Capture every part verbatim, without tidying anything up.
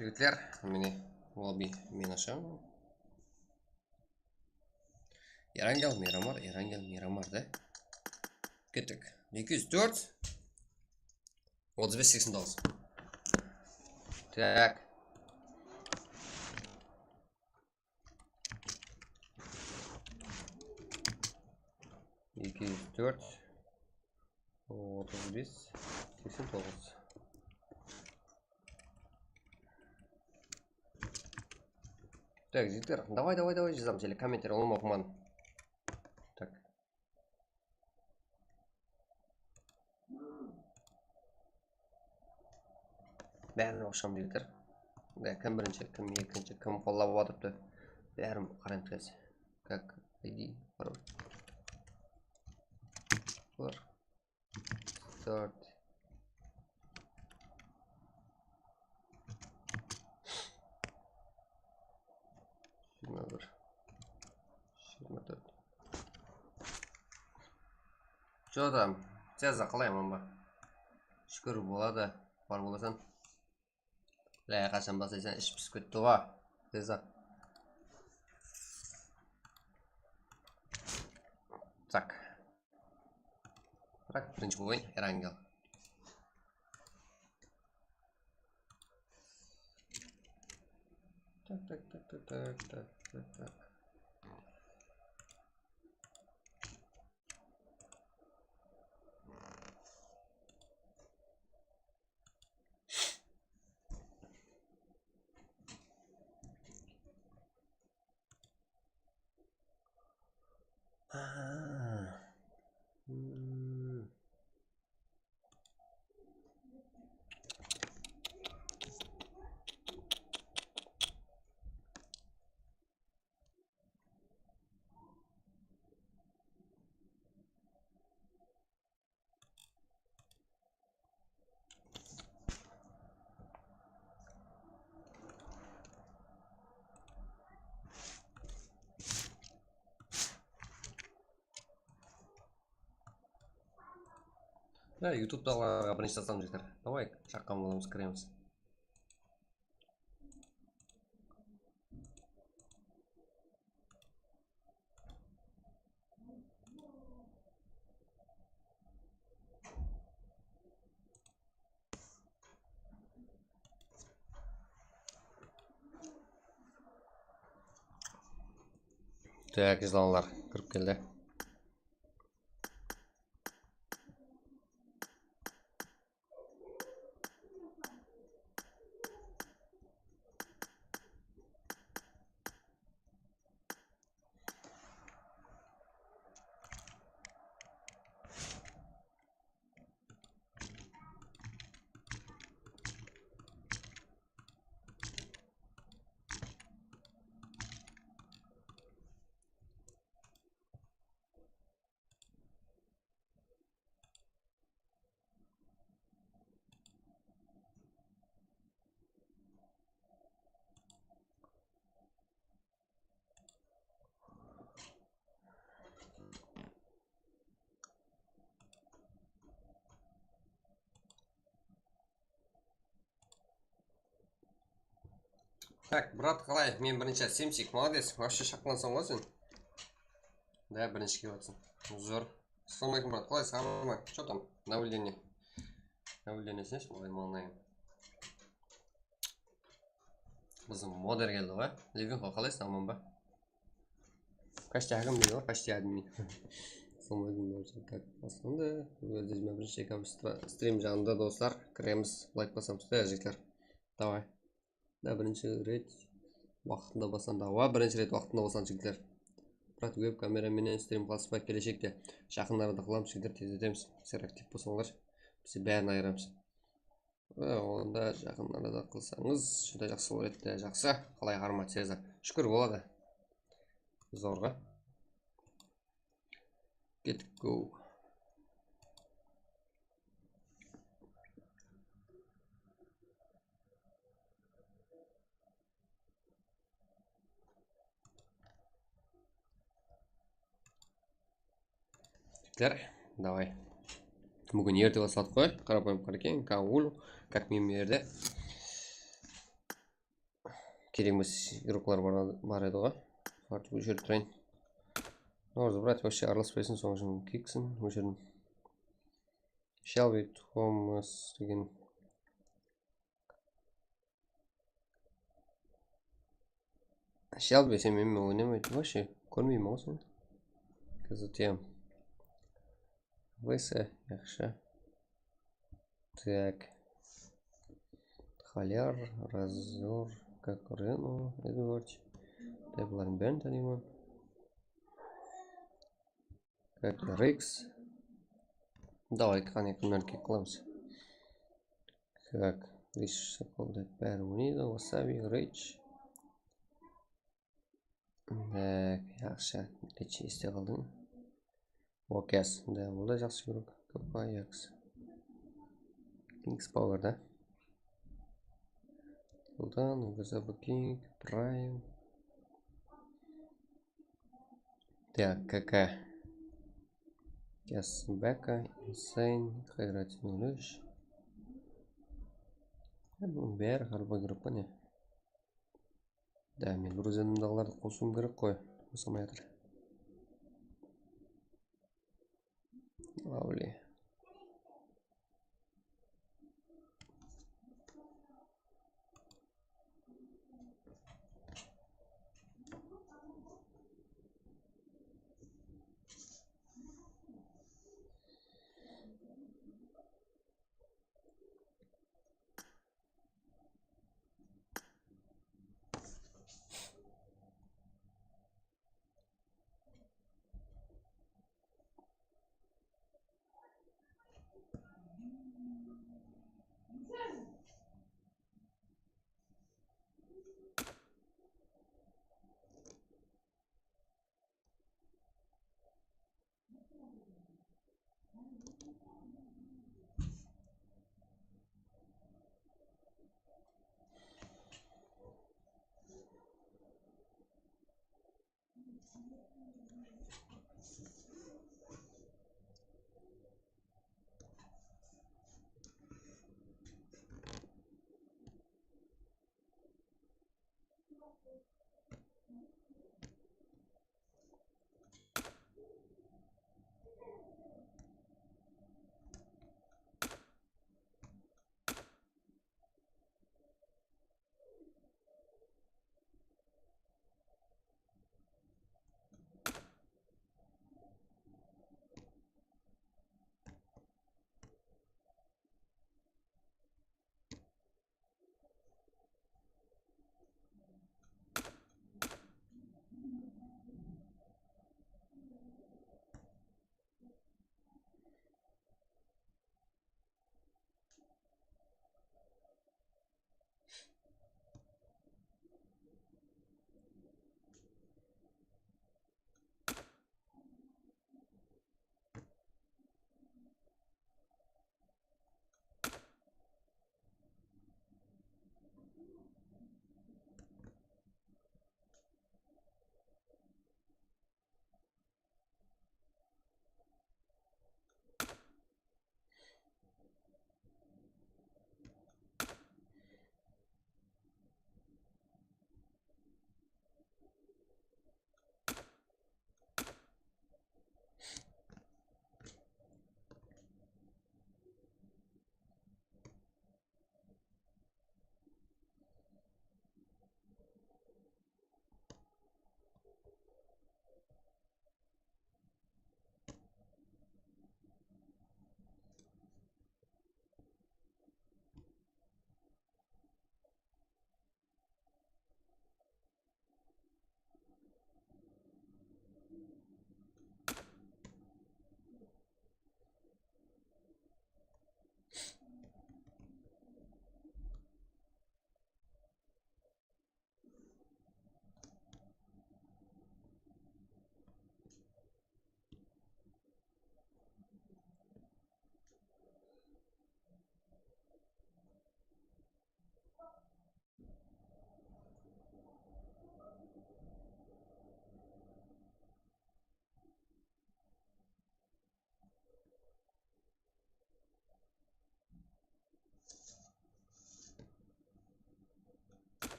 Jigitler, mine, lobby men ashaman. Erangel Miramar, Erangel Miramar da. Kettik. Eki júz tórt. Otız bes seksen toǵız. Tak. Eki júz tórt, otız bes, seksen toǵız. Tak, jigitler, davay, davay, davay, jazamız ele, kommentler, olıwma oqımadım. Tak. Bárin oqsham, jigitler. Ya, kim birinshi, kim ekinshi, kim qollap atırıptı. Bárin qaraymız házir. Как, иди, пароль. Бар. Start. Jigirma bir. Jigirma tórt. Что там? Ceza, qalay, aman ba? Shúkir, boladı. Bar bolasań. Lay, qashan baslaysań, ish pisip ketti ǵo. Ceza. Tak. Birak, birinshi oyın, Erangel. Tak, tak, tak. Ya, YouTube'daǵılarǵa birinshi taslam, jigitler. Davay, shaqqan bolamız, kiremiz. Tak, izlanlar kirip keldi. Tak, brat, qalay? Men birinshi, Simsik, молодец. Вообще shaqqansań ǵoy sen. Da, birinshi kelip atırsań. Zor. Assalawma aleykum, brat, qalaysız, aman ba? Что там? Обновление. Обновление sen, молодец. Biziń moder keldi ǵoy. Levinxo, qalaysız, aman ba? Почти hákim deydi ǵoy, почти админ. Assalawma aleykum, bárshege. Tak, baslandı. Búgin jigirma birinshi dekabrda strim janında, doslar. Kiremiz, layk basamız da, jigitler. Davay. Da, birinshi ret waqtında baslandı. Awa, birinshi ret waqtında baslandı, jigitler. Brat, web kamera menen strim qılasız ba keleshekte? Jaqın arada qılamız, jigitler, tezletemiz. Sizler aktiv bolsańlar, biz bárin ayıramız. E, onda jaqın arada qılsańız, júdá jaqsı bolar edi. Jaqsı, qalay, harma, Ceza? Shúkir, boladı. Zorǵa. Kettik, go. Jigitler, davay. Búgin erte basladıq ǵoy. Qarapayım, qarekeń, Kaul, как minimum erde. Kerek emes igroklar bar, bar edi ǵoy. Fartik óshirip turayın. Norız brat вообще aralaspaysın, sonıń ushın kiksin óshirdim. Shelbi Tomas degen. Shelbi, sen menen oynamaydı вообще, kórmeymen ǵoy seni. Kazıtyam. Весе, yaqshı. Так. Txalyar, Razor, Kakureno, Edward. Так, bulardıń bárin tanıyman. Так, Riks. Давай, qáne, kimlerdi kik qılamız. Так, Rish Sokoldı bári oynaydı, Wasabi, Rich. Так, yaqshı, Rich este qaldıń. Okes, да, bul da jaqsı igrok. K P X. Kings Power da. Sultan, Gazabu King, Prime. Так, K K. Yes, Beka, Insane, Hayrat Nurish. Bunıń bári hár bir igrok pa ne? Да, men Gruziyadaǵılardı qosıwım kerek ǵoy. Qosa almay atır. Lovely.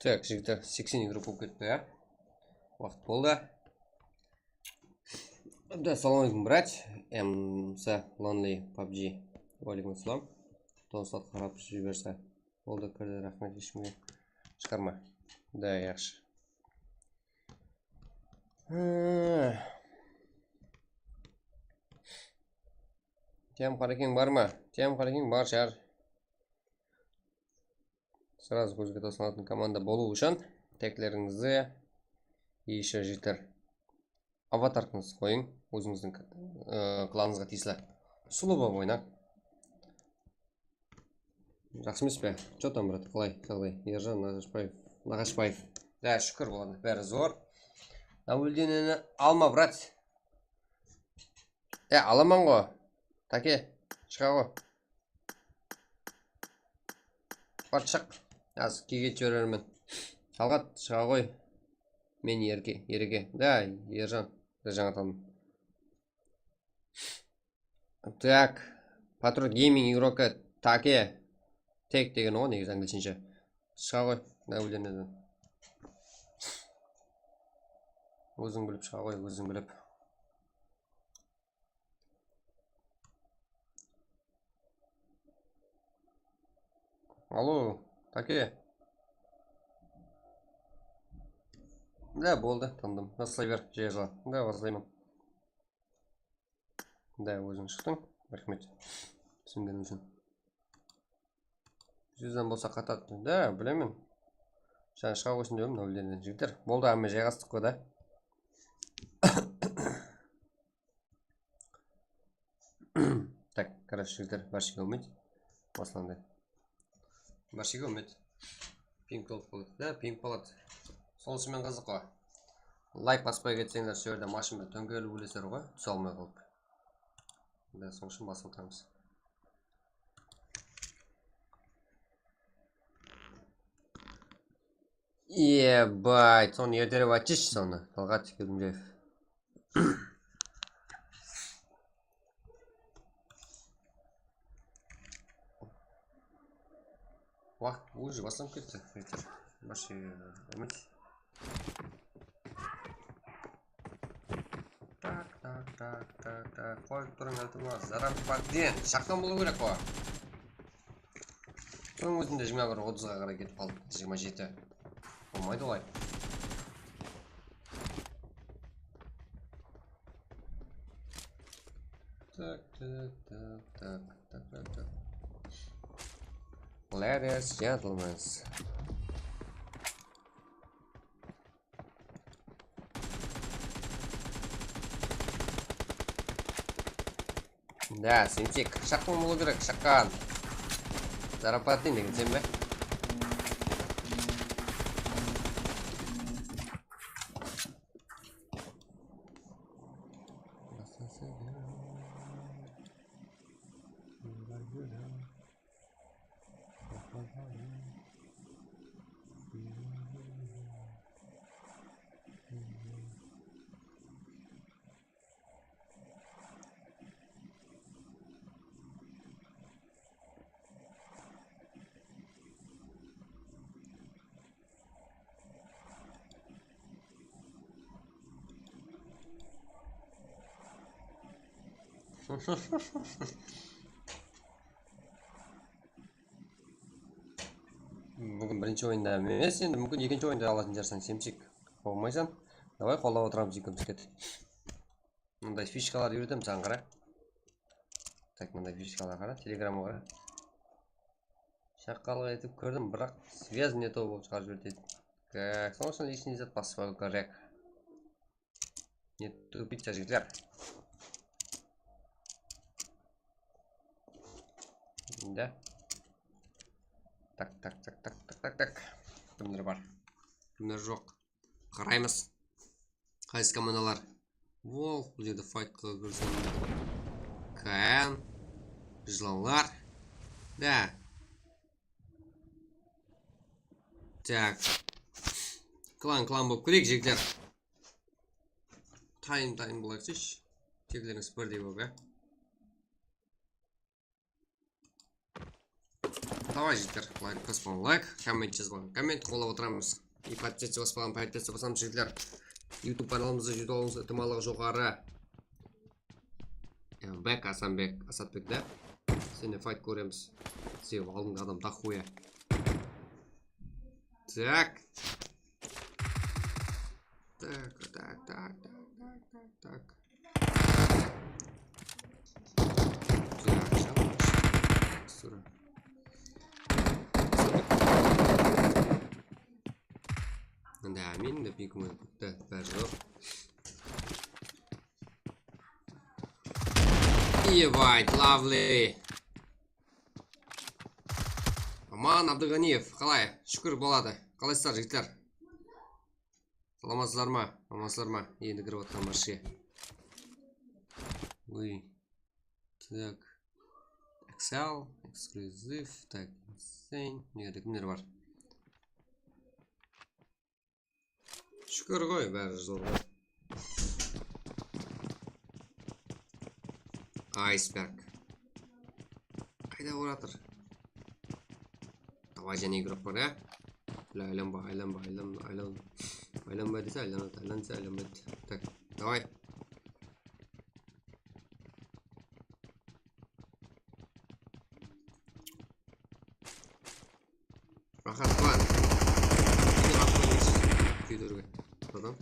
Tak, jigitler, seksen igrok bolıp ketti, ya. Waqıt boldı. Da, salam aleykum, brat. Em, sa, Lonely pabji. Wa aleykum assalam. Dostlar qarap jiberse. Boldı, kirdi, raxmet, hesh kimge shıǵarma. Da, yaqshı. Tiyam Qarekeń bar ma? Tiyam Qarekeń bar shıǵar. Srazı kózge taslanatın komanda bolıw ushın teklerińizdi eshe jeter. Avatarkıńızdı qoyıń, ózińizdiń, ı, klanıńızǵa tiyisli. Sulıw bolıp oynań. Jaqsı emes pe? Chё tam, brat, qalay jaǵday? Erjan Naǵashbaev. Naǵashbaev. Da, shúkir, boladı. Bári zor. Nablюдениeni alma, brat. E, alaman ǵo. Take, shıǵa ǵoy. Bar, shıq. Házir kiyge jiberemen. Talǵat, shıǵa ǵoy. Men Erke, Erke. Da, Erjan. Erjan atalım. Tak. Patriot Gaming igroki Take. Tek degen ǵoy, negizi, anglisinshe. Shıǵa ǵoy, nablюдениeden. Óziń bilip shıǵa ǵoy, óziń bilip. Alo, Take. Da, boldı, tanıdım. Baslay ber, jaya sal. Da, baslayman. Da, óziń shıqtıń. Raxmet. Túsingeniń ushın. Júzden bolsa qatadı. Da, bilemen. Jańa shıǵa qoysın dep edim, nablюдениeden, jigitler. Boldı, ámme jayǵastıq ǵoy da. Tak, короче, jigitler, bárshege úmit. Baslandı. Bárshege úmit. Ping bolıp qaladı. Da, ping boladı. Sonısı menen qızıq ǵoy. Layk baspay ketseńler, sol jerde mashina tóńkerilip óleser ǵoy, túse almay qalıp. Da, sonıń ushın basıp otırmız. Ебать, sonı erterek aytshıshı sonı, Talǵat Keldińjaev. Waqıt уже baslanıp ketti. Bárshege úmit. Tak, tak, tak, tak, tak. Qoyıp turıń, iltimas. Zarapatden. Shaqqan bolıw kerek ǵoy. Sonıń ózinde jigirma bir otızǵa qaray ketip qaldı. Jigirma jeti. Bolmaydı olay. Tak, tak, tak, tak, tak, tak, tak. Ladies, gentlemen. Da, Semsek, shaqqan bolıw kerek, shaqqan. Zarapatın degen sen be? Búgin birinshi oyında emes, endi múmkin ekinshi oyında alatın shıǵarsań, Semsek. Bolmaysań. Davay, qollap otıramız, ekewimiz ket. Mınday fishkalar úyretem saǵan, qara. Tak, mınday fishkalar qara, Telegramǵa qara. Shaqqalıq etip kórdim, biraq связь не то bolıp shıǵarıp jiberedi. Так, sonıń ushın лишний zat baspaw kerek. Не тупить, jigitler. Da. Tak, tak, tak. Kimler bar? Kimler joq? Qaraymız. Qaysı komandalar? Wolf, bul jerde faytqa kirsin. Kayan. Jılanlar. Da. Tak. Klan, klan bolıp kireyik, jigitler. Tayın, tayın bolayıqshı. Teklerińiz birdey bolıp, ya. Davay, jigitler, layk baspaǵan layk, komment jazbaǵan komment qollap otıramız. I podpisatsiya baspaǵan podpisatsiya basamız, jigitler. YouTube kanalımızdı júz alıwıńız itimallıǵı joqarı. Bek Asanbek, Asatbek da. Seni fayt kóremiz. Sebebi aldınǵı adam daxuya. Tak. Tak, tak, tak, tak, tak, tak, tak. Güzel akşam. Sıra. Da, men de bir kúni bitti, bári joq. Ебать, lovely. Aman Abduganiyev, qalay? Shúkir boladı. Qalaysızlar, jigitler? Salamatsızlar ma? Amansızlar ma? Endi kirip atqan barshege. Uy. Tak. Excel, eksklyuziv, tak, insane. Mına jerde kimler bar? Shúkir ǵoy, bári zor ǵoy. Iceberg. Qayda baratır? Davay, jáne igorok bar, ya? Aylanba, aylanba, aylanba, aylanba. Aylanba dese aylanadı, aylan dese aylanbaydı. Tak, davay. Raxat bar. Kúyderge. Adam.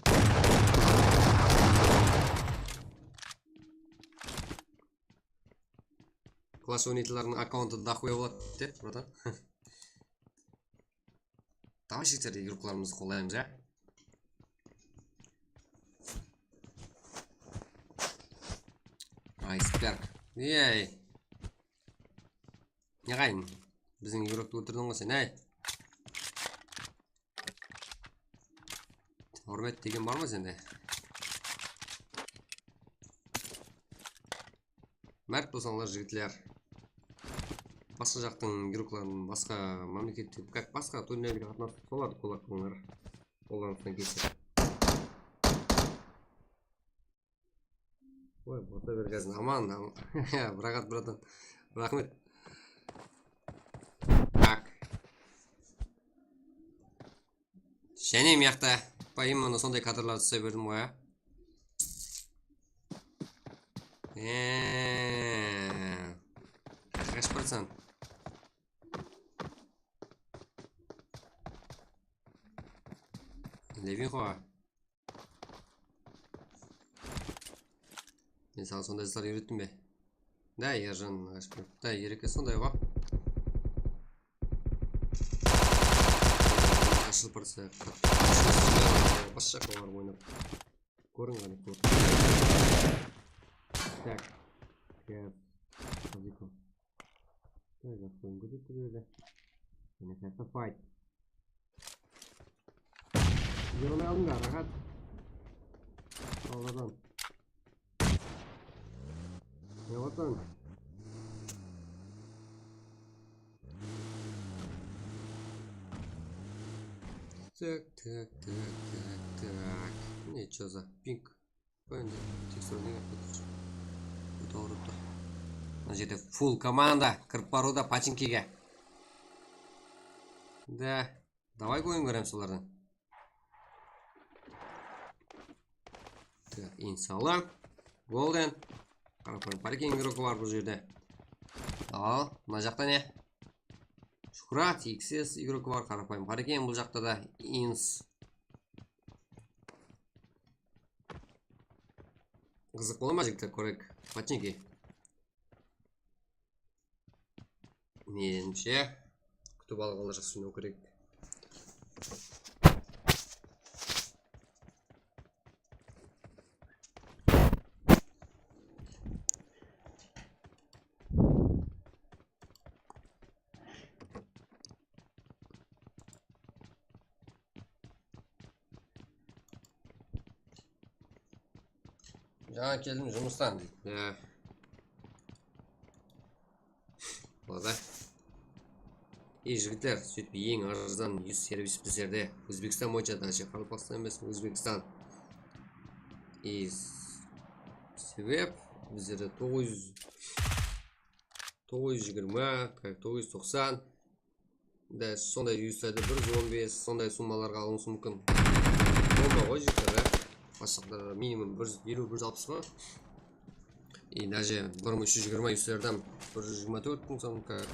Klass oynaytınlardıń akkauntı daxuya boladı dep, buradan. Давай, jigitler, игрокlarımızdı qollaymız, ya. Iceberg. Ey. Ne qayın? Biziń игроктı óltirdiń ǵoy sen, ey. Húrmet degen bar ma sende? Márt bolsańlar, jigitler. Basqa jaqtıń игрокların, basqa mámleketke, как, basqa turnirlerge qatnasıp, solardı kulak qılıńlar. Qolarıńızdan kelse. Oy, bota bergesin. Aman, aman. Raxat, bratan. Raxmet. Tak. Jáne mıyaqta. Bayım, mına sonday kadrlardı túse berdim ǵoy, a. Eee. Qash procent? Levin ǵoy. Men saǵan sonday zatlar úyrettim be? Da, Erjan, ashkar. Da, Ereke sonday ǵo. Ashılıp barsa, basqa jaqqa barıp oynap. Kóriń qáne, kór. Tak. Gel. Aziko. Jaqsı oyın kórsetti bul jerde. Jáne qayaqta fight. Jıramay aldıń da, raxat. Aldadan. Ne watan? Tak, tak, tak, tak, tak. Ne, chё za ping? Qoy endi, teksturadan gáp ketip. Óte alıwrap tur. Mına jerde full komanda kirip barıwda pachinkige. Da, davay, oyın kóremiz olardan. Tak, insala. Golden. Qarapayım, Parken игрокı bar bul jerde. Al, mına jaqta ne? Shuhrat, X S игрокı bar, Qarapayım, Parken, bul jaqta da ins. Qızıq bola ma, jigitler, kóreyik. Pachinkige. Menimshe, kútip alǵanlar jaqsı oynaw kerek. Jańa keldim jumıstan, deydi. Ya. Boladı. Ey, jigitler, sóytip eń arzan yus servis bizlerde. Ózbekstan boyınsha, dashi Qaraqalpaqstan emes, Ózbekstan. Ey, sebep bizlerde toǵız júz, toǵız júz jigirma, toǵız júz toqsan. Da sonday yuslerdi bir júz on bes, sonday summalarǵa alıwıńız múmkin. Bomba ǵoy, jigitler, da. Baslıqlar minimum bir júz eliw, bir júz alpıs pa? И даже bir mıń úsh júz jigirma yuslerden bir júz jigirma tórt mıń som, ka-,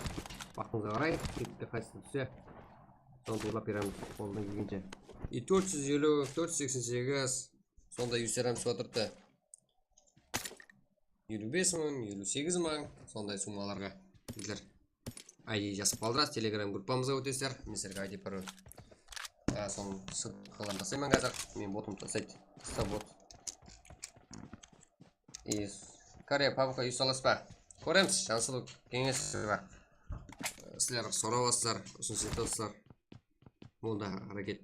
waqtıńızǵa qaray, kepke qaysısı tússe, sonı toplap beremiz, qolımızdan kelgenshe. И tórt júz eliw, tórt júz seksen segiz, sonday yuslerden túsip atırıptı. Eliw bes mıń, eliw segiz mıń, sonday summalarǵa, jigitler. I D jazıp qaldırasız, Telegram gruppamızǵa ótesizler. Men sizlerge I D, parol. Á, sonıń ssılkaların taslayman házir. Men botımdı taslaydı. Tasta bot. И, Koreya pabka uy salasız ba? Kóremiz, Jansuluw, keńes ba? Sizler sorawatırlar, usınıs etip atırlar. Onda háreket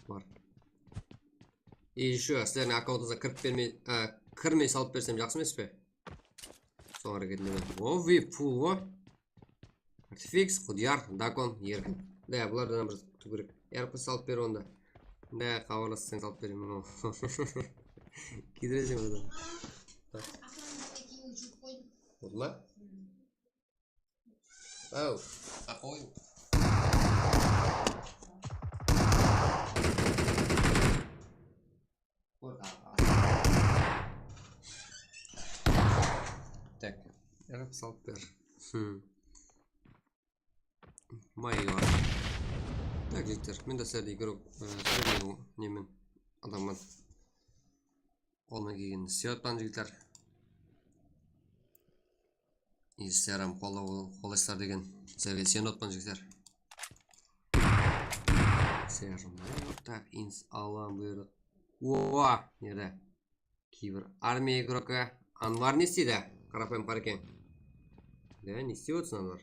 bar. И ещё sizlerdiń akkauntıńızǵa kirip bermey, á, kirmey salıp bersem jaqsı emes pe? Soń háreket neme? O, vip full ǵo. Artifix, Qudiyar, Dakon, Erkin. Da, bulardan bir tugirek. R P salıp ber onda. Da, xabarlassań salıp beremen. Kiydireseń odan. Boldı ma? Aw, aqoy. Tak, yarap salıp ber. Hmm. Mayor. Tak, jigitler, men de sizlerdi игрок, e, средний nemen adamman. Qolımnan kelgenin islep atpan, jigitler. Instagram qollaw qolaysızlar degen sizlerge isenip atpan, jigitler. Sermayor, tak, ins alam buyırdı. Oa, nerde? Kibir armiya igroki Anvar ne isteydi? Qarapayım qara eken. Ya, ne istep otırsın, Anvar?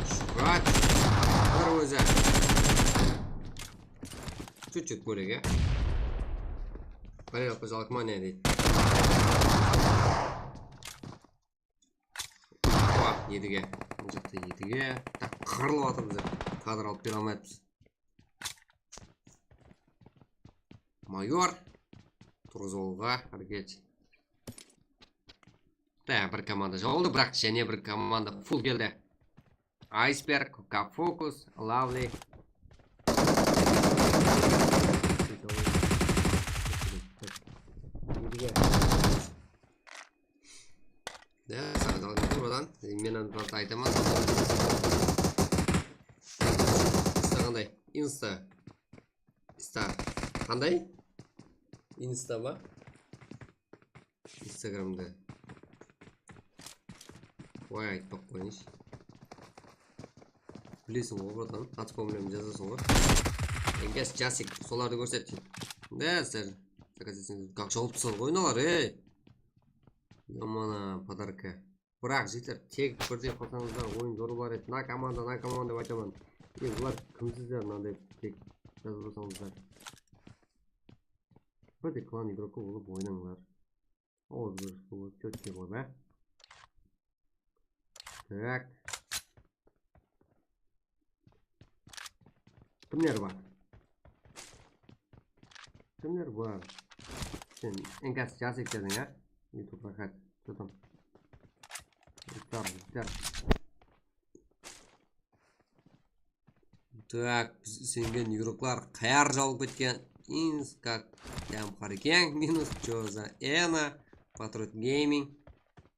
Shuhrat. Bir ózi. Чуть-чуть bólek, ya. Parallel xojalıq mane deydi. Oa, Edige. Mına jaqta Edige. Tak, qırılıp atır bizler. Kadr alıp bere almayapız. Mayor. Turǵızıwǵa háreket. Da, bir komanda jawıldı, biraq jáne bir komanda full keldi. Iceberg, Coca Focus, Lovely. Ya, saǵan aldım buradan. Men anı aytaman. Insta qanday? Insta. Insta. Qanday? Insta ma? Instagramda. Oy, aytpaq qoyınshı. Bilesiń ǵoy, bratan, at familiyamdı jazasıń ǵoy. Enkas Jasik, solardı kórset. Ne, sizler, как jawıpsızlar ǵoy mınalar, ey. Yomana podarka. Biraq, jigitler, tek birdey qılsańızlar, oyın zor bolar edi. Mına komanda, mına komanda dep aytaman. E, bular kimsizler, mınaday tek jazıp atsańızlar. Birdey klan igrokı bolıp oynańlar. Ozbir sulı tórtke qoyma. Tak. Kimler bar? Kimler bar? Sen Enkas Jasik dediń, ya? YouTube rahat. Что там? Bitar, bitar. Tak, biz isengen igroklar qayar jawıp ketken? Inskak, Dam Harikeng, minus, Joza Ena, Patriot Gaming,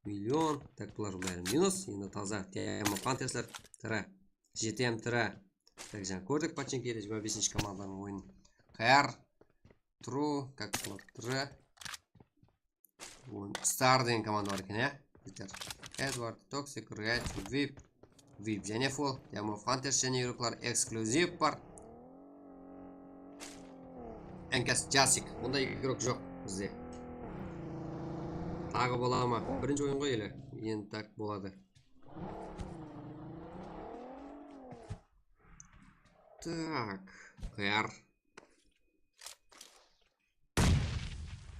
Million. Tak, bular bári minus. Endi taza Diamond Huntersler, tira. G T M tira. Tak, jańa kórdik, Pachinkide jigirma besinshi komandanıń oyının. Qayar, True, как, tira. Star degen komanda bar eken, ya. Bitar. Edward, Toxic, Red, Vip. Vip jáne full. Diamond Hunters jáne igroklar, eksklyuziv bar. Enkas Jasik. Bunday igrok joq bizde. Taǵı bola ma? Birinshi oyın ǵoy ele. Endi tak boladı. Tak. Qayar.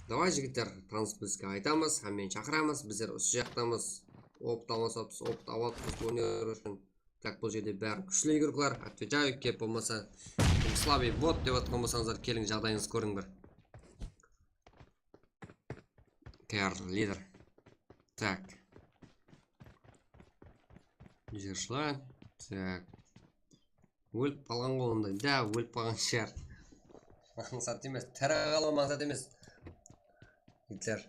Davay, jigitler, tanıs bizge aytamız, hámmeni shaqıramız, bizler usı jaqtamız. Opt almasapız, opt alıp atırmız, turniir ushın. Tak, bul jerde bári kúshli igroklar, отвечаю, kep bolmasa, слабый bot dep atırǵan bolsańızlar, keliń, jaǵdayıńızdı kóriń bir. K R lider. Tak. Jer jılan. Tak. Ólip qalǵan ǵoy onda. Da, ólip qalǵan shıǵar. Mańsat emes, tiri qalıw mańsat emes. Gitler.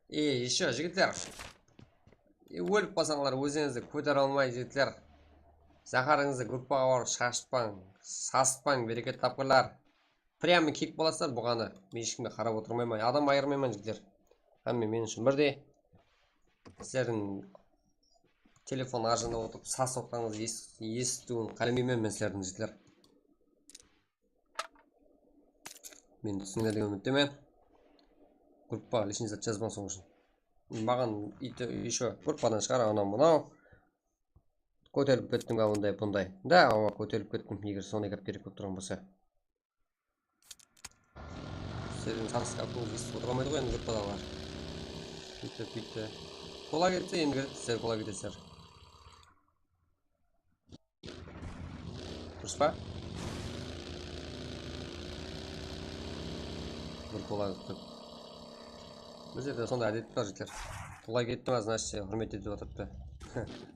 E, ещё, jigitler. E, ólip qalsańlar, ózińizdi kótere almay, jigitler. Zaharıńızdı gruppaǵa barıp shashıtpań, sasıtpań, bereket tapqırlar. Прямый kiyip alasızlar buǵanı. Men hesh kimge qarap otırmayman, adam ayırmayman, jigitler. Hámme men ushın birdey. Sizlerdiń telefon arjanda otırıp sasıp otqanıńızdı es-, esitiwin qálemeymen men sizlerdiń, jigitler. Meni túsindińler degen úmittemen. Gruppaǵa личный zat jazbań sonıń ushın. Maǵan ещё gruppadan shıǵar anaw mınaw. Kóterilip kettim, a, bunday, bunday. Da, awa, kóterilip kettim, eger sonday gáp kerek bolıp turǵan bolsa. Sizlerdiń sarıs gapıńızdı esitip otıra almaydı ǵoy endi gruppadaǵılar. Búytip, búytip. Tola ketse endi sizler tola ketesizler. Durıs pa? Bir tola kuttık. Bizde de sonday ádet bar, jigitler. Tola ketti ma, значит, húrmet etip otırıptı.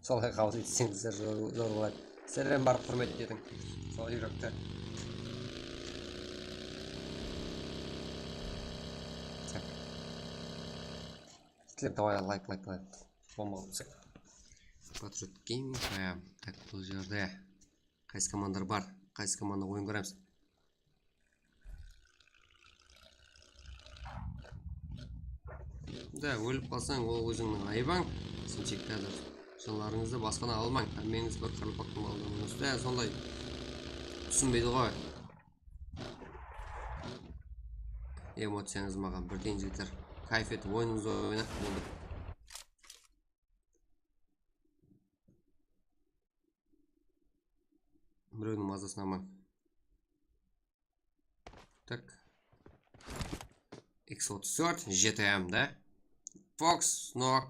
Solay qabıl etseńizler, zor, zor boladı. Sizler hám barıp húrmet etiń. Sol júrekti. Tak. Sizler, davay, layk, layk, layk. Bomba qılsaq. Patriot Gaming, e, tak, bul jerde qaysı komandalar bar? Qaysı komanda oyın kóremiz? Da, ólip qalsań, ol ózińniń ayıbań. Sen tek házir janlarıńızdı basqadan almań. Hámmeńiz bir qaraqalpaqtıń balanıń ústinde sonday túsinbeydi ǵoy. Emociyańız maǵan birden jeter. Kayf etip oyınıńızdı oynap boldı. Birewdiń mazasın almań. Tak. X otız tórt, G T M da. Fox, Nok.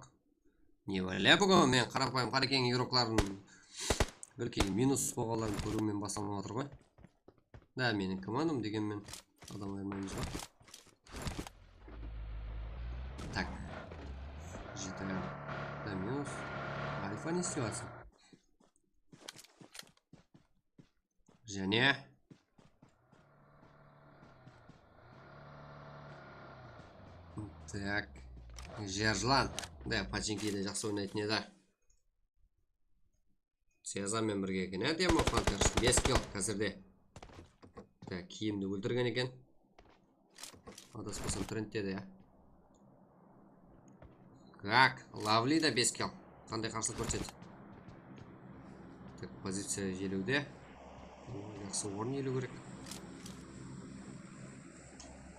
Ne bále búgin men qaraqalpaq Qarekeń igrokların, balki, minus bolǵanların kóriwimnen baslanıp atır ǵoy. Da, meniń komandam degenmen adam ayırmaymız ǵoy. Tak. G T M da minus. Alfa ne islep atır? Jáne. Tak. Jer jılan. Da, Pachinkide jaqsı oynaytın edi. Sezar menen birge eken, á, Demo Hunters. Bes kill házirde. Tak, kiyimdi óltirgen eken. Adaspasam, trendte de, ya. Tak, Lavli da bes kill. Qanday qarsılıq kórsetedi? Tak, poziciya jelewde. Jaqsı orın eliw kerek.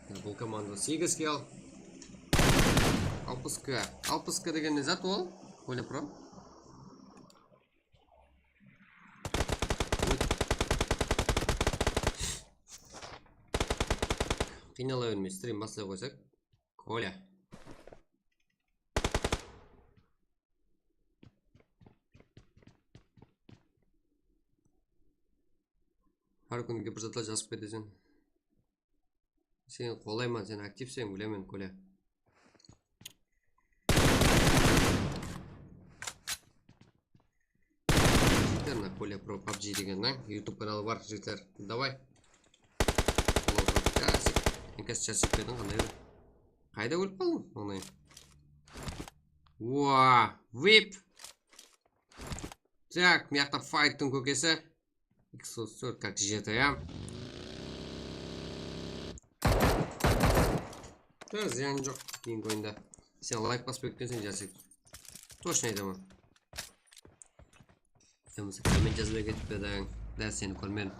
Ya, bul komanda segiz kill. Alpıs K. Alpıs K degen ne zat ol? Kolya Pro. Qıynala bermey, strim baslay qoysaq. Kolya. Hár kúnge bir zatlar jazıp keteseń. Sen qolayman, sen aktivseń, bilemen, Kolya. Jigitler, mına Kolya Pro pabji degen, mına YouTube kanalı bar, jigitler. Davay. Klasik. Enkes jasıp kettiń, qanday bir. Qayda ólip qaldıń? Onay. Waa, vip. Tak, mıyaqta fayttıń kókesi. X otız tórt, как G T A. Da, zıyanı joq, keyingi oyında. Sen layk basıp ótkenseń, Jasik. Точно aytaman. Yamasa komment jazbay ketip ediń. Da, seni kórmedim.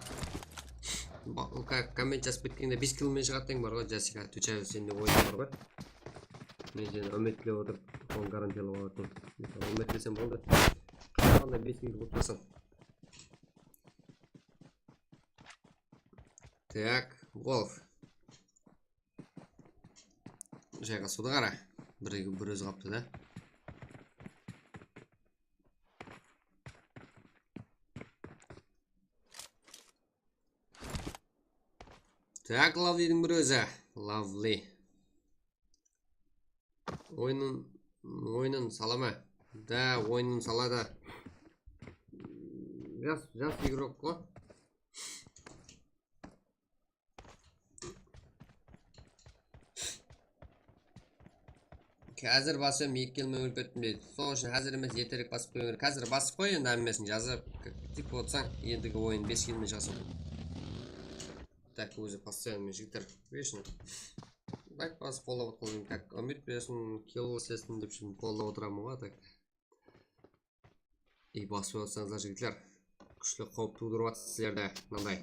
Ba-, o ka-, komment jazıp ketkeńde bes kill men shıǵattıń bar ǵoy, Jasik, отвечаю, sende oyın bar ǵoy. Men seni úmetlep otırıp, onı garantilap alatın. Úmetlesem boldı. Qalǵanda bes kill qılıp tursań. Так, Wolf. Jayǵasıwdı qara. Bir, bir ózi qaptı da. Tak, Lovelydiń bir ózi. Lovely. Oyının, oyının sala ma? Da, oyının sala da. Jas, jas igrok ǵo. Házir basıp, eki kill men ólip kettim deydi. Sol ushın házir emes, erterek basıp qoyıń kerek. Házir basıp qoy, endi hámmesin jazıp, tik otsań, endigi oyın bes kill men shıǵasań. Tak, ózi постоянно men jigitler, вечно. Lайк basıp qollap otqanlar, tak, úmit bersin, kill sesin dep júrip qollap otıraman ǵoy, tak. Ey, basıp atsańızlar, jigitler. Kúshli qáwip tuwdırıp atır sizlerde, mınanday.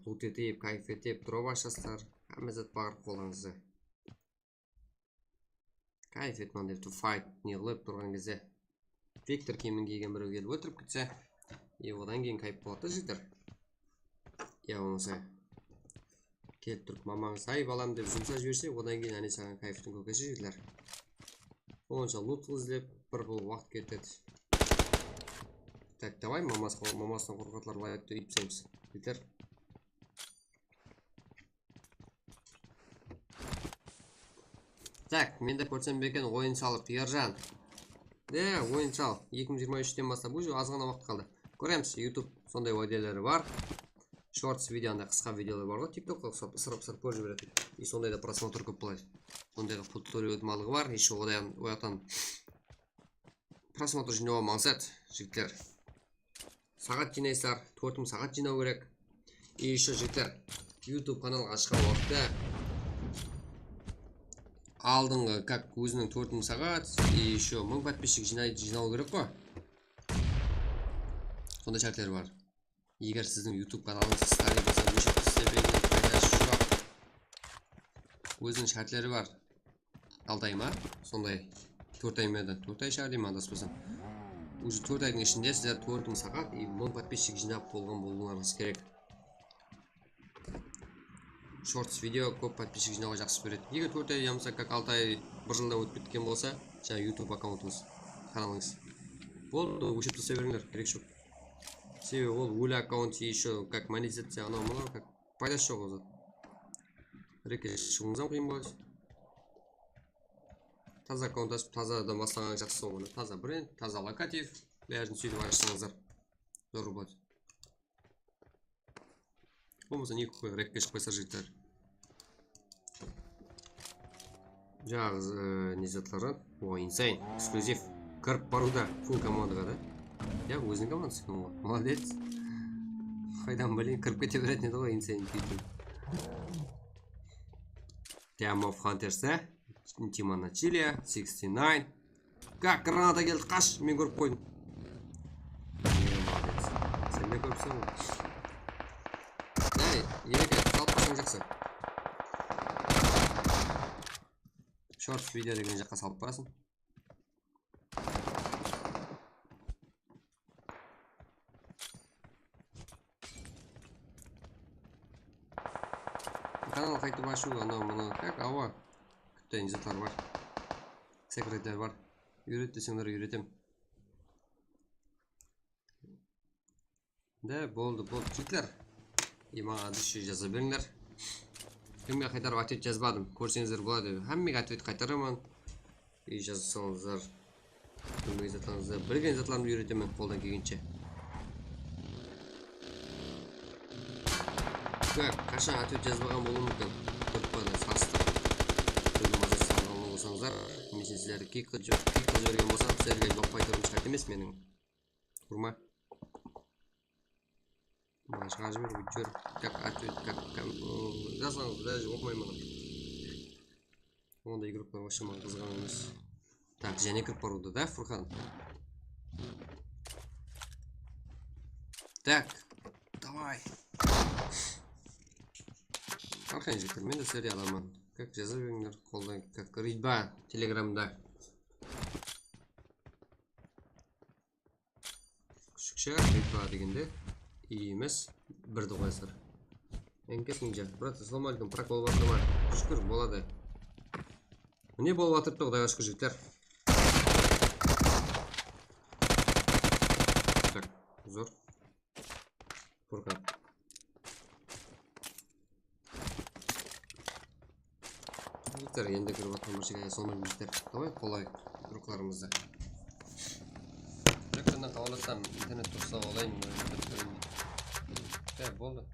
Loot etip, kayf etip, drop'a jaslar. Hámme zat bar qoldıńızda. Kayf et, mınanday to fight ne qılıp turǵan gezde. Viktor kiyimin kiygen birew kelip óltirip ketse. E, odan keyin kayf boladı da, jigitler. Ya bolmasa kelip turıp mamańız, "Ay, balam," dep jumsap jiberse, odan keyin áne saǵan kayftıń kókesi, jigitler. Onsha loot izlep, bir qıl waqıt ketedi. Tak, davay, mamas-, mamasınan qorqatlar, layıqtı úyip taslaymiz, jigitler. Tak, men de kórsem beken oyın salıp, Erjan. De, oyın sal. Eki mıń jigirma úshten baslap, уже azǵana waqıt qaldı. Kóremiz, YouTube sonday wádeleri bar. Shorts videonday qısqa videolar bar ǵoy, TikTokta uqsap, ısırıp-ısırıp kórip jiberedi. И sonday da prosmotr kóp boladı. Sonday da pul tólewdiń alǵı bar, ещё odan, oyaqtan prosmotr jıynawǵa maqset, jigitler. Saǵat jıynaysızlar, tórt mıń saǵat jıynaw kerek. И ещё, jigitler, YouTube kanal ashqan waqıtta aldınǵı, как, óziniń tórt mıń saǵat, и ещё mıń подписчик jıynay-, jıynaw kerek ǵoy. Sonday shártleri bar. Eger siziń YouTube kanalıńız stabil bolsa, óshirip taslayın, paydası joq. Óziniń shártleri bar. Altı ay ma? Sonday. Tórt ay ma edi? Tórt ay shıǵar deymen, adaspasam. Уже tórt aydıń ishinde sizler tórt mıń saǵat и mıń подписчик jıynap bolǵan bolıwıńız kerek. Shorts video kóp подписчик jıynawǵa jaqsı beredi. Eger tórt ay yamasa, как, altı ay, bir jılda ótip ketken bolsa, jańa YouTube akkauntıńız, kanalıńız. Boldı, óshirip taslay berińler, kerek joq. Sebebi ol óli akkaunt, ещё как монетизация, anaw mınaw, как, paydası joq ol zat. Rekke shıǵıwıńız hám qıyın boladı. Taza akkaunt ashıp, tazadan baslaǵan jaqsı ol, taza brend, taza lokativ, bárin sóytip ashsańızlar, zor boladı. Bolmasa, ne qoy, rekke shıqpaysa, jigitler. Jańaǵı, e, ne zatlardan? O, Insane, eksklyuziv. Kirip barıwda, full komandaǵa da. Ya, óziniń komandası eken ǵoy. Molodec. Qaydan bileyim, kirip kete beretin edi ǵoy, Insane kiyip. Team of Hunters, e? Ultima Chilia, sixty nine. Как, granata keldi, qash, men kórip qoydım. Sen de kóripseń ǵoy. Ey, Ereke, salıp barsań jaqsı. Shorts video degen jaqqa salıp barasıń. Kanal qaytıp ashıw, anaw mınaw, как, awa. Kútteyin zatlar bar. Sekretler bar. Úyret deseńler, úyretem. De, boldı, boldı, jigitler. E, maǵan adresse jaza berińler. Kimge qaytarıp otvet jazbadım, kórseńizler boladı. Hámmege otvet qaytaraman. E, jazsańızlar. Bilmegen zatlarıńızdı, bilgen zatlarımdı úyretemen qoldan kelgenshe. Qashan otvet jazbaǵan bolıwım múmkin. Turıp qoyıń, salıstırıp. Biziń mazasız alǵan bolsańızlar, men sizlerdi kiyik qılıp jib-, kiyik qılıp jibergen bolsam, sizlerge juwap qaytarıwım shárt emes meniń. Urma. Mına shıǵarıp jiber, búytip jiber. Как, ответ, как, как, ıı, jazsańız, даже oqımayman. Onday igroklar вообще maǵan qızıǵan emes. Так, jáne kirip barıwdı da, Furqan. Так, давай. Arqayın jigitler, men de sizlerge alaman. Как, jaza berińler, qoldan, как, readba, telegramda. Kúshikshi, readba degende, i emes, birdi qoyasızlar. Enkes ninja. Brat, assalawma aleykum, prak bolıp atır ma? Shúkir, boladı. Mine, bolıp atırıptı, Qudayǵa shúkir, jigitler. Tak, zor. Furqan. Endi kirip atırǵan bir jigitler, solmay jigitler. Davay, qollayıq druklarımızdı. Druklardan xabalasam, internet tursa olayın. Ya, boldı.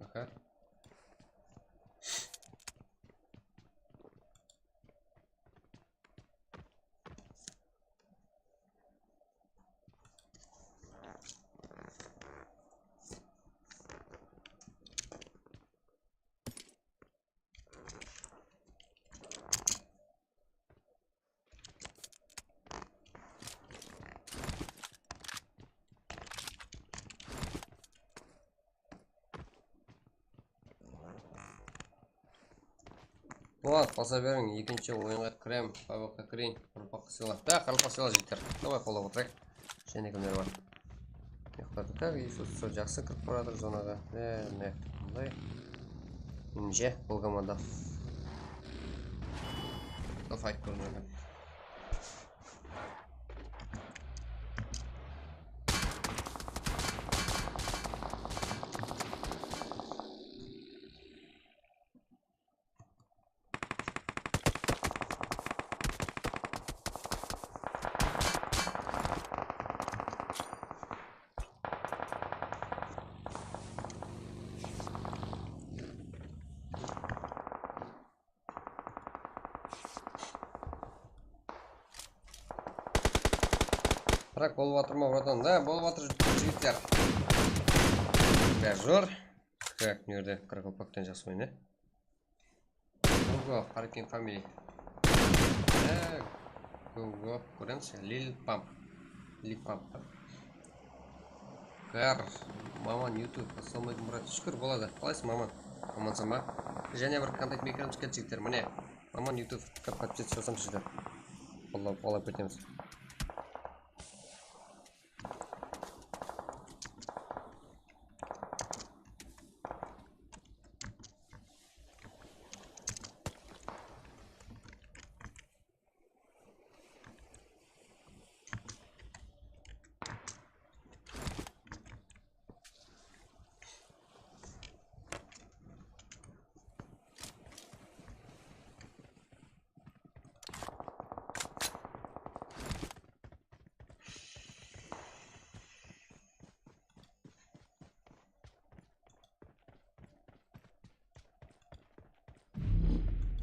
Aha. Bolad, basa beriń, ekinshi oyınǵa kirem, P V Q kireyin, urpaqqa sıyla. Da, qaraqalpaq sıyla jigitler. Davay, qollap otırayıq. Jáne kimler bar? Mıyaqlarda, так, Iisus, sol jaqsı kirip baratır zonaǵa. E, mıyaqta qanday? Ninja, bul komanda. Fight kórip atır. Bırak, bolıp atır ma, bratan? Da, bolıp atır, jigitler. Bári zor. Krak, mına jerde qaraqalpaqtan jaqsı oyna. Gogo, Hurricane Family. Há, Gogo, kóremiz. Lil Pump. Lil Pump. Gar, Maman YouTube, assalawma aleykum, brat. Shúkir, boladı. Qalaysız, Maman? Amansań ba? Jáne bir kontakt mekranımız keldi, jigitler. Mine, Maman YouTube, podpis jasamsızlar. Qollap, qollap ketemiz.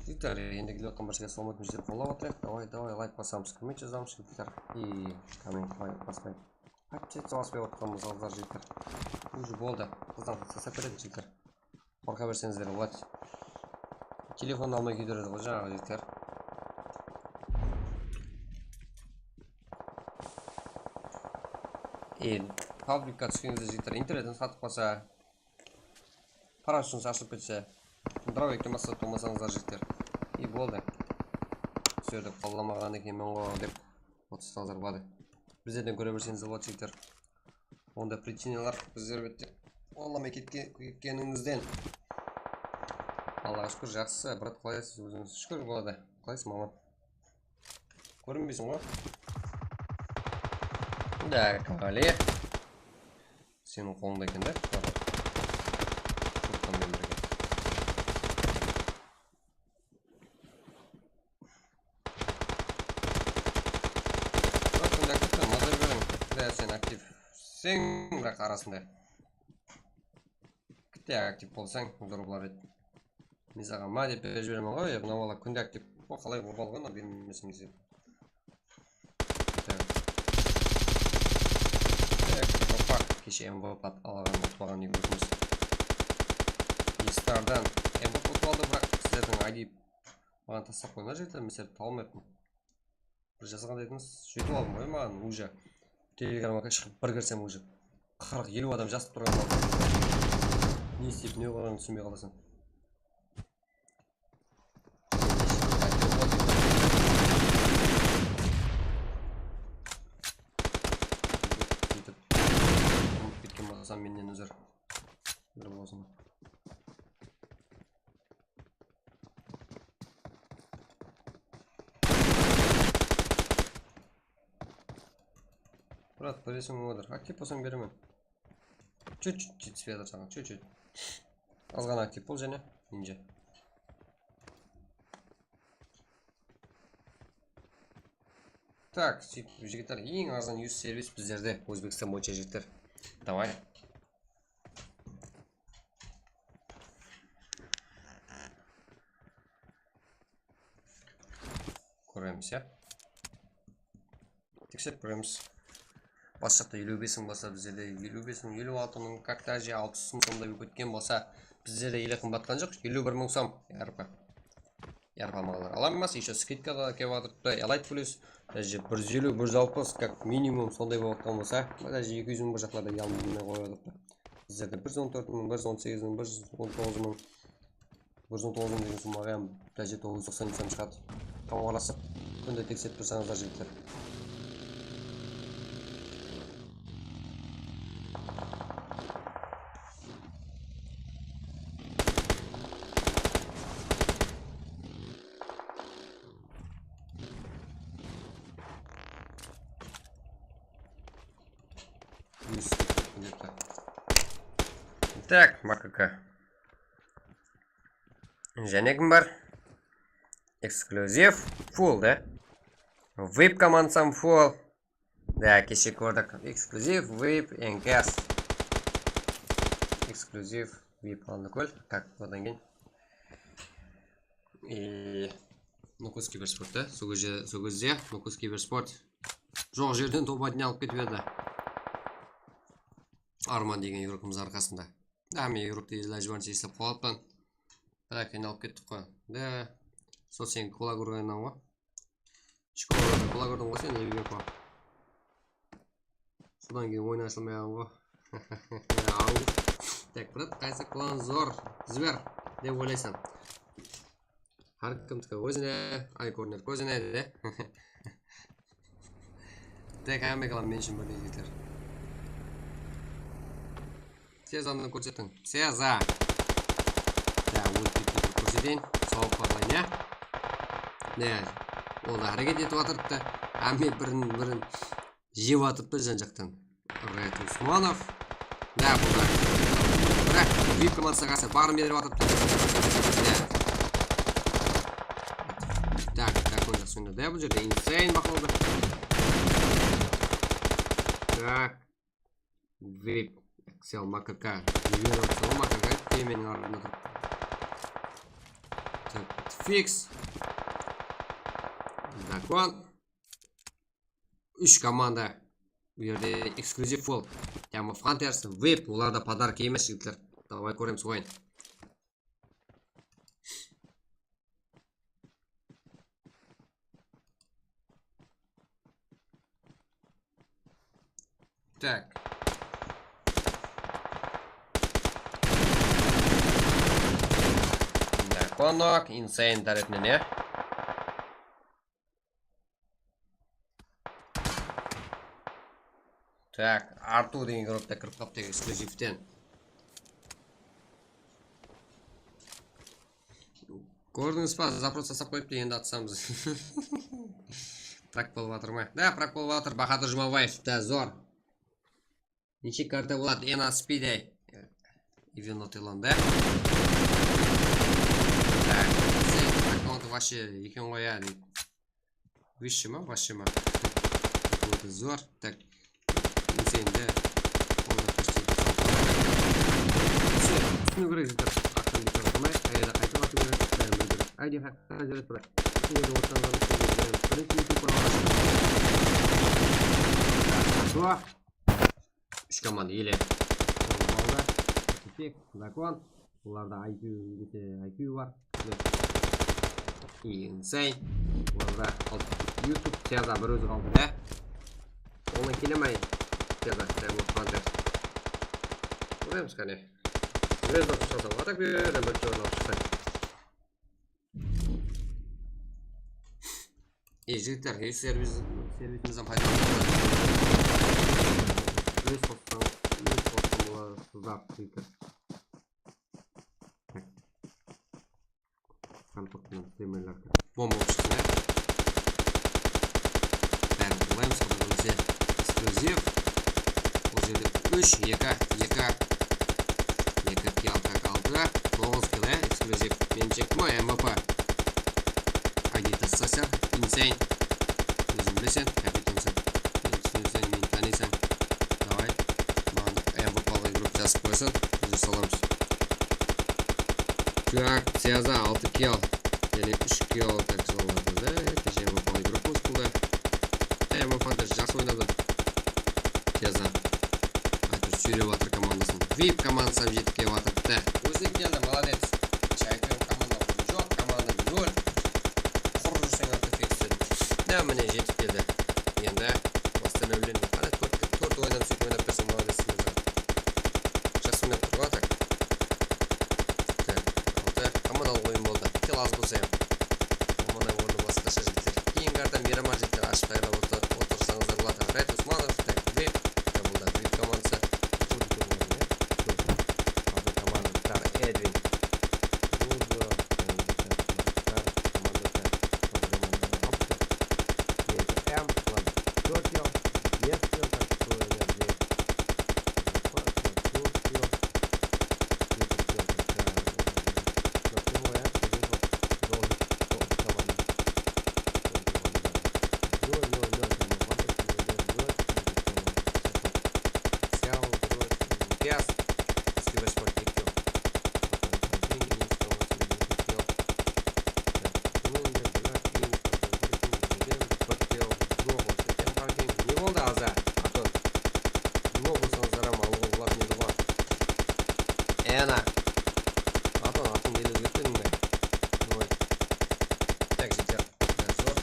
Jigitler, endi kelip atqan barshagá assalawma aleykum, sizlerdi qollap atırayıq. Davay, davay, layk basamız, komment jazamız, jigitler. I komment, layk basqay. Hátte, basıp atqanımız azlar, jigitler. Уже boldı. Qızdan qızǵa sap beredi, jigitler. Qorqa berseńizler, Vlad. Telefon almay kúydiredi ǵoy jańaǵı jigitler. E, publikka túskeńizde, jigitler, internetin satıp qalsa, paransınız ashılıp ketse, drawbackten basqa tolmasańızlar, jigitler. E, boldı. Sizlerdi qollamaǵan ekenmen ǵoy dep otırsańızlar boladı. Bizlerden kóre berseńizler boladı, jigitler. Onda причиналар bizler bette. Qollama ketke-, ketkenińizden. Allaǵa shúkir, jaqsı. Brat, qalaysız ózińiz? Shúkir, boladı. Qalaysız, Maman? Kórinbeyseń ǵoy. Da, kavale. Seniń qolıńda eken da. Kurtkanmen birge. Bırak, bunday aktivte maza bermediń. Báribir sen aktivseń, biraq arasında. Kitte aktiv bolsań, zor bolar edi. Men saǵan ma dep berip jiberemen ǵoy, mına bala kúnde aktiv. O, qalay urıp alǵan, bermesem dese. Tak. Tak, opa, keshe M V P alaǵan, utpaǵan eken ózimiz. Estardan M V P utıp aldı, biraq sizlerdiń I D maǵan taslap qoyıńlar, jigitler, men sizlerdi taba almayappan. Bir jazǵan edińiz, sóytip aldım ǵoy maǵan, уже. Telegramǵa shıǵıp bir kirsem, уже qırq, eliw adam jazıp turǵan. Ne islep, ne qılǵanın túsinbey qalasań. Sóytip, umıtıp ketken bolsam, mennen uzır. Bir bolsın. Brat, bir esim otır. Aktiv bolsań beremen. Чуть-чуть jetispey atır saǵan, чуть-чуть. Azǵana aktiv bol jáne, ninja. Tak, sóytip, jigitler, eń arzan yus servis bizlerde, Ózbekstan boyınsha, jigitler. Davay. Kóremiz, ya. Tekserip kóremiz. Bas jaqta eliw bes mıń basa, bizlerde eliw bes mıń, eliw altı mıń, как даже altı júz mıń somday bolıp ketken bolsa, bizlerde ele qımbatqan joq, eliw bir mıń som yarpa. Yarpa maǵalar alaman, ещё скидка da kelip atırıptı, Elite Plus, даже bir júz eliw, bir júz alpıs, как минимум, sonday bolıp atqan bolsa, даже eki júz mıń bir jaqlarda yalınmay qoyıp atırıptı. Bizlerde bir júz on tórt mıń, bir júz on segiz mıń, bir júz on toǵız mıń, bir júz on toǵız mıń degen summaǵa hám даже toǵız júz toqsan insan shıǵadı. Tawa alasıq, kúnde tekserip tursańızlar, jigitler. Tak, M K K. Jáne kim bar? Eksklyuziv full, da? Vip komandası full. Da, keshe kórdik. Eksklyuziv, vip, N K S. Eksklyuziv, vip aldı kól. Tak, odan keyin. E, Nukus kibersport, da? Sol gezde, sol gezde Nukus kibersport. Joq jerden top odniy alıp ketip edi. Arman degen yurogımız arqasında. Hámme yurogtı ilajı barınsha eslep qalıppan. Biraq qıynalıp kettik qoy. Da, sol sen kola kórgennen ǵoy. Shkolarda kola kórdiń ǵoy sen, Evigepo. Sodan keyin oyın ashılmay alǵan ǵoy. Aw. Tak, brat, qaysı klan zor? Jiber, dep oylaysań. Hár kimdiki ózine, ay kóriner kózine, de. Tek hámme klan men ushın birdey, jigitler. Sezanı kórsetiń. Seza. Ya, ólip ketken kórseteyin. Sawıp barlayın, ya. Ne, ol da háreket etip atırıptı. Hámme birin-birin jep atırıptı jan-jaqtan. Red Usmanov. Ya, bul da. Biraq vip komandasına qarsı barın berip atırıptı. Ya. Tak, tak, jaqsı oynadı. Ya, bul jerde Insane baqladı. Tak. Vip, Excel, M K K. Júz on M K K, kemeniń ardında turıptı. Tak, Fix. Dakon. Úsh komanda. Bul jerde eksklyuziv full. Diamond Hunters, vip, olarda podarka emes, jigitler. Davay, kóremiz oyın. Tak. Dakonok, Insane tárepinen, ya. Tak, Artu degen gruppa kirip qalıptı ekskluzivten. Kórdińiz ba, zaпрос taslap qoyıptı, endi atsamız. Prak bolıp atır ma? Da, prak bolıp atır, Bahadır Jumabaev, da, zor. Neshe karta boladı? N S P de. Event otilanda. Tak, sen akkauntı вообще eken ǵoy, ya, deydi. Выше ma, вообще ma? Какой-то zor. Tak. Insane de. Onda почти. Túsiniw kerek, jigitler. Aqsam bekar qılmay, qayerda qaytib atıw kerek, bárin biliw kerek. I D haqqında júrip turayıq. Túsingerdi ortadan birinshi YouTube kanalına shıqtıq. Úsh komanda ele. Aldı. Kepek, Zakon. Bularda I Q, jeke I Q bar. Mine. Insane. Bularda YouTube Seza bir ózi qaldı, da. Onnan kelemay Seza, Seza Hunters. Kóremiz, qáne. Óz dosın shıqsa, atak bir jerden birinshi orın alıp shıqsa. E, jigitler, e, servis, servisimizden paydalanıp, óz qosqan, óz qosqan bolasızlar, jigitler. Kompaktınan tremerlerdi bomba bolıp shıqsın, ya. Bárin qolaymız, qolaymız, ya. Ekskluziv. Bul jerde úsh, eki, eki, eki kill aldı, toǵız kill, ya, ekskluziv. Meniń chektim ǵoy, M V P. I D tassa, Insane. Óziń bileseń, Tak, Tiaza altı kill. Jáne úsh kill, tak, jılalardı da. Keche Mafan igrok bolsın da. E, Mafan da jaqsı oynadı. Tiaza. Aytır, súyrep atır komandasın. Vip komandası hám jetip kelip atır. Tak, ózine keldi, молодец. Aytır, komanda joq, komanda nol. Qurı júrseń, atır, feksten. Ya, mine, jetip keldi. Endi восстановление. Qáne, tórt, tórt oynan, sóytip oynap berseń, молодец, Tiaza. Jaqsı oynap tur ǵoy, tak. Tak, altı. Komandalıq oyın boldı. Kill az bolsa hám. Komanda ornı basqasha, jigitler. Keyingi karta Miramar, jigitler, ashıp tayarlap otır-, otırsańızlar boladı. Red Usmanov, tak, Vip. Tabıldı. Vip komandası. Kórdi, kórdi, kórdi, ya. Kórdi. Aldı komanda, tar, Edvin. Ruzo, komanda, tar, komanda, tar. Komanda, tar. Eki M, tórt yol, bes yol, tak, bu enerji. Ne boldı, Aza? Aton. Duo bolsańızlar hám alıwǵa boladı edi ǵoy. Ena. Aton, atın ele ketpediń be? Oy. Tak, jigitler. Zor.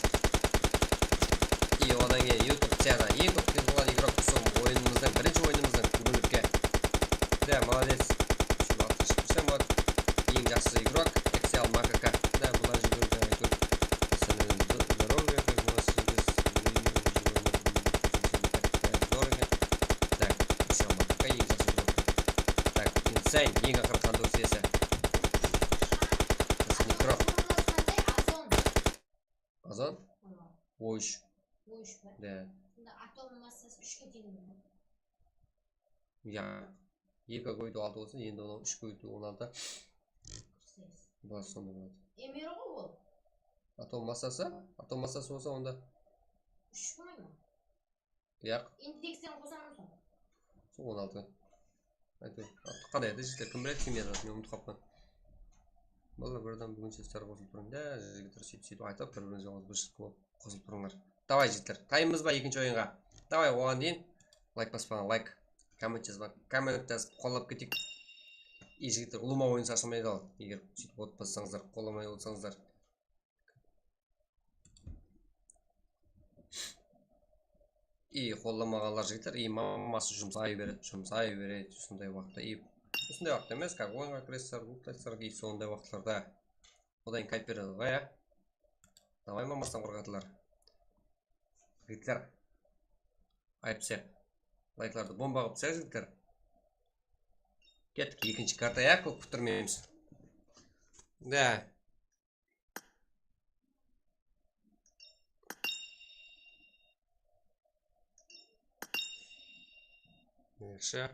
I odan keyin YouTube Tiaza. Eń kóp kill qılǵan igrok usı oyınımızdıń, birinshi oyınımızdıń, kúnlikte. Да, молодец. Shunday atqa shıǵıp tursam boladı. Eń jaqsı igrok, Excel Makaka. Да, bular jigitler, áytewir. Sen endi здоровье, как у нас здесь, здорово. Так, Excel Makaka eń jaqsı igrok. Так, Insane, eń aqırǵı qandı sesi. Sen igrok. Ozon? Oy, úsh. Oy, úsh pa? Да. Sonda atom massası úshke teń be? Ya. Eki kóbeytiw altı bolsa, endi onı úsh kóbeytiw on altı. Qırq segiz. Bas, sonda boladı. Emir ǵoy ol. Atom massası? Atom massası bolsa onda. Úsh bolmay ma? Yaq. Indeksten qosaman soń. Sol on altı. Áytewir, qanday edi, jigitler, kim biledi, kim jazdı, men umıtıp qalıppan. Balalar, bir adam búgin sesler qosılıp turıń da, jigitler, sóytip, sóytip aytıp, bir-birińizge bir jigit bolıp qosılıp turıńlar. Davay, jigitler, tayınbız ba ekinshi oyınǵa? Davay, oǵan deyin layk baspaǵan layk, komment jazbaǵan komment jazıp, qollap keteyik. I, jigitler, ulıwma oyın shashılmaydı al, eger sóytip otpasańızlar, qollamay otsańızlar. I qollamaǵanlar, jigitler, i maması jumsay beredi, jumsay beredi usınday waqıtta. I usınday waqıtta emes, как oyınǵa kiresizler, uqtaysızlar, i sonday waqıtlarda odan kayıp beredi ǵoy, ya. Davay, mamasınan qorqadılar. Jigitler, ayıp islep, layklardı bomba qılıp taslayıq, jigitler. Kettik, ekinshi karta, ya, kóp kúttirmeymiz. Да. Yaqshı.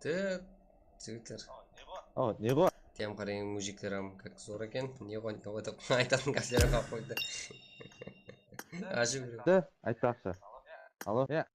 Dı, jigitler. Awa, ne bar? Dem qarayın, mujikler hám как zor eken. Ne ǵoy, ne ǵoy dep aytatın gásleri qalıp qoydı. Ajı bir. Dı, aytpaqshı. Alo? Ya.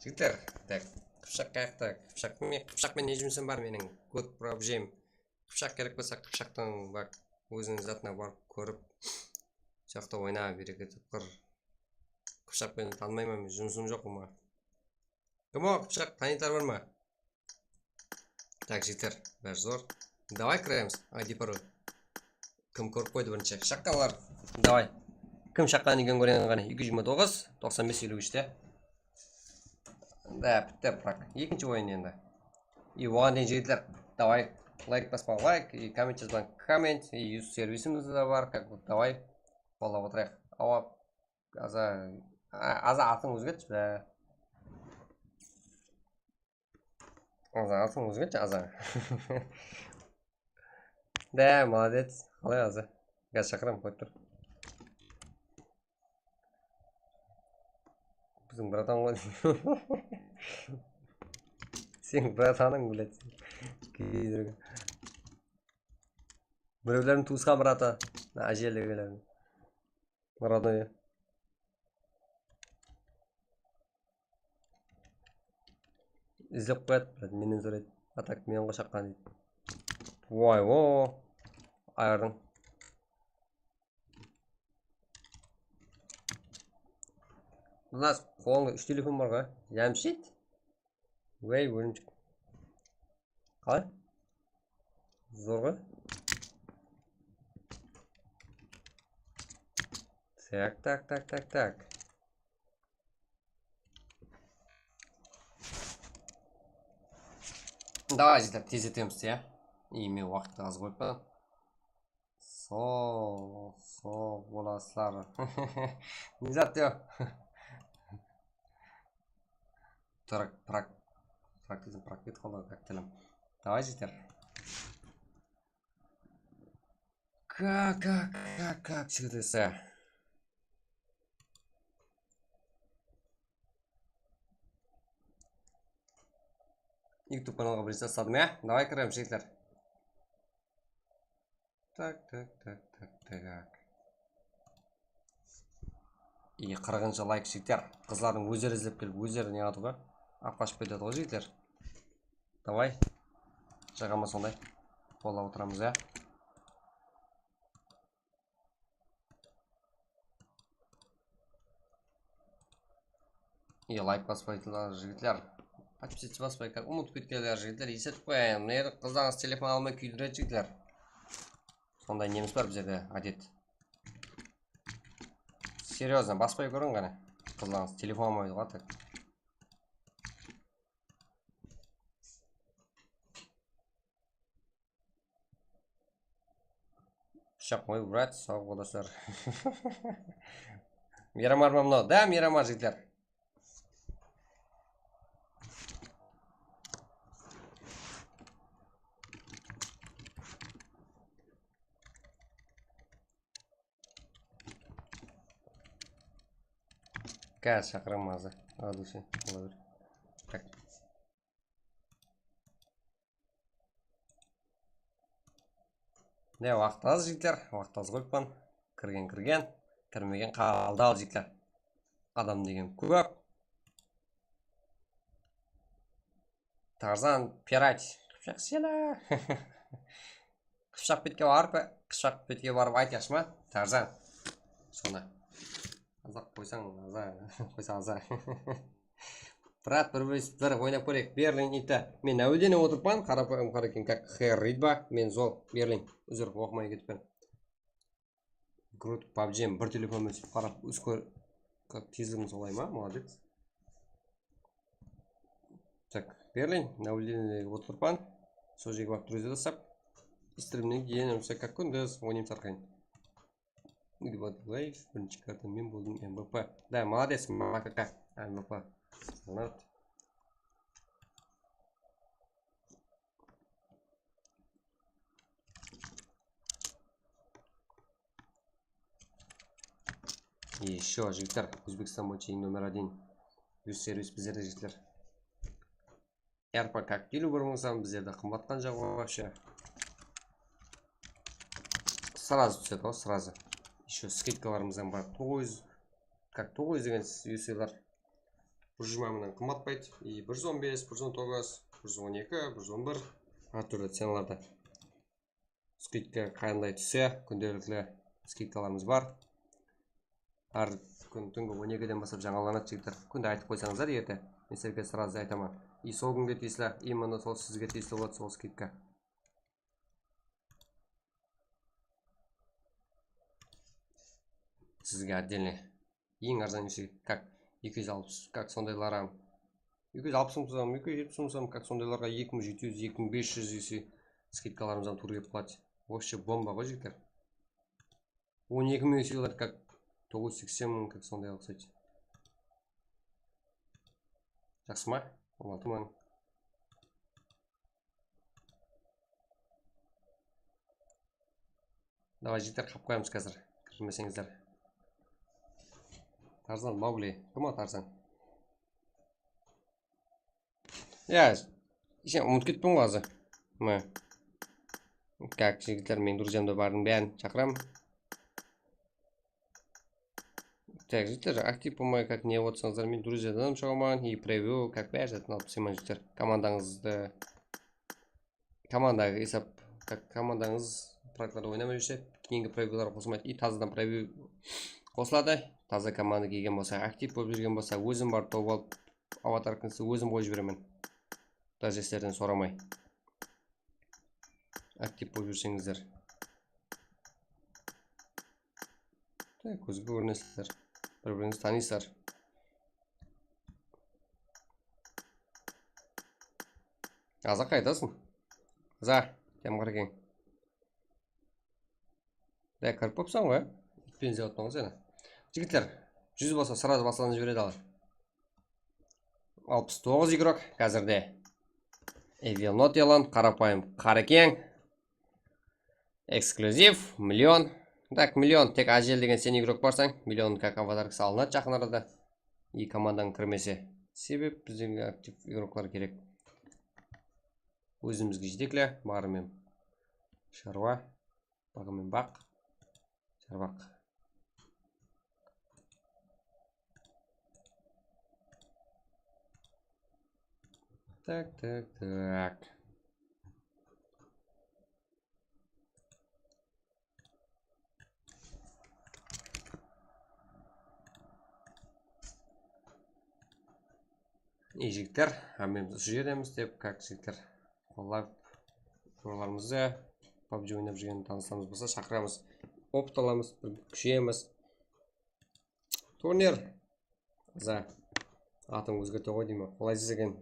Jigitler, tak, qıpshaq qayaqta? Qıpshaq men, qıpshaq penen ne jumısım bar meniń? Good problem. Qıpshaq kerek bolsa, qıpshaqtıń, bak, óziniń zatına barıp kórip, soqta oyna, bereket qır. Qıpshaq penen tanımayman men, jumısım joq maǵan. Kim o, qıpshaq tanıytuǵınlar bar ma? Tak, jigitler, bári zor. Davay kiremiz. I D parol. Kim kórip qoydı birinshi? Shaqqanlar. Davay. Kim shaqqan eken, kóreyin qáne. Eki júz jigirma toǵız, toqsan bes, eliw úsh te. Da, bitti, brak. Ekinshi oyın endi. I oǵan deyin, jigitler, davay, layk baspań, layk, i komment jazbań, komment, i yus servisimiz de bar, как бы, davay, qollap otırayıq. Awa, aza, a- aza, atıń ózgertshi, bá. Aza, atıń ózgertshi, aza. Da, молодец. Qalay, aza? Gaz shaqıram, qoyıp tur. Biziń bratan ǵoy. Seniń bratanıń, блядь. Birewlerdiń tuwısqan bratı. Ájeligilerdiń. Родной. Izlep qoyadı, блядь, mennen soraydı. А так, men ǵoy shaqqan deydi. Vay, o. Ayırdıń. Mına qolıńda úsh telefon bar ǵoy. Jámshid. Wey, ólimshik. Qalay? Zor ǵoy. Tak, tak, tak, tak, tak. Davay, jigitler, tez etemiz, ya. I men waqıttı az qoyıppan. Sol, sol bolasızlar. Ne zat diyor? Prak, prak, prak dedim, prak deydi, qalay, как tilim. Davay, jigitler. Как, как, как, как, jigitler. YouTube kanalǵa birinshi tasladım, ya? Davay, kiremiz, jigitler. Tak, tak, tak, tak, tak. I qırqınshı layk, jigitler. Qızlardıń ózleri izlep kelip, ózleri ne qıladı ǵoy? Alıp qashıp ketedi ǵoy, jigitler. Davay. Jaǵama sonday. Qollap otıramız, ya. I layk baspaydılar, jigitler. Podpisatsiya baspay, как, umıtıp ketkenler, jigitler, esletip qoyayın. Mına jerde qızlarıńız telefon almay kúydiredi, jigitler. Sonday nemiz bar bizlerde, ádet. Серьёзно, baspay kóriń qáne. Qızlarıńız telefon almaydı ǵoy, так. Пышак мой брат, sawǵa bolasızlar. Miramar ma mınaw? Da, Miramar, jigitler. Gaz shaqıraman házir. Al, dese, bola ber. Tak. Ne, waqıt az, jigitler, waqıt az qoyıppan. Kirgen, kirgen, kirmegen qaldı al, jigitler. Adam degen kóp. Tarzan, pirat. Qıpshaq sela. Qıpshaq betke barıp, qıpshaq betke barıp ayt, yaqshı ma, Tarzan? Sonı. Azaq qoysań, aza, qoysań, aza. Brat, bir vs bir oynap kóreyik. Berlin iti. Men áwelden otırıppan, qarapayım qara eken, как, Herr Ridba. Men zol, Berlin. Úzir, oqımay ketippen. Groot pabji bir telefon menen qarap, úskir, как, tezligin solay ma? Молодец. Так, Berlin, áwelden otırıppan. Sol jerge barıp, друзья taslap. Strimnen keyin, как, kúndez oynaymız arqayın. Life, birinshi karta men boldım, M V P. Da, молодец, makaka, M V P. Salat. Еще, jigitler, Ózbekstan boyınsha eń nomer один. Yus servis bizlerde, jigitler. R P как, eliw bir mıń san bizlerde qımbatqan joq вообще. Сразу túsedi ǵoy, сразу. Еще скидкаларımız hám bar. Toǵız júz, как, toǵız júz degen yuseylar. Bir júz jigirma mıńnan qımbatpaydı. И bir júz on bes, bir júz on toǵız, bir júz on eki, bir júz on bir, hár túrli cenalarda. Skidka qanday tússe, kúndelikli skidkalarımız bar. Hár kún túngi on ekiden baslap jańalanadı, jigitler. Kúnde aytıp qoysańızlar erte. Men sizlerge сразу aytaman. И sol kúnge tiyisli, именно sol sizge tiyisli boladı sol skidka. Sizge отдельный. Eń arzan isi, как eki júz alpıs, как sondaylar ham. Eki júz alpıs mıń tuzaman, eki júz jetpis mıń tuzaman, как sondaylarǵa eki mıń jeti júz, eki mıń bes júz isi skidkalarımız ham tuwrı kelip qaladı. Вообще bomba ǵoy, jigitler. On eki mıń isi boladı, как toǵız júz seksen mıń, как sonday uqsaydı. Jaqsı ma? On altı mıń. Давай, jigitler, qap qoyamız házir, kirmeseńizler. Tarzan, Maugli. Kim o Tarzan? Ya, sen umıtıp ketpen ǵoy házir. Mine. Как, jigitler, meniń друзьямdı bardıń bárin shaqıramın. Так, jigitler, aktiv bolmay, как, ne otsańızlar, men друзьядан shıǵaman, и preview, как, bári zattan alıp taslayman, jigitler. Komandańızdı, komandaǵı esap, как, komandańız proektlarda oynamay júrse, keyingi previewlar qosılmaydı. И tazadan preview qosıladı. Taza komanda kelgen bolsa, aktiv bolıp júrgen bolsa, ózim barıp tawıp alıp, avatarkanızdı ózim qoyıp jiberemen. Даже sizlerden soramay. Aktiv bolıp júrseńizler. Tak, kózge kórinesizler. Bir-birińizdi tanıysızlar. Aza, qaydasıń? Aza, Temqar eken. Da, kirip qopsań ǵoy. Itpen izlep atırman ǵoy seni. Jigitler, júz bolsa, сразу baslanıp jiberedi al. Alpıs toǵız igrok házirde. Evil Not Elon, qarapayım Qarekeń. Ekskllyuziv, million. Tak, million, tek Ajel degen sen igrok barsań, million как avatarkası alınadı jaqın arada. И komandań kirmese. Sebep bizlerge aktiv igroklar kerek. Ózimizge jetekli, barımen sharwa. Baǵımen baq. Sharbaq. Tak, tak, tak. Ey, jigitler, hámmemiz usı jerdemiz dep, как, jigitler, qollap, joralarımızdı, PUBG oynap júrgen tanıslarımız bolsa, shaqıramız. Opıt alamız, bir kúsheyemiz. Turnir. Za. Atın ózgerte ǵoy deymen. Qolaysız eken.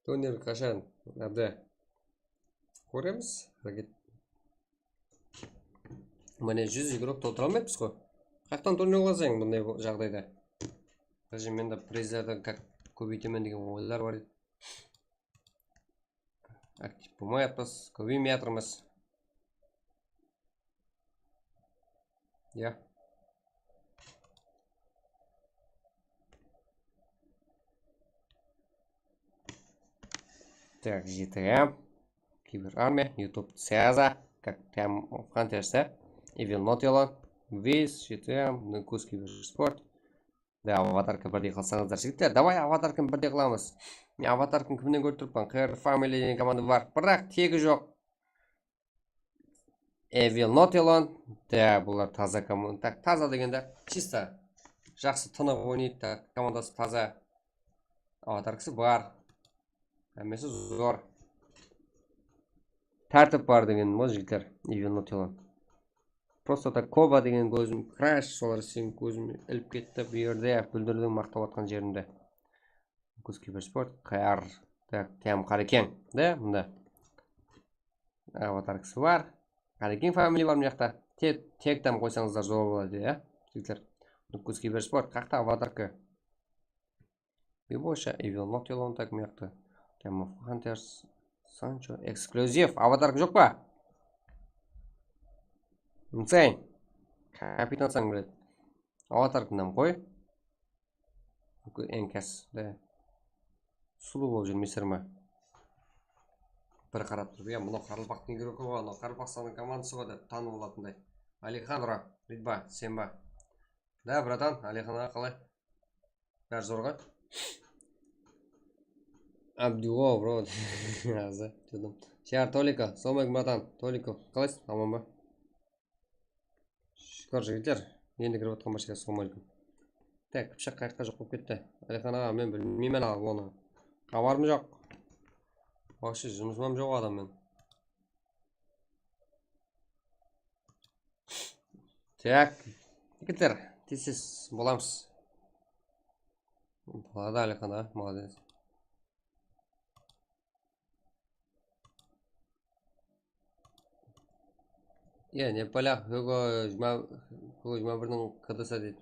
Turnir qashan? Nerede? Kóremiz. Háreket. Mine, júz igrok toltıra almaypız ǵoy. Qayaqtan turnir qılasań bunday bo-, jaǵdayda? Даже mende prizlerdi как kóbeytemen degen oylar bar edi. Aktiv bolmay atırmız, kóbeymey atırmız. Ya. Так, G T A, Kiber Army, YouTube, Caza, как там Hunters, да? Evil Not Elon, Wiz, G T A, Nukus, Kibersport. Da, avatarka birdey qılsańızlar, jigitler. Davay, avatarkanı birdey qılamız. Men avatarkanı kimnen kórip turıppan? Q R Family degen komanda bar. Biraq tegi joq. Evil Not Elon. Da, bular taza komanda. Tak, taza degende, чисто jaqsı, tınıq oynaydı. Tak, komandası taza. Avatarkası bar. Hámmesi zor. Tártip bar degenim ǵoy, jigitler. Evil Not Elon. Просто так, Koba degen kózim, Crash, solar sen kózim ilip ketti bu jerde, búldirdiń maqtap atqan jerimde. Nukus Kibersport, Q R, так, Tiyam Qarekeń, da, mında. Avatarkası bar. Qarekeń Family bar mıyaqta. Te-, teg tam qoysańızlar zor boladı, ya, jigitler. Nukus Kibersport, qayaqta avatarka? Bibosha, Evil Not Elon, tak, mıyaqta. Game of Hunters, Sancho, ekskllyuziv, avatarka joq pa? Insane. Kapitansań biledi. Avatarkanı qoy. Enkas, da. Sulıw bolıp júrmeysiz ma? Bir qarap turıp, ya, mınaw qaraqalpaqtıń igroki ǵoy, mınaw Qaraqalpaqstanıń komandası ǵoy dep tanıp alatınday. Alixandro, Ridba, sen ba? Da, bratan, Alixan aǵa, qalay? Bári zor ǵoy. Abduo, bro. Azı, júdim. Shar Toliko, assalamu aleykum, bratan. Toliko, qalaysız? Aman ba? Shúkir, jigitler. Endi kirip atqan barshagá assalamu aleykum. Tak, qıpshaq qayaqqa joq bolıp ketti? Alixan aǵa, men bilmeymen aǵa onı. Xabarım joq. Вообще jumısım joq adam men. Tak, jigitler, tez-tez bolamız. Boladı, Alixan aǵa, molodec. Iya, ne polyak, Hugo jigirma, Hugo jigirma birdiń K D S deydi.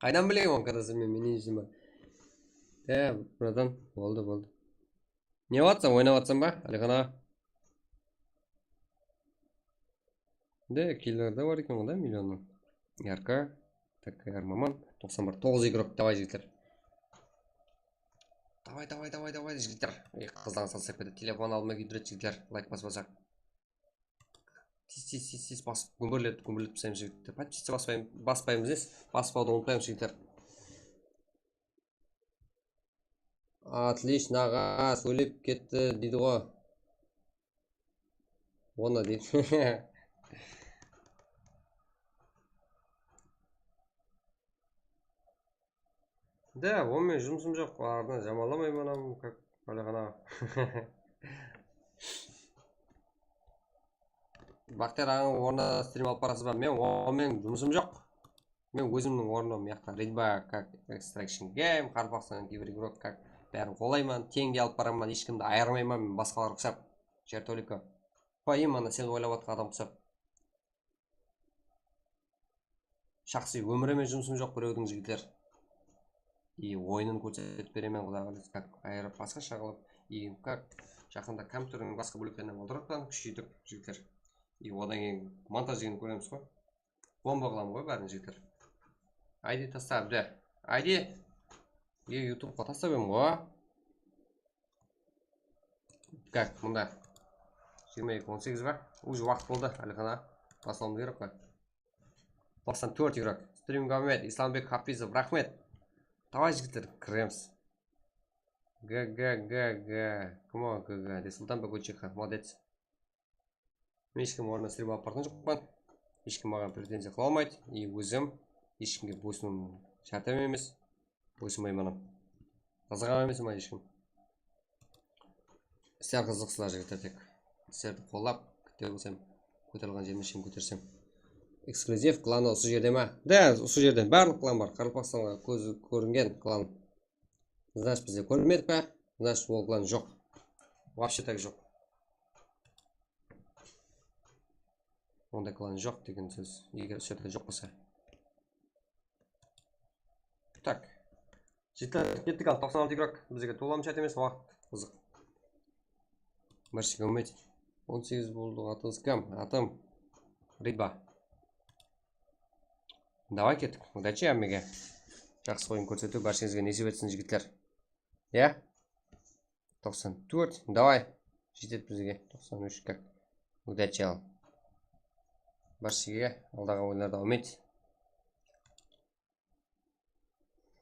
Qaydan bileyim onıń K D S men, men ne ishim bar? Ya, bratan, boldı, boldı. Ne atsań, oynap atsań ba, Alixan aǵa? De, killer de bar eken ǵoy da, millionnan. R K, T K R Maman, toqsan bir, toǵız igrok, davay, jigitler. Davay, davay, davay, davay, jigitler. Ey, qızdan salsaq ketedi, telefon aldıma kiydiredi, jigitler, layk baspasaq. Tez, tez, tez, tez basıp, gúmbirletip, gúmbirletip taslaymız, jigitler. Podpiska baspaymız, baspaymız, baspawdı umıtpaymız, jigitler. Отлично, aǵa, sóylep ketti deydi ǵo. Onı deydi. Da, onıń menen jumısım joq, ardan jamanlamayman, как, Alixan aǵa. Baxtiyar aǵańıń ornına strim alıp barasız ba? Men onıń menen jumısım joq. Men ózimniń ornım, mıyaqta Ridba, как Extraction Game, Qaraqalpaqstan kiber igrok, как bárin qolayman, teńge alıp baraman, hesh kimdi ayırmayman, men basqalarǵa uqsap. Sher Toliko. Поименно sen oylap atqan adam uqsap. Shaxsıy ómirime jumısım joq birewdiń, jigitler. И oyının kórsetip beremen, quday qálese, как ayırıp basqasha qılıp. И как jaqında kompyuterdiń basqa bóleklerinen oldırıp, kúsheytip, jigitler. И odan keyin montaj degen kóremiz ǵoy. Bomba qılamız ǵoy bárin, jigitler. I D tasta, bile. I D. E, YouTubeqa taslap edim ǵoy. Как, mında jigirma eki on segiz ba? Уже waqıt boldı, Alixan aǵa. Baslawımız kerek ǵoy. Toqsan tórt igrok. Strimge úmit, Islambek Hafizov, raxmet. Davay, jigitler, kiremiz. G G G G. Kim o, G G? De Sultanbek Uchixa, molodec. Men hesh kim ornına strim alıp barǵan joqpan. Hesh kim maǵan pretenziya qıla almaydı. И ózim hesh kimge boysınıwım shárt emes. Boysınbayman hám. Qızıǵa emes maǵan hesh kim. Sizler qızıqsızlar, jigitler, tek sizlerdi qollap, kútip bolsam, kóterilgen jerime shekem kótersem. Eksklyuziv klanı usı jerde ma? Da, usı jerde. Barlıq klan bar. Qaraqalpaqstanǵa kózi kóringen klan. Значит, bizde kórmedik pa? Значит, ol klan joq. Вообще так joq. Onda klan joq degen sóz. Eger usı jerde joq bolsa. Так. Jigitler, kettik al, toqsan altı igrok. Bizge tolam shárt emes, waqıt qızıq. Barshege úmit. On segiz boldı, atıńız kim? Atım Riba. Davay, kettik. Udachi hámmege. Jaqsı oyın kórsetiw bársheńizge nesip etsin, jigitler. Ya? Toqsan tórt. Davay. Jetedi bizge. Toqsan úsh, как. Udachi al. Bárshege aldaǵı oyınlarda úmit.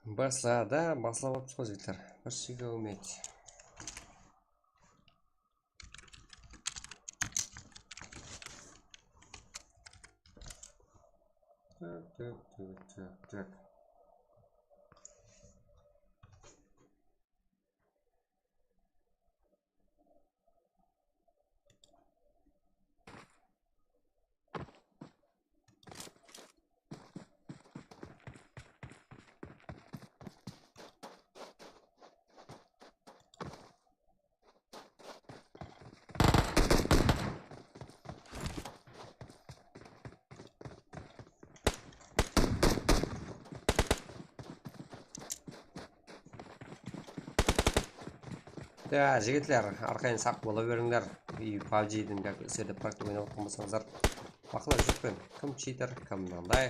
Basla da, baslap atırmız ǵoy, jigitler. Bárshege úmit. Tak, tak, tak, tak, tak. Ya, jigitler, arqayın saq bola berińler. И PUBG-diń gáp islerdi praktika oynap atqan bolsańızlar, baqlap júripten. Kim cheater, kim mınanday.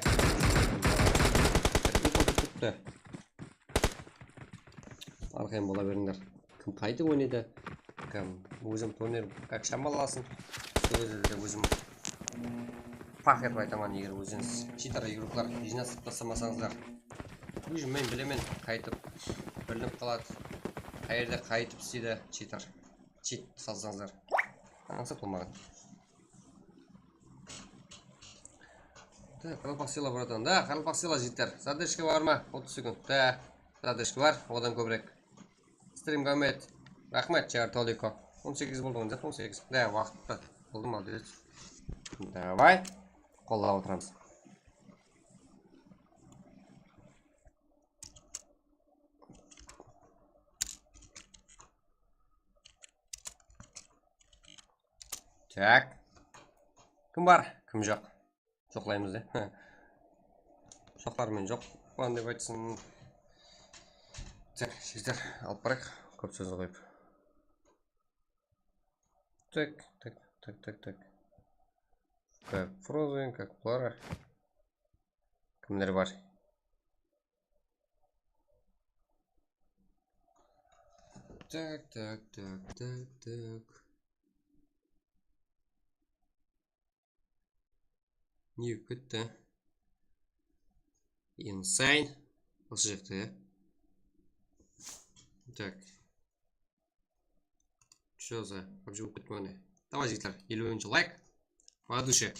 Info kútti. Arqayın bola berińler. Kim qaytıp oynaydı? Kim ózim turner как shamalasın. Sol gezlerde ózim Paq etip aytaman, eger ózińiz cheater igroklar jıynastırıp tasamasańızlar. Уже men bilemen, qaytıp bilinip qaladı. Qayerde qaytıp isleydi cheater. Cheat salsańızlar. Ańsat bolmaǵan. Da, qaraqalpaq sıyla, bratan. Da, qaraqalpaq sıyla, jigitler. Zadeshka bar ma? Otız sekund. Da, zadeshka bar, odan kóbirek. Stream Gamet. Raxmet, Jar Toliko. On segiz boldı, on segiz. Da, waqıttı. Boldı, молодец. Davay. Qollap otıramız. Tak. Kim bar? Kim joq? Joqlaymız de. Joqlar men joq. Ulan dep aytsın. Tak, jigitler, alıp barayıq. Kóp sóz qoyıp. Tak, tak, tak, tak, tak. Как Frozen, как Clara. Kimler bar? Tak, tak, tak, tak, tak. Ne bolıp ketti? Insane. Usı jaqta, ya. Tak. Что за? Вообще bolıp ketti, mine. Davay, jigitler, eliwinshi layk. По душе.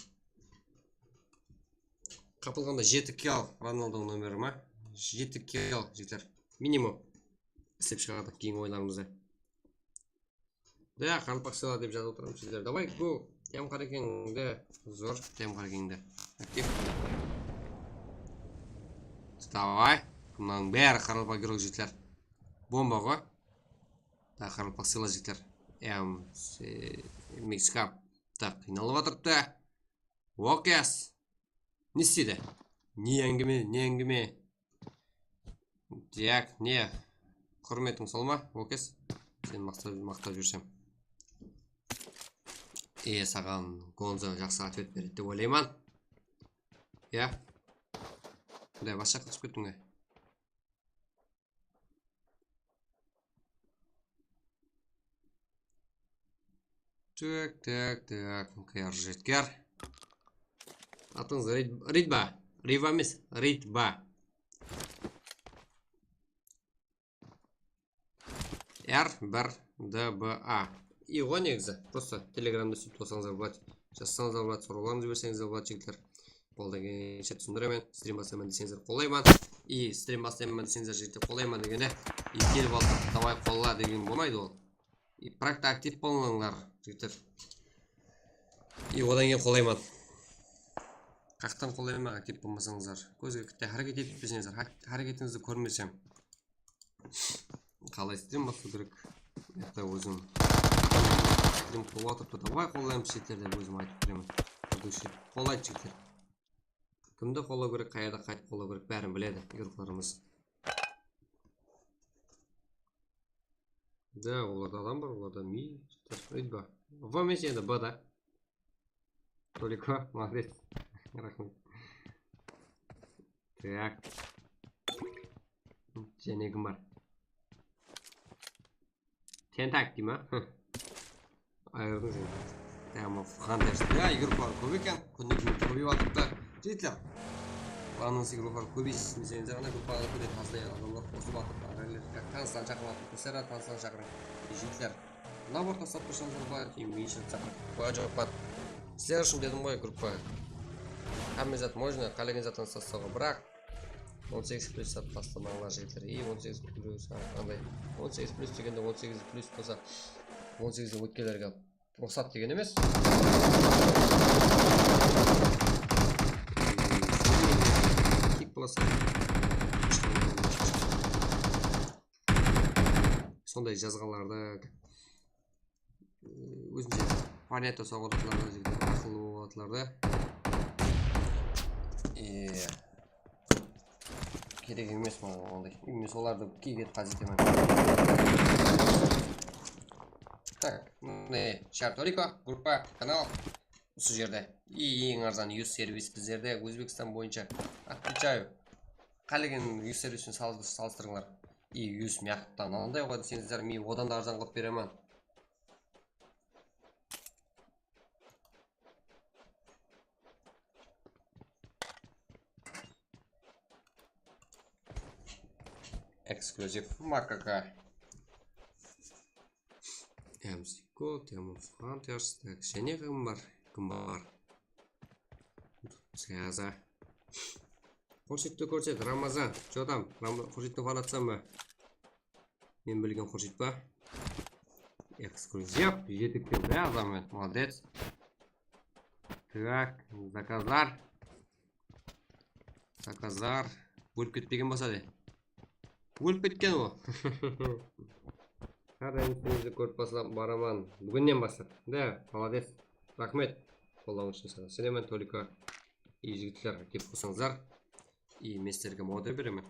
Qapılǵanda jeti kill al, Ronaldo nomeri ma? Jeti kill al, jigitler. Minimum. Islep shıǵadı keyingi oyınlarımızda. Da, qaraqalpaq sıyla dep jazıp otıramız, jigitler. Davay, go. Tiyam Qarekeńdi. Zor, Tiyam Qarekeńdi. Aktiv. Davay. Mınanıń bári qaraqalpaq igrok, jigitler. Bomba ǵoy. Da, qaraqalpaq sıyla, jigitler. Em, se-, Mixcap. Da, qıynalıp atırıptı. Okes. Ne isteydi? Ne áńgime, ne áńgime? Tak, ne? Húrmetiń sol ma, Okes? Sen maqtap, maqtap júrsem. E, saǵan Gonzo jaqsı otvet beredi dep oylayman. Ya. Qanday basqa qılıp kettiń be? Tak, tak, tak. Qıyar jetkar. Atıńız Rid-, Ridba. Riva emes, Ridba. R bir D B A. I ǵoy negizi. Prosta telegramda sóytip alsańızlar boladı. Jazsańızlar boladı, sorawlarıńızdı berseńizler boladı, jigitler. Qoldan kelgenshe túsindiremen. Strim baslayman deseńizler, qollayman. I strim baslayman deseńizler, jigitler, qollayman degende, I kelip alıp, davay qolla degen bolmaydı ol. I prakta aktiv bolıńlar, jigitler. I odan keyin qollayman. Qaqtan qollayman, aktiv bolmasańızlar. Kózge kitte háreket etip beseńizler, há-, háreketińizdi kórmesem. Qalay strim baslaw kerek? Mıyaqta ózim strim qurıp atırıptı. Davay, qollaymız, jigitler, dep ózim aytıp beremen. Qollay, jigitler. Kimdi qollaw kerek, qayerda qaytıp qollaw kerek, bárin biledi igroklarımız. Da, olarda adam bar, olarda mi, jigitler. Ritba. V emes, endi B da. Toliko, молодец. Raxmet. Tak. Jáne kim bar? Tentak dey ma? Ayırdıń sen. Tamam, Hunters. Ya, igroklar kóp eken. Kúnde kún kóbeyip atırıptı. Jigitler. Anons igroklar kóbeysin deseńiz, ana gruppaǵa kúnde tazday adamlar qosılıp atırıptı. Tanıstan shaqırıp atırıptı. Sizler de tanıstan shaqırıń. Jigitler. Nabor taslap tursańızlar boladı, keyin minshilip shaqırıp qoya joqpan. Sizler ushın dedim ǵoy gruppa. Hámme zat можно, qálegen zatın taslawǵa, biraq on segiz plyus zat taslamańlar, jigitler. I on segiz plyus, ha, qanday? On segiz plyus degende on segiz plyus bolsa, on segizden ótkenlerge ruxsat degen emes. Kik bolasa. Sonday jazǵanlardı, e, ózimshe planeta sawǵa atılar da, jigitler, aqıllı bolıp atılar da. E, kerek emes maǵan onday. Men solardı keyinge qazıytaman. Tak, mine, Shartoriko, gruppa, kanal. Usı jerde. I, eń arzan yus servis bizlerde, Ózbekstan boyınsha. Отвечаю. Qálegen yus servisten salıs-, salıstırıńlar. I, yus mıyaqta mınanday ǵoy deseńizler, men odan da arzan qılıp beremen. Eksklyuziv makaka. M C Gold, Demon Hunters, tak, jáne kim bar? Kim bar? Syaza. Xurshidti kórset, Ramazan. Jodam, Ram-, Xurshidti fanatsan ba? Men bilgen Xurshid pa? Eksklyuziv, jetik keldi, azamet, molodec. Tak, zakazlar. Zakazlar. Ólip ketpegen bolsa de. Ólip ketken ol. Hár dayım ústińizdi kórip basla-, baraman. Búginnen baslap. Da, molodec. Raxmet. Qollawıń ushın saǵan isenemen, toliko jigitler kelip qolsańızlar. I men sizlerge moder beremen.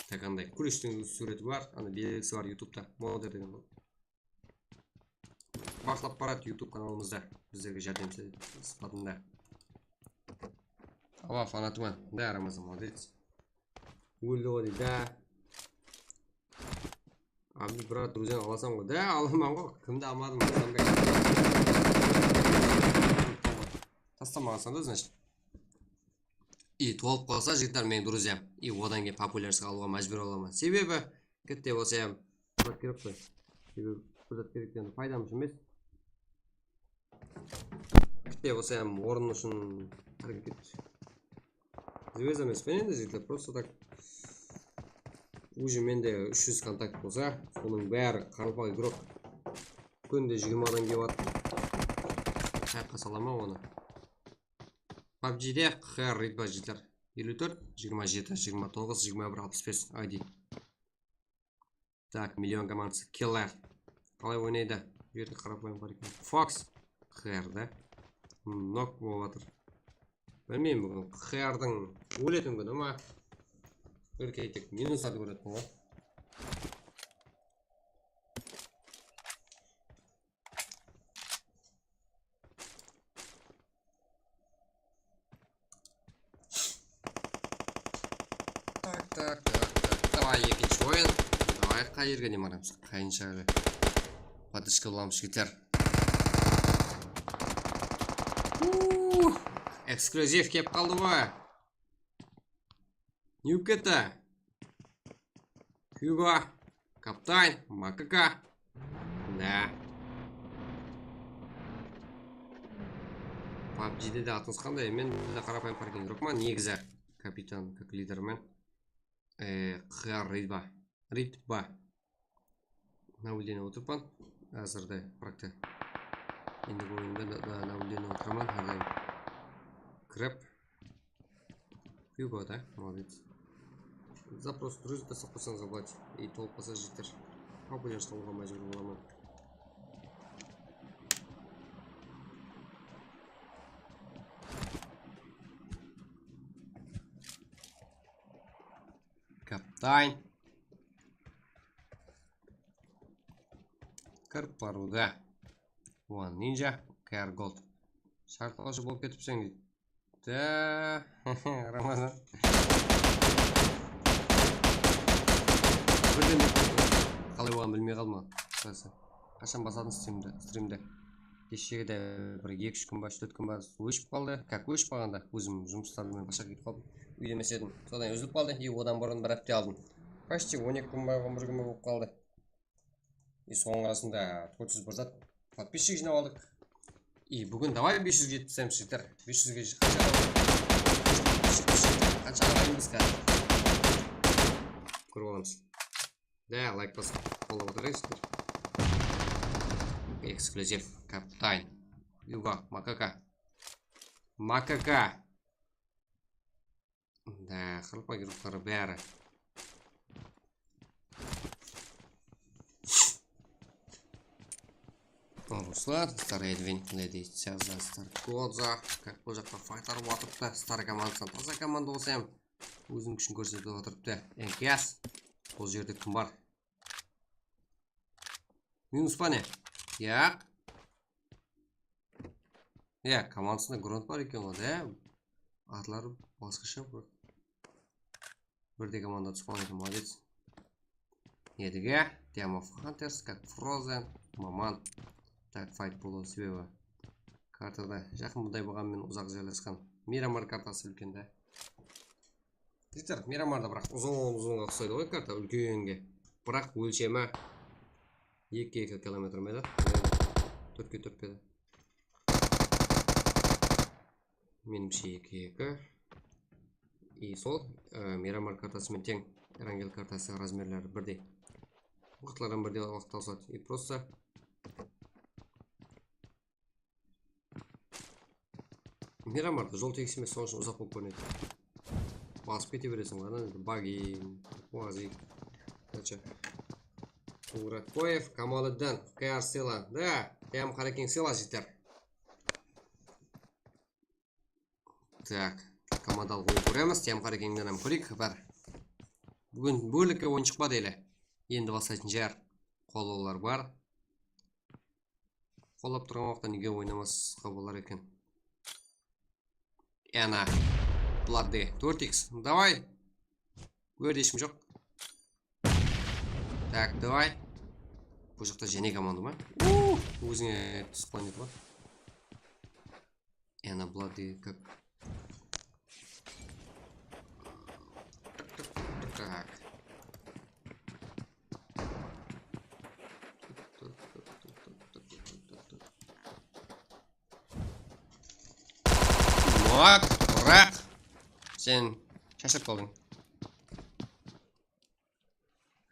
Tak, anday gúreshtiń súwreti bar, ana belgisi bar YouTubeta. Moder degen baqlap baradı YouTube kanalımızda bizlerge járdem sıpatında. Awa, fanatıman. Da, Ramazan, молодец. Óldi ǵoy deydi, da. Abdul, brat, druzyan alasań ǵoy. Da, alaman ǵoy. Kimdi almadım, Hasanbek? Taslamaǵansań da, значит. I tolıp qalsa, jigitler, meniń druzyam. I odan keyin populyarnostqa alıwǵa májbúr bolaman. Sebebi, kitte bolsa hám zat kerek ǵoy. Sebebi bir zat kerek degende paydam ushın emes. Kitte bolsa hám orın ushın háreket. Zvezda emes, men endi, jigitler, просто так. Уже mende úsh júz kontakt bolsa, sonıń bári qaraqalpaq igrok. Kúnde jigirma adam kelip atır. Qayaqqa salaman onı? PUBGde Q R read ba, jigitler? Elliw tórt, jigirma jeti, jigirma toǵız, jigirma bir, alpıs bes I D. Tak, million komandısı, killer. Qalay oynaydı? Bul jerde qarapayım bar eken. Fox. Q R da. Nok bolıp atır. Bilmeymen, búgin Q Rdıń óletin kúni ma? Bir keytek minuslardı kóretuǵın ǵoy. Tak, tak, tak, tak. Davay, ekinshi oyın. Davay, qay jerge ne baramız? Qayınsha ele. Podishka bulamız, jigitler. Uuu, eksklyuziv kelip qaldı ǵoy. Nyuketa. Hugo. Kaptan. Makaka. Da. PUBGde de atıńız qanday? Men de qarapayım parkingirokman, negizi. Kapitan, как лидермен. E, Q R Ridba. Ridba. Nablden otırpan. Házirde, prakta. Endigi oyında da, da nablden otıraman, hár dayım. Kirip. Hugo da, молодец. Запрос, друзья, taslap qoysańız, Vlad. I tolıp qalsa, jigitler. Populyar salıwǵa májbúr bolaman. Kaptan. Kirip barıwda. One Ninja, K R Gold. Shartlawshı bolıp ketipseń, deydi. Da, Ramazan. Birden qalay bolǵanın bilmey qaldım. Qashan basladıń strimdi, strimdi? Keshegi de bir eki-úsh kún ba, úsh-tórt kún ba, óship qaldı. Как óship qalǵanda, ózim jumıslar menen bashqa ketip qaldım. Úyde emes edim. Sodan úzilip qaldı. I odan burın bir hápte aldın. Почти on eki kún ba, on bir kún ba bolıp qaldı. I sonıń arasında tórt júz bir zat podpischik jıynap aldıq. I búgin davay bes júzge jetip taslaymiz, jigitler. Bes júzge qansha, qansha alayımız házir? Kórip alamız. Da, layk basıp qollap otırayıq, jigitler. Eksklyuziv, kaptan. Hugo, Makaka. Makaka. Da, qırpaq ruxları bári. Ruslar, Star Edwin, Lady Syaza, Star Kodza. Kak bul jaqta faytar batıptı. Star komandasınan taza komanda bolsa hám óziniń kúshin kórsetip atırıptı. Enkias. Bul jerde kim bar? Minus pa ne? Yaq. Ya, komandasında grunt bar eken ǵoy, da. Atları basqasha bir. Bir de komanda túsip qalǵan eken, молодец. Edige, Team of Hunters, как Frozen, Maman. Tak, fight boladı, sebebi kartada jaqın bunday bolǵan menen uzaq jerlesken. Miramar kartası úlken, da. Jigitler, Miramarda biraq uzın-uzınǵa uqsaydı ǵoy karta, úlkenge. Biraq ólshemi eki eki kilometr me edi? Tórtke tórt pe edi? Menimshe eki eki. И sol, e, Miramar kartası menen teń. Erangel kartası razmerleri birdey. Waqıtlardan birdey waqıt awısadı. И просто Miramarda jol tegis emes, sonıń ushın uzaq bolıp kórinedi. Basıp kete bereseń ǵoy, ana, bagi, uazik. Короче, Muratboev Kamoliddin, K R sıyla. Da, T M Qarekeń sıyla, jigitler. Так, komandalıq oyın kóremiz. T M Qarekeńnen hám kóreyik, xabar. Búgin, búginlikke oyın shıqpadı ele. Endi baslaytın shıǵar. Qollawlar bar. Qollap turǵan waqıtta nege oynamasqa bolar eken? Ana. Bloody. Tórt X. Davay. Bul jerde eshkim joq. Так, давай. Bul jaqta jáne komanda ma? Ózińe túsip qalǵan edi ǵoy. Ana, bloody как. Так. Murat, Murat. Sen shashırıp qaldıń.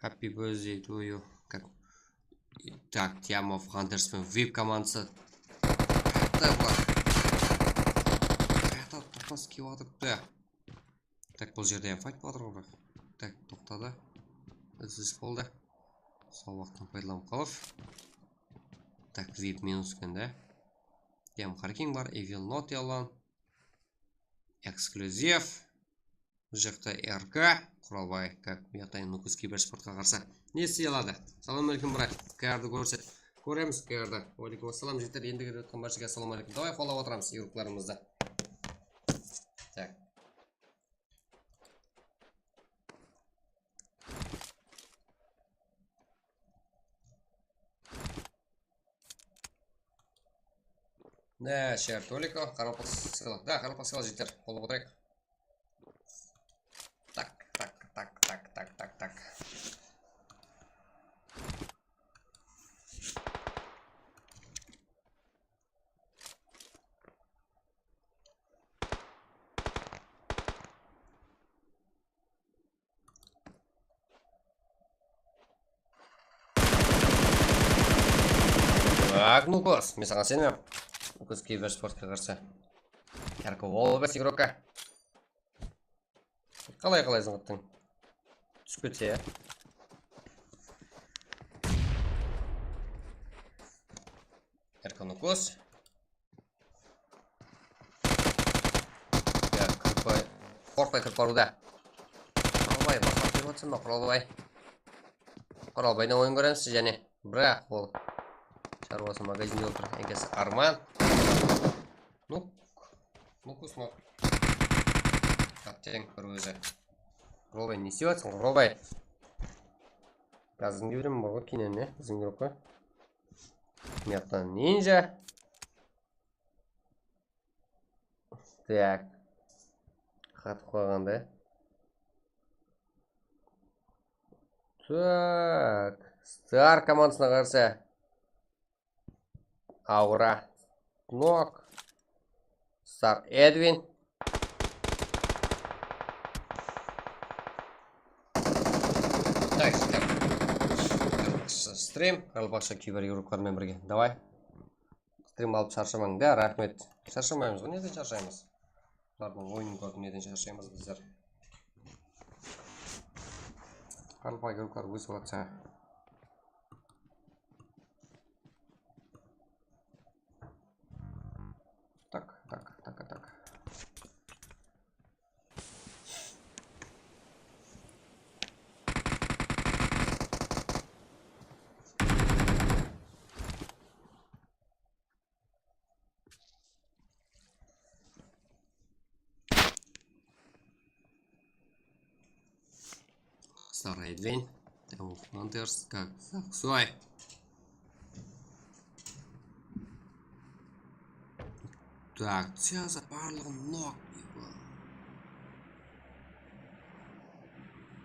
Happy birthday to you. Как? Так, Team of Hunters penen vip komandası. Qayaqta bular? Qayaqta toqtas kiyip atırıptı. Так, bul jerde hám fight bolıp atır ǵoy, biraq. Так, toqtadı. Izsiz boldı. Sol waqıttan paydalanıp qalıp. Так, vip minus eken de. Team Qarekeń bar, Evil Not yalan. Eksklyuziv. Bul jaqta R K, Quralbay, как, bu jaqta endi Nukus kibersportqa qarsı. Ne istey aladı? Salam aleykum, brat. K R-di kórset. Kóremiz K R-di. Aleykum assalam, jigitler. Endi kirip atqan bárshege assalawma aleykum. Davay, qollap atıramız, yurıqlarımızdı. Так. Ne, Sher Toliko, qaraqalpaq sıyla. Da, qaraqalpaq sıyla, jigitler, qollap otırayıq. Tak, tak, tak. Так, Nukus, men saǵan isenemem. Nukus kibersportqa qarsı. Yarko Volves igrokka. Qalay, qalay zıńǵıttıń? Túsip ketse, ya. Yarko Nukus. Ya, kirip qoy-, qorqpay kirip barıwda. Quralbay, baslap berip atırsań ba, Quralbay? Quralbaydan oyın kóremiz jáne. Biraq ol sharwası magazinде otır. Egesi Arman. Nuk. Nukus nok. Kapten bir ózi. Quralbay, ne istep atırsań, Quralbay? Gazın jiberemen bar ǵoy, keyin ne? Biziń gruppa. Mıyaqtan ninja. Так. Qatıp qalǵanda. Так. Star komandasına qarsı. Aura. Nok. Star Edwin. Так, так. Stream. Qaraqalpaqsha kiyber yurıqlarımen birge. Davay. Stream alıp sharshamań da, raxmet. Sharshamaymız ǵoy, neden sharshaymız? Bulardıń oyının kórip, neden sharshaymız bizler? Qaraqalpaq yurıqlar ósip atsa. Так, так, так, так. Старый Эдвин. Hunters, как Заксуай. Так, связа барлығын nok.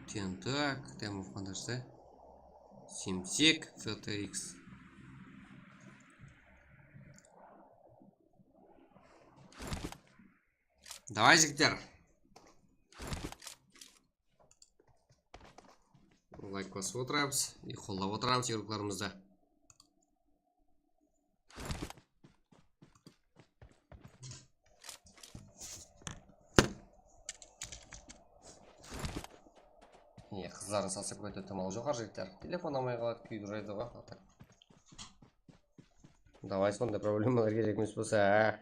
Tentak, Time of Hunters, Simsek, F T X. Davay, jigitler. Layk basıp otıramız, qollap otıramız игрокlarımızdı. E, qızlardıń sası kóte tımalı joqar, jigitler. Telefon almay qaladı, kúyip júredi ǵoy. Davay, sonday problemalar kerek emes bolsa.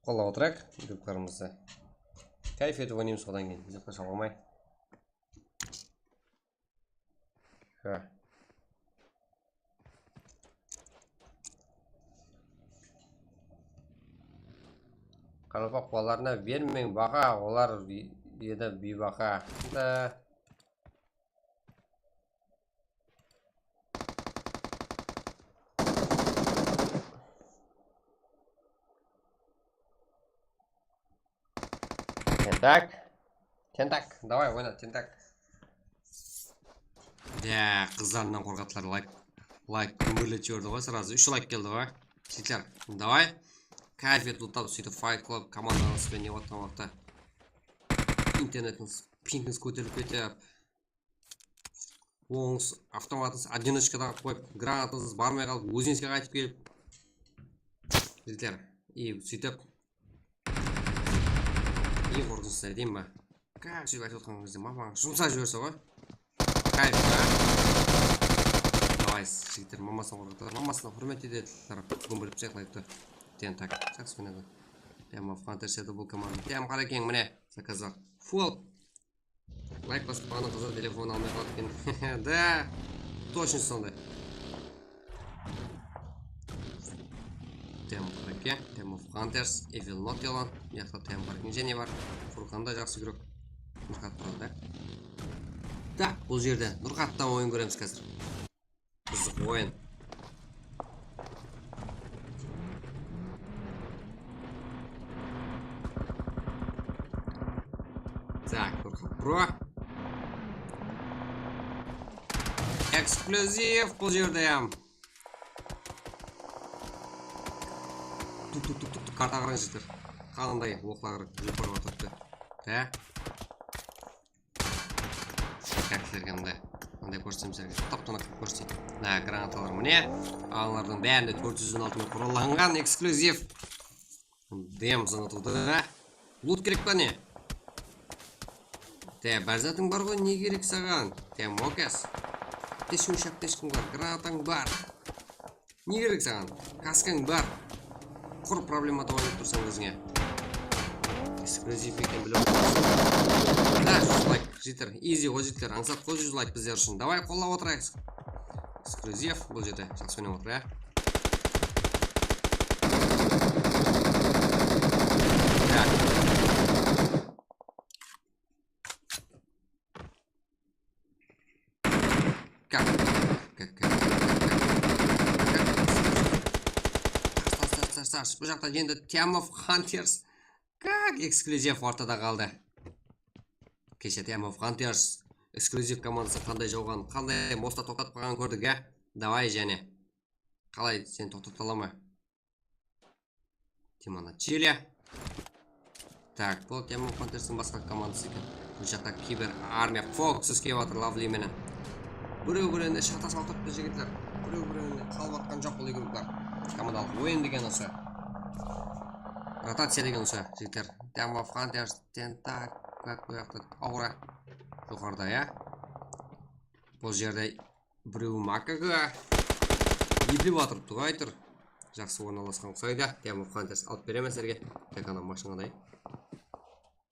Qollap otırayıq игрокlarımızdı. Káyf etip oynaymız odan keyin. Hezil qashan qalmay. Qaraqalpaq balalarına bermeń baha, olar bi-, edi biybaha. Da. Tentak. Tentak. Davay, oynat, tentak. Ya, qızlarınan qorqadılar, layk. Layk gúmbirletip jiberdi ǵoy, srazı úsh layk keldi ǵoy. Jigitler, davay. Káyf etip, lutap, sóytip, Fight Club komandalarımız benen ne otırǵan waqıtta internetińiz, pingińiz kóterilip ketip, ońız avtomatıńız одиночкаǵa qoyıp, granatańız barmay qalıp, ózińizge qaytıp kelip. Jigitler, и sóytip, eń qorqınıshlısı aytayın ba? Как sóytip aytıp otırǵan gezde mamańa jumsap jiberse ǵoy. Káyf pa? Davay, jigitler, mamasına qorqadılar, mamasına húrmet etediler. Gúmbirip sayıqlayıptı. Tentak, jaqsı oynadı. Time of Hunters edi bul komanda. Tem, qara keń, mine, zakazlar. Full. Layk basıp qalǵan qızlar telefon almay qaldı eken. Da, точно sonday. Tem qırq eki, Time of Hunters, Evil Not Yalan. Buyaqta Tem qırq eki jáne bar. Furqan da jaqsı игрок. Nurqat turdı da. Tak, bul jerde Nurqattan oyın kóremiz házir. Qızıq oyın. Tak, Nurqat pro. Eksklyuziv bul jerde. Tuk, tuk, tuk, tuk, tuk, kartaǵa qarań, jigitler. Qanday oqlar júrip barıp atırıptı. Há? Как sizlerge mınday, mınday kórsetsem sizlerge, tap-tınıq qılıp kórseteyik. Mına granatalar mine. Alardıń bárinde tórt júz on altı menen qurallanǵan eksklyuziv. Dem zanatıwdı. Lut kerek pa ne? Te, bár zatıń bar ǵoy, ne kerek saǵan? Te, mokas. Apteshkań, shapteshkań bar, granatań bar. Ne kerek saǵan? Kaskań bar. Qur problema tawıp tursań ózińe. Eksklyuziv eken bilip otırsań. Da, júz layk, jigitler. Easy ǵoy, jigitler. Ańsat ǵoy, júz layk bizler ushın. Davay, qollap otırayıq. Eksklyuziv bul jerde. Jaqsı oynap otır, ya. Ya. Как? Как, как, как, как, как? Tars, tars, tars, tars. Bul jaqta endi Time of Hunters. Как, eksklyuziv ortada qaldı. Keshe Time of Hunters eksklyuziv komandası qanday jawǵan, qanday mosta toqtatıp qalǵanın kórdik, ya? Davay, jáne. Qalay, sen toqtata ala ma? Timana Chile. Tak, bul Time of Hunterstıń basqa komandası eken. Bul jaqta kiber armiya Fox kelip atır, Lovely menen. Birew-birewine shatasıp atırıptı, jigitler. Birew-birewine qalıp atqan joq bul игрокlar. Komandalıq oyın degen usı. Rotaciya degen usı, jigitler. Time of Hunters, Tentak, как, bu jaqta aura. Joqarıda, ya. Bul jerde Birew makaga eplep atırıptı ǵoy, aytır. Jaqsı ornalasqan uqsaydı. Time of Hunters alıp beremen sizlerge. Tek ana mashinaday.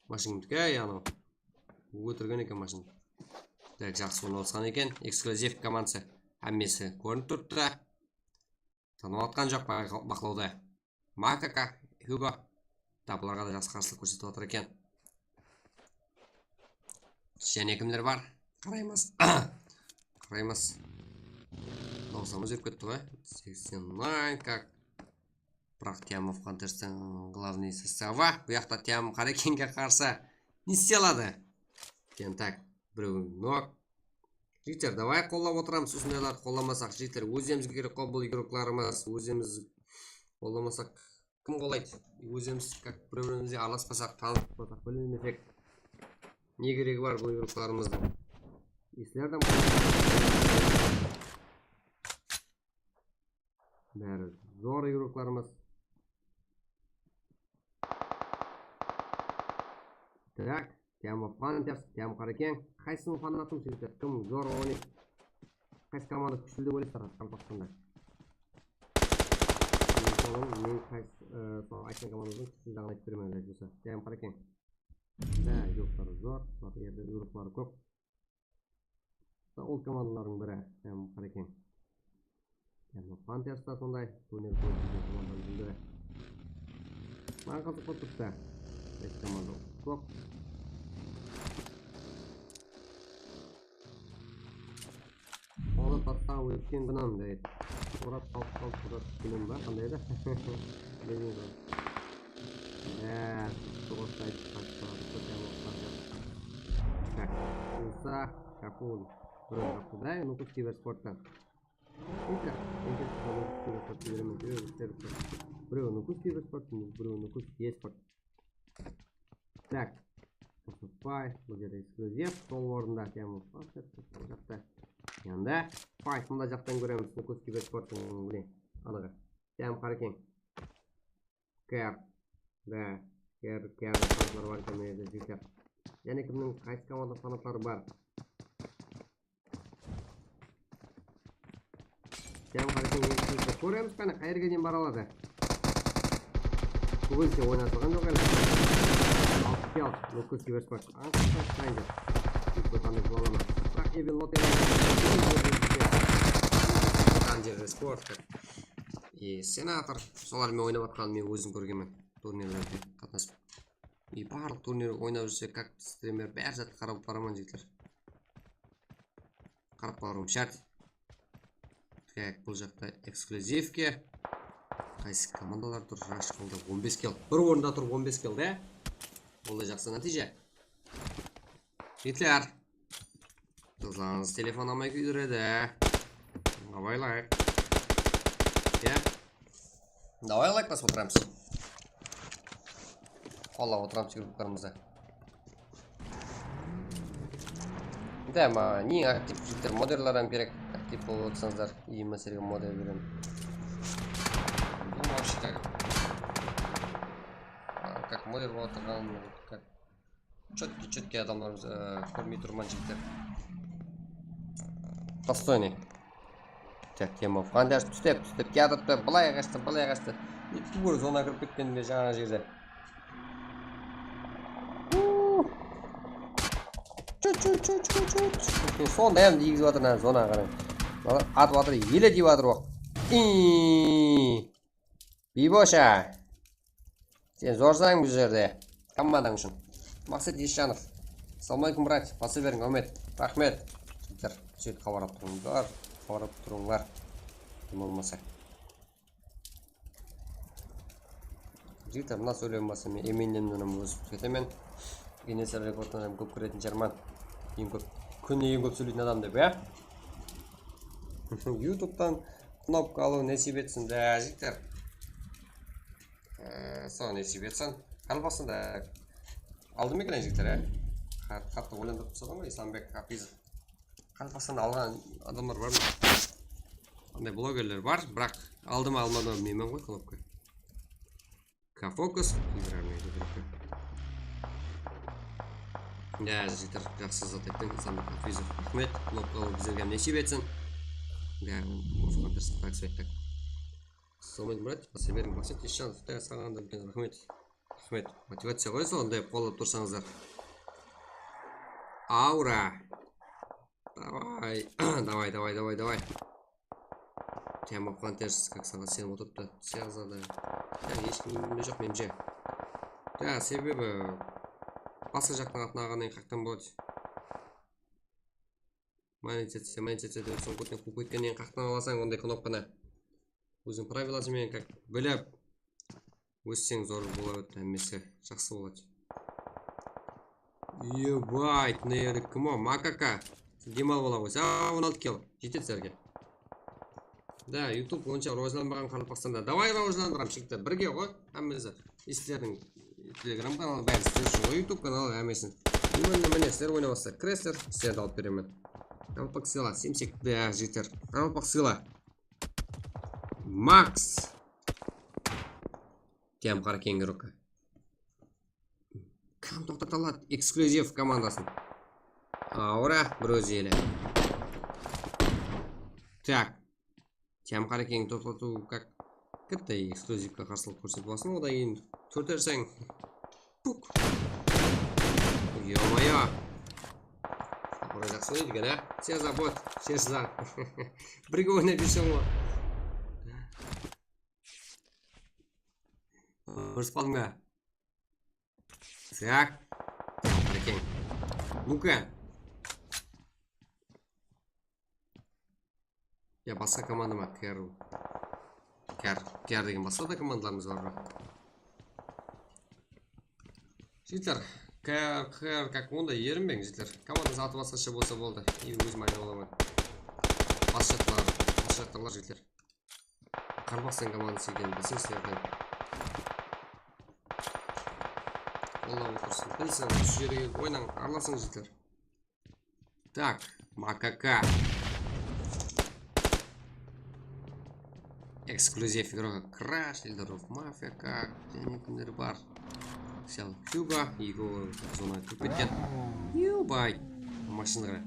Mashin kimdiki, ey, anaw? Ótirgen eken mashin. Tek jaqsı ornalasqan eken. Eksklyuziv komandası. Hámmesi kórinip turıptı. Tanıp atqan joq baqlawda. Makaka, Hugo. Da, bularǵa da jaqsı qarsılıq kórsetip atır eken. Jáne kimler bar? Qaraymız. Qaraymız. Dawıslarımız júrip ketti ǵoy. Seksen nine, как. Biraq Time of Hunterstiń главный составı. Bu jaqta Time Qarekenge qarsı. Ne istey aladı? Endi tak, birew nok. Jigitler, davay, qollap otıramız, usındaylardı qollamasaq, jigitler, ózimizge kerek qo bul igroklarımız, ózimiz qollamasaq, kim qollaydı? Ózimiz, как, bir-birimizge aralaspasak, tanıspasaq, bilinbesek, ne keregi bar bul igroklarımızdıń? Eslerden bári zor igroklarımız. Так, Tiyam Afgan, Tiyam Qarakeń. Qaysısınıń fanatımız, jigitler? Kim zor oynaydı? Qaysı komanda kúshli dep oylaysızlar, Qaraqalpaqstanda? Men qaysı, e, sol aytqan komandadan kúshli degin aytıp beremen, aytsa. Tiyam Qarakeń. Da, igrokları zor, bu jerde igrokları kóp. Ol komandalardıń biri, em, Qarekeń. Em, Panthers ta sonday, turnir boyınsha komandalardıń biri. Maǵan qızıq bolıp turıptı. Qaysı komanda uqsap. Onı tapsam, ótken kúnim, deydi. Sorat qalıp qalıp, sorat kúnim ba, qanday edi? Bilmeymen. Há, sorat aytıp, aytıp, aytıp, aytıp, aytıp. Так, Уса Шапуль. Bro, jaqsı da, Nukus kibersporttan. Birew Nukus kibersport, birew Nukus esport. Так. Qosıppay, bul jerde eksklyuziv, sol orında Tiyam Uspasov, sol jaqta. Endi fight mına jaqtan kóremiz, Nukus kibersporttıń, mine, anıǵı. Tiyam Qarekeń. Ker. Da, ker, ker fanatlar bar eken mına jerde, jigitler. Jáne kimniń qaysı komanda fanatları bar? Tiyam Qarekeń, kóremiz qáne, qayerge deyin bara aladı. Búginse oynatılǵan joq ele. Al, kel, Nukus kibersport. Ańsatpay, Stranger. Nukus qanday júwalaman. Biraq Evil Not Evil. Stranger Esport. E, Senator. Solar men oynap atqanın men ózim kórgenmen. Turnirlerde qatnasıp. E, barlıq turnir oynap júrse, как strimer, bári zattı qarap baraman, jigitler. Qarap barıwım shárt. Так, bul jaqta ekskluzivke. Qaysı komandalar tur? Rush qıldı, on bes kill. Bir orında turıp on bes kill de. Bul da jaqsı nátiyje. Jigitler. Qızlarıńız telefon almay kúydiredi. Давай лайк. Ya. Давай лайк basıp otıramız. Qollap otıramız gruppalarımızdı. Da, ma, eń aktiv jigitler, moderlar hám kerek, aktiv bolıp otırsańızlar, yigirma serge moder beremen. Ну, вообще, как, а, как moder bolıp otırǵan, как Чёткий, чёткий adamlarımız, e, kórmey turman, jigitler. Достойный. Так, Tiyam Afgan da tústep, tústep kiyatırıptı. Bılay qayshtı, bılay qayshtı. Tuwrı zona kirip ketken de jańa jerde. Uuu. Chut, chut, chut, chut, chut. Sonday hám degizip atır, mına zonaǵa qarań. Atıp atır, ele tiyip atır oq. Iiiiy. Biybosha. Sen zorsań bul jerde. Kommandań ushın. Maqset Esjanov. Assalawma aleykum, brat. Basa beriń, áwmet. Raxmet. Jigitler, sóytip xabarlap turıńlar. Xabarlap turıńlar. Kim bolmasa. Jigitler, mına sóylem basa men Eminemnen hám ózip ketemen. Ginnes rekordına hám kóp kiretin shıǵarman. Eń kóp, kúnine eń kóp sóyleytin adam dep, ya? YouTube'tan knopka alıw nesip etsin de, jigitler. Ee, soǵan nesip etsin. Hali basında aldım eken, jigitler, e? Qat-, qattı oylandırıp tasladım ǵoy, Islambek Hafizov. Hali basında alǵan adamlar bar ma? Anday blogerler bar, biraq aldı ma, almadı ma bilmeymen ǵoy, knopka. K-Focus, игра между группой. Ya, jigitler, jaqsı zat ettiń, Islambek Hafizov, raxmet. Knopka alıw bizlerge hám nesip etsin. Ya, Assalawma aleykum, Murat. Basa beriń, Maqset Esjanov. Saǵan da úlken raxmet. Raxmet. Motivaciya ǵoy, sonday qollap tursańızlar. Aura. Davay. Davay, davay, davay, davay. Tiyam Panthers, как, saǵan isenip otırıptı. Sıyaqlı zada. Ya, hesh kim bilmegen joq, menimshe. Ya, sebebi basqa jaqtan atın alǵannan keyin qayaqtan boladı? Monetizaciya, monetizaciya dep soń kópten quwıp ketkennen keyin qayaqtan alasań onday knopkanı? Óziń pravilası menen, как, bilip ótseń, zor boladı, hámmesi jaqsı boladı. Ебать, mına jerde kim o? Makaka. Dem alıp ala ǵoysa, on altı kill. Jetedi sizlerge. Da, YouTube onsha rawajlanbaǵan Qaraqalpaqstanda. Davay, rawajlandırayıq, jigitler, birge ǵoy. Hámmesi, sizlerdiń Telegram kanalı, bári sizler ushın ǵoy, YouTube kanalı, hámmesin. Именно, mine, sizler oynap atsa, kiresizler, sizlerdi alıp beremen. Qaraqalpaq sıyla, semsek, da, jigitler. Qaraqalpaq sıyla. Max. Dem qara kengirok. Kam toqtata aladı? Eksklyuziv komandasın. Aura, bir ózi ele. Tak. Tem qara keng toqtatıw, как, katta ekskluzivke qarsılıq kórsetip alsın, odan keyin tórtersań. Puk. Ё-моё. Aura jaqsı oynaydı eken, á? Все за bot, все за. Birge oynay berseń ǵoy. Urıs qaldıń ba? Так. Qárekeń. Ну-ка. Ya, basqa komanda ma? Kar. Kar, Kar degen basqa da komandalarımız bar ǵoy. Jigitler, Kar, Kar, как, onday erinbeń, jigitler. Komanda zatı basqasha bolsa boldı. Endi ózim ayta alaman. Basshılar, basshılar, jigitler. Qaraqalpaqstan komandası ekenin bilseń sizlerden. Qollap otırsın. Bilseń, usı jerge oynań, aralasıń, jigitler. Так, Makaka. Эксклюзив игрока Crash, Elderov Mafia, как, jáne kimler bar? Sel Hugo, Hugo zona kirip ketken. Yubay, mashinaǵa.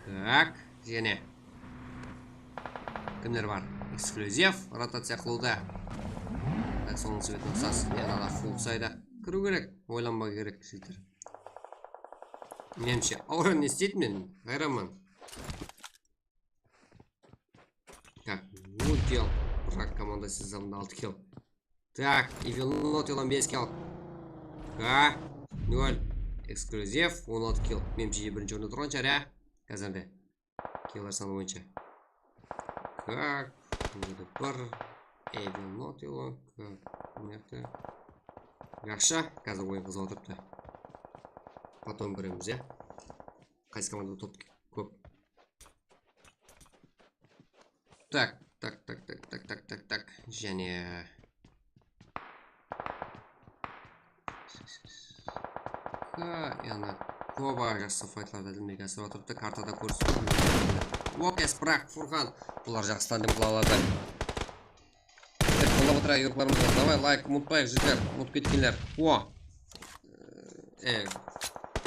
Так, jáne kimler bar? Эксклюзив, rotaciya qılıwda. Так, sonıń sveti uqsas. Yaǵnada full sayda kiriw kerek, oylanbaw kerek, jigitler. Menimshe, aura ne isteydi, men hayranman. Так, nol kill. Bırak, komanda sezamında altı kill. Так, Evil Not on bes kill. K, nol. Эксклюзив, on altı kill. Menimshe, birinshi orında turǵan shıǵar, ya? Házirde. Killer sanı boyınsha. K, bir. Evil Not on. K, mına jaqta. Yaqshı, házir oyın qızıp atırıptı. Потом kóremiz, ya. Qaysı komandada top kóp. Так, так, так. Jáne. Ha, yaǵnıy, Koba jaqsı faytlarda dilmege asırıp atırıptı, kartada kórsetip. Okey, Sprak, Furxan. Bular jaqsıdan dim qıla aladı. Dep qollap otıra, yurıqlarımız bar. Davay, layk umıtpayıq, jigitler. Umıtıp ketkenler. O. E,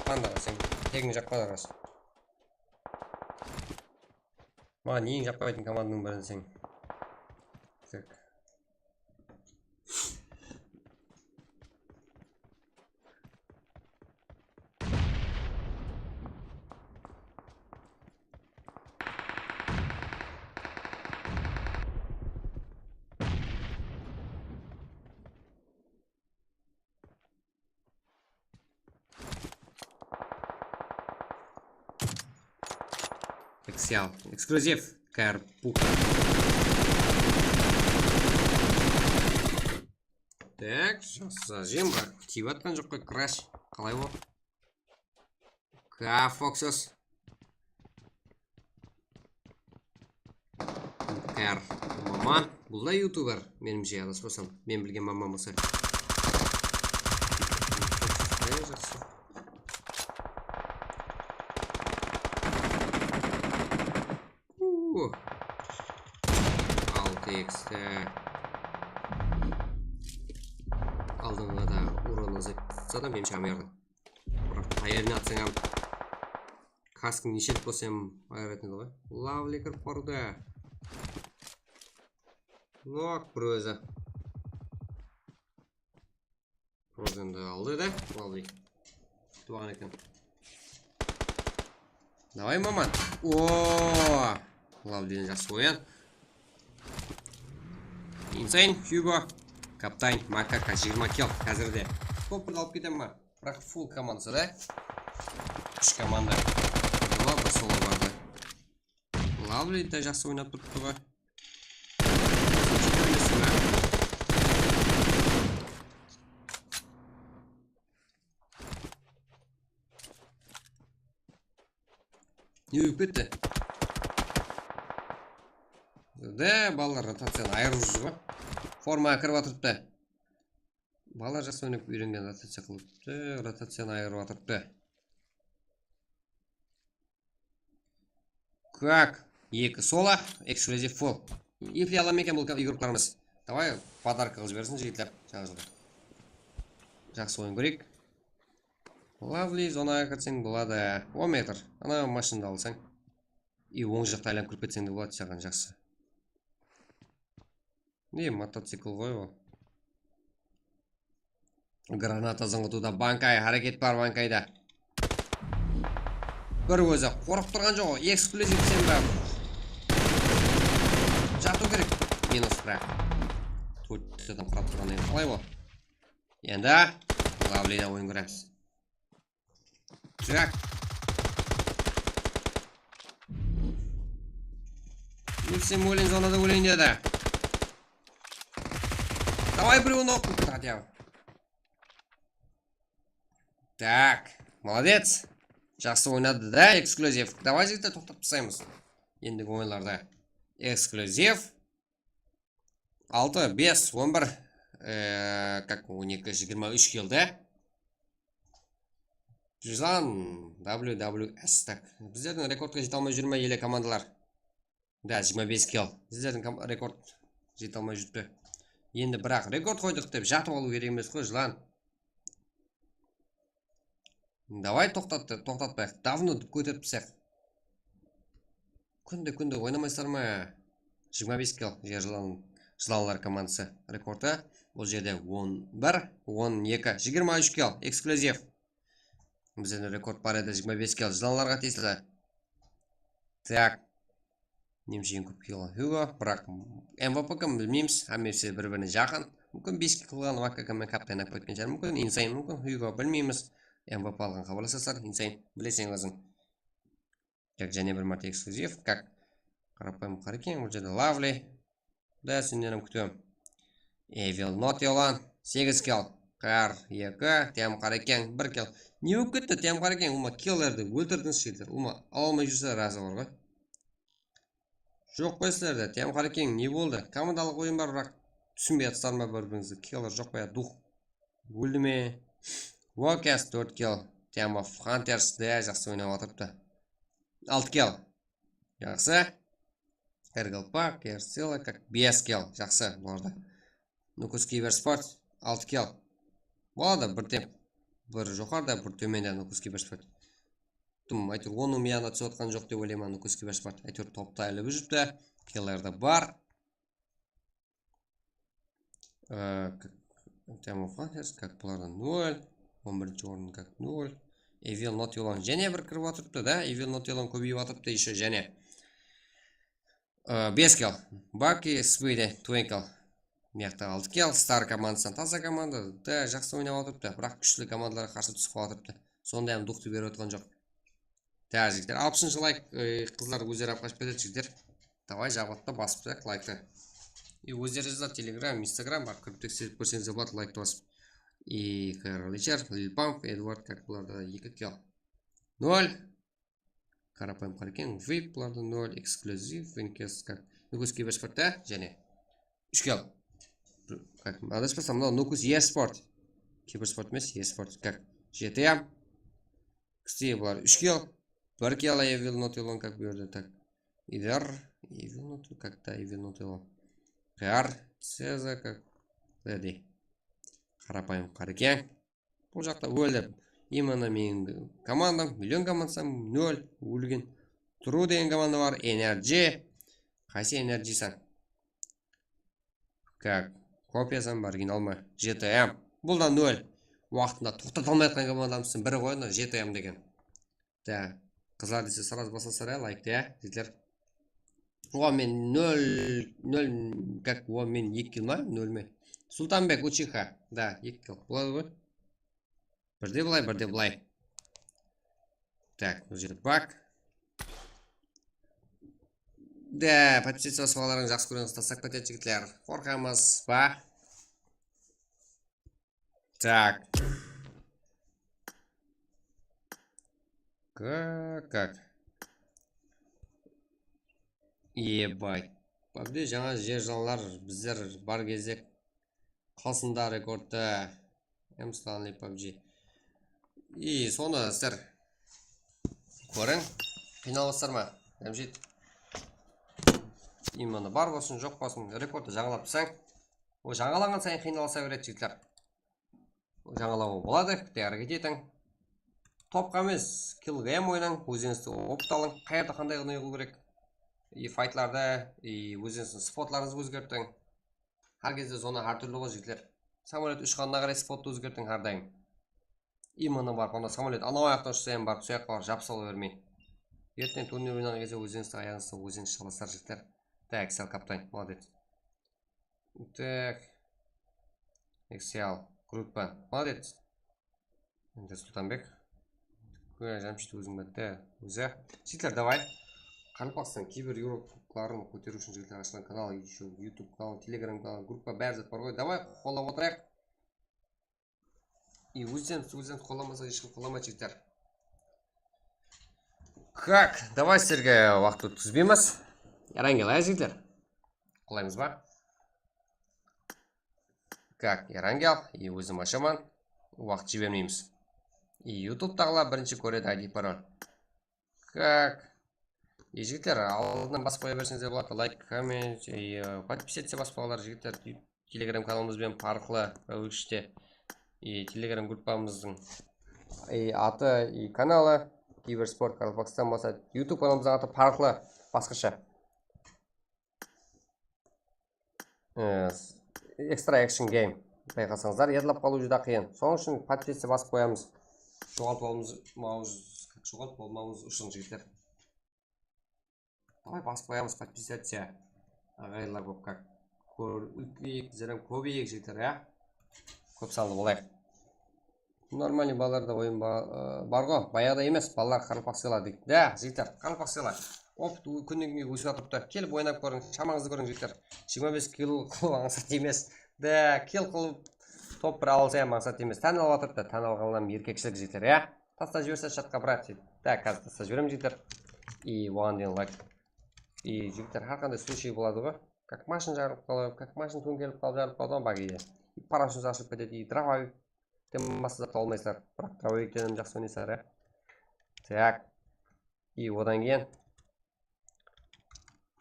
panda, sen tegiń jaqpadı ras. Maǵan eń jaqpaytın komandanıń biri deseń. Tak. Эксклюзив, Карпуха. Так, jaqsı, jem, biraq, tiyip atqan joq qoy, Crash. Qalay ol? Ka, Foxes. Kar. Maman. Bul da youtuber, menimshe, adaspasam. Men bilgen Maman bolsa. Jaqsı. Uuu. Altı X te. Aldınǵıda uranı zıp. Zaten menimshe, amyarda. Biraq, qayerine atsań ham. Kaskın neshelik bolsa ham ayıratuǵın edi ǵoy. Lovely kirip bardı. Nok, bir ózi. Prozendı aldı da, Lovely. Kutip alǵan eken. Davay, Maman. Oo! Lovelyden jaqsı oyın. Insane, Hugo. Kaptan, Makaka, jigirma kill házirde. Topırdı alıp ketemen ba? Biraq full komandası da. Úsh komanda. Bular bir solo bardı. Lovely de jaqsı oynap turıptı ǵoy. Jete bilesiz be? Ne bolıp ketti? De, balalar rotaciyanı ayırıp júr ǵoy. Formaǵa kirip atırıptı. Balalar jaqsı oynap úyrengen, rotaciya qılıptı, rotaciyanı ayırıp atırıptı. Kak, eki solo, eksklyuziv full. Eple alam eken bul igrukalarımız. Davay, podarka qılıp jibersin jigitler, jańa jılda. Jaqsı oyın kóreyik. Lovely, zonaǵa kirseń boladı. On metr. Ana mashindı alsań. I oń jaqta aylanıp kirip ketseń de boladı, saǵan jaqsı. Ne, motocikl ǵoy ol. Granata zıńǵıtıwda Bankay, háreket bar Bankayda. Bir ózi qorqıp turǵan joq, eksklyuziv sen be. Jatıw kerek. Minus biraq. Tórt adam qurap turǵannan keyin qalay ol? Endi Lovelyda oyın kóremiz. Trak. Ólsem óleyin, zonada óleyin dedi. Davay, birewin oq. Tak, molodec. Jaqsı oynadı da, eksklyuziv. Davay, jigitler, toqtatıp taslaymız. Endigi oyınlarda eksklyuziv. Altı, bes, on bir, e, kak, on eki, jigirma úsh keldi. Jılan, W W S, tak. Bizlerdiń rekordqa jete almay júr me ele komandalar? Da, jigirma bes kill. Bizlerdiń kom-, rekord jete almay júripti. Endi biraq rekord qoydıq dep jatıp alıw kerek emes ǵoy, jılan. Davay, toqtattı, toqtatpayıq. Davno kóterip taslayıq. Kúnde, kúnde oynamaysızlar ma? Jigirma bes kill, jer jılan, jılanlar komandısı. Rekordı bul jerde on bir, on eki, jigirma úsh kill, eksklyuziv. Bizde rekord bar edi, jigirma bes kill, jılanlarǵa tiyisli. Tak. Nemshe eń kóp kill alǵan? Hugo, biraq M V P kim bilmeymiz, hámmesi bir-birine jaqın. Múmkin bes kill qılǵan, A K K men kaptan alıp ketken shıǵar, múmkin Insane, múmkin Hugo, bilmeymiz. M V P alǵan xabarlasasızlar, Insane, bileseń óziń. Kak, jáne bir márte eksklyuziv, kak. Qarapayım Qareken, bul jerde Lovely. Da, sennen hám kútemiz. Evil Not Yolan, segiz kill. Qar eki, Tem Qareken, bir kill. Ne bolıp ketti, Tem Qareken? Ulıwma killerdi óltirdińiz, jigitler. Ulıwma ala almay júrse, razı bar ǵoy. Joq qoy sizlerde, Tem Qareken, ne boldı? Komandalıq oyın bar, biraq túsinbey atırsızlar ma bir-birińizdi? Killer joq pa ya, duh? Óldi me? Wokes, tórt kill. Tem of Hunters de jaqsı oynap atırıptı. Altı kill. Jaqsı. Ergalpak, Ersila, kak, bes kill. Jaqsı, bularda. Nukus Kibersport, altı kill. Boladı, bir tem-, bir joqarıda, bir tómende Nukus Kibersport. Dım, áytewir, onıń miyana túsip atqan joq dep oylayman, Nukus Kibersport. Áytewir, topta ilip júripti. Killerdi bar. Ee, k-, Tem of Hunters, kak, bularda nol. On birinshi orın, kak, nol. Evil Not Yolan jáne bir kirip atırıptı da, Evil Not Yolan kóbeyip atırıptı ещё jáne. Ee, bes kill. Baki, Speedy, Twinkle. Mıyaqta altı kill. Star komandasınan taza komanda. Da, jaqsı oynap atırıptı. Biraq kúshli komandalarǵa qarsı túsip qalıp atırıptı. Sonday hám duqtı berip atırǵan joq. Da, jigitler, alpısınshı layk, e, qızlar ózleri alıp qashıp ketedi, jigitler. Davay, jaǵıp atpa, basıp turayıq layktı. E, ózleri jazar, Telegram, Instagram, barıp kirip tekserip kórseńiz de boladı, layktı basıp. E, Karl Richard, Lil Pump, Edward, kak, bularda eki kill. Nol. Qarapayım Qareken, vip, bularda nol, eksklyuziv, Vinkes, kak. Nukus Kibersportta jáne úsh kill. Kak, adaspasam, mınaw Nukus Esport. Kibersport emes, Esport, kak. Jeti. Kstı bular úsh kill. Bir kill Evil Not Yolan, kak, bu jerde, tak. Ider, Evil Not, kak, ta Evil Not Yolan. Qar, Ceza, kak, Ledi. Qarapayım Qareken. Bul jaqta óldi. Именно meniń komandam, million komandasam, nol, ólgen. True degen komanda bar, Energy. Qaysı Energy san? Kak, kopiyasan ba, original ma? J T M. Bul da nol. Waqtında toqtata almay atqan komandamızdıń biri ǵoy, mına J T M degen. Da, qızlar dese, сразу baslasızlar, ya, laykti, ya, jigitler. Oǵan men nol, nol, kak, oǵan men eki kill ma, nol me? Sultanbek Uchiha, da, eki kill. Boladı ǵoy. Birde bılay, birde bılay. Tak, bul jerde bak. Da, podpisatsiya basqanlarıń jaqsı kórseńiz, taslap ketedi, jigitler. Qorqamız ba? Так. Как, как? Ebay. Pabji jańa jer janlar bizler bar gezek qasında rekordta. Em Stanley pabji. I sonı sizler kóriń. Qıynalasızlar ma? Jamshid. Именно bar bolsın, joq bolsın, rekordtı jańalap tursań. O jańalaǵan sayın qıynalasa beredi jigitler. Jańalawǵa boladı, bitta háreket etiń. Topqa emes, kill game oynań, ózińizdi opıt alıń, qayerda qanday qılıw kerek. I faytlarda, i ózińizdiń spotlarıńızdı ózgertiń. Hár gezde zona hár túrli ǵoy, jigitler. Samolyot ushqanına qaray spottı ózgertiń hár dayım. Именно barıp, onda samolyot anaw ayaqtan ushsa hám barıp, sol jaqqa barıp jabısa ala bermey. Erteń turnir oynaǵan gezde ózińizdiń ayaǵıńızdı ózińiz shalasızlar, jigitler. Так, Excel kaptan, молодец. Так. Excel, группа, молодец. Endi Sultanbek. Kóre Jamshid óziń ba? Da, ózi. Jigitler, davay. Qaraqalpaqstan kiber Europe kubokların kóteriw ushın jigitler ashılǵan kanal, ещё YouTube kanal, Telegram kanal, gruppa, bári zat bar ǵoy. Davay, qollap otırayıq. I ózden, ózden qollamasaq, hesh kim qollamaydı, jigitler. Как? Davay, sizlerge waqıt ótkizbeymiz. Erangel, á, jigitler? Qollaymız ba? Как? Erangel. I ózim ashaman. Waqıt jibermeymiz. I YouTubetaǵılar birinshi kóredi I D parol. Как? I jigitler, aldınan basıp qoya berseńizler boladı. Layk, komment, i podpisаться basıp qoyıńlar, jigitler. Telegram kanalımız benen parıqlı rawishte. I Telegram gruppamızdıń i atı, i kanalı Kibersport Qaraqalpaqstan bolsa, YouTube kanalımızdıń atı parıqlı, basqasha. E, Extra Action Game. Bayqasańızlar, yadlap qalıw júdá qıyın. Sonıń ushın podpisаться basıp qoyamız. Joǵaltpawımız, mawız, joǵaltpawımız ushın, jigitler. Davay, basıp qoyamız podpisаться. Aǵaylar kóp, как. Kóp, úlkeyik, bizler hám kóbeyik, jigitler, ya. Kóp sanlı bolayıq. Нормальный balalarda oyın ba-, ı, bar ǵo, bayaǵıday emes, balalar qaraqalpaq sıyladı deydi. Da, jigitler, qaraqalpaq sıyla. Opıt kúnnen kúnge ósip atırıptı. Kelip oynap kóriń, shamanızdı kóriń, jigitler. Jigirma bes kill qılıw ańsat emes. Da, kill qılıp top bir alsa hám ańsat emes. Tán alıp atırıptı, tán alǵanlar erkekshilik, jigitler, ya. Taslap jiberse chatqa, brat, deydi. Da, házir taslap jiberemen, jigitler. I oǵan deyin layk. I jigitler, hár qanday случай boladı ǵo. Как mashın jarılıp qaladı, как mashın tóńkelip qalıp jarılıp qaladı ǵo bagide. I parashut ashılıp ketedi, i drovovik. Tem basqa zat almaysızlar. Biraq drovovikten hám jaqsı oynaysızlar, ya. Так. I odan keyin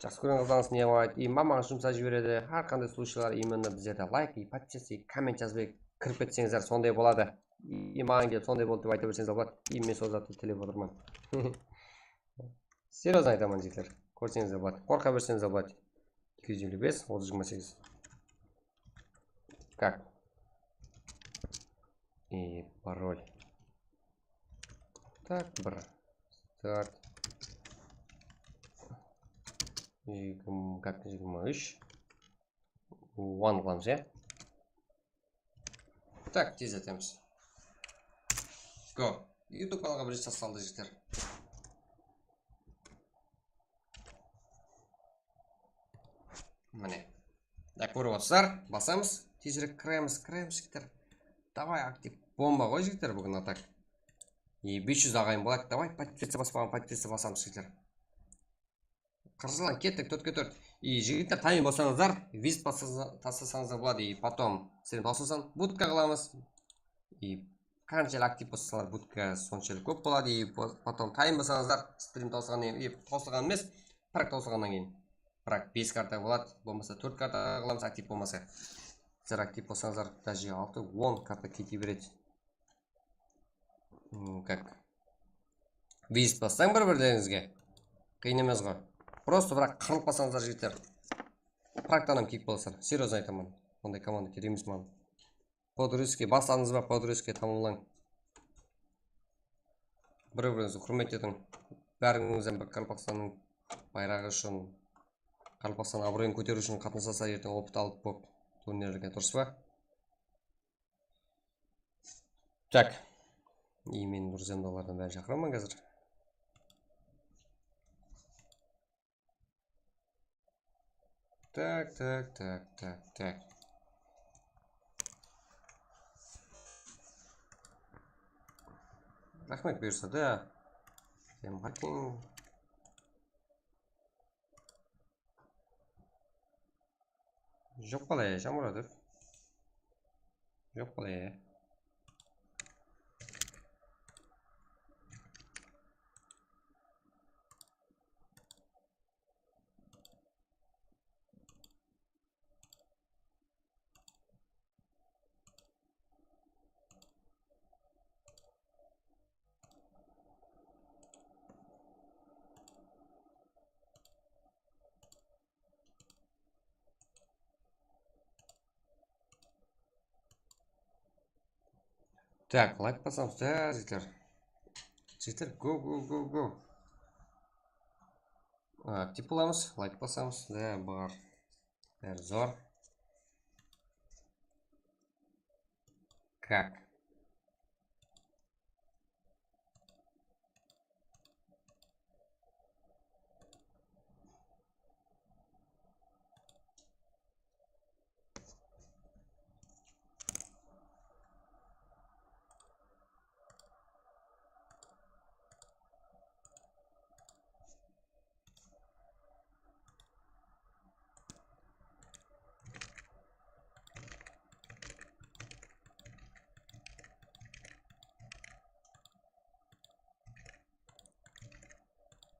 jaqsı kóren qızlarıńız ne qıladı? I mamaǵa jumsap jiberedi. Hár qanday случайlar именно bizlerde layk, i podpisаться, i komment jazbay kirip ketseńizler, sonday boladı. I maǵan kelip sonday boldı dep ayta berseńizler boladı. I men sol zattı tilep otırman. Серьёзно aytaman, jigitler. Kórseńizler boladı. Qorqa berseńizler boladı. Eki júz elli bes, otız jigirma segiz. Как? И пароль. Так, bir. Start. Jigirma, как, jigirma úsh. One qılamız, ya? Так, tez etemiz. Go. YouTube kanalǵa birinshi tas saldı, jigitler. Mine. Da, kórip otırsızlar, basamız. Tezirek kiremiz, kiremiz, jigitler. Davay, aktiv bomba ǵoy, jigitler, búgin atak. E, bes júz aǵayın boladı. Davay, podpisаться baspaǵan, podpisаться basamız, jigitler. Qırjılan, kettik, tórtke tórt. I jigitler, tayın bolsańızlar, визит taslasańızlar boladı. I потом strim tawsılsın, budka qılamız. I qanshelli aktiv bolsańızlar, budka sonshelli kóp boladı. I po-, потом tayın bolsańızlar, strim tawsılǵannan keyin, i tawsılǵan emes, prak tawsılǵannan keyin. Prak bes karta boladı, bolmasa tórt karta qılamız, aktiv bolmasa. Sizler aktiv bolsańızlar, даже altı, on karta kete beredi. Hmm, как? Визит bassań bir-birlerińizge. Qıyın emes ǵoy. Просто biraq qırılıp qalsańızlar, jigitler. Praktan hám kiyik bolasızlar. Серьёзно aytaman. Bunday komanda kerek emes maǵan. Podruzki basladıńız ba, podruzki tamamlań. Bir-birińizdi húrmet etiń. Bárińiz hám bir Qaraqalpaqstannıń bayraǵı ushın, Qaraqalpaqstan abıroyın kóteriw ushın qatnasasızlar, erteń opıt alıp bolıp turnirlerge, durıs pa? Так. И meniń друзьямды olardan bárin shaqıraman házir. Так, так, так, так, так. Raxmet buyırsa da. Dem hacking. Joq bala ya, Shamuradov. Joq bala ya. Tak, layk basamız da, jigitler. Jigitler, go, go, go, go. Aktiv bolamız, layk basamız da, bar. Bári zor. Kak.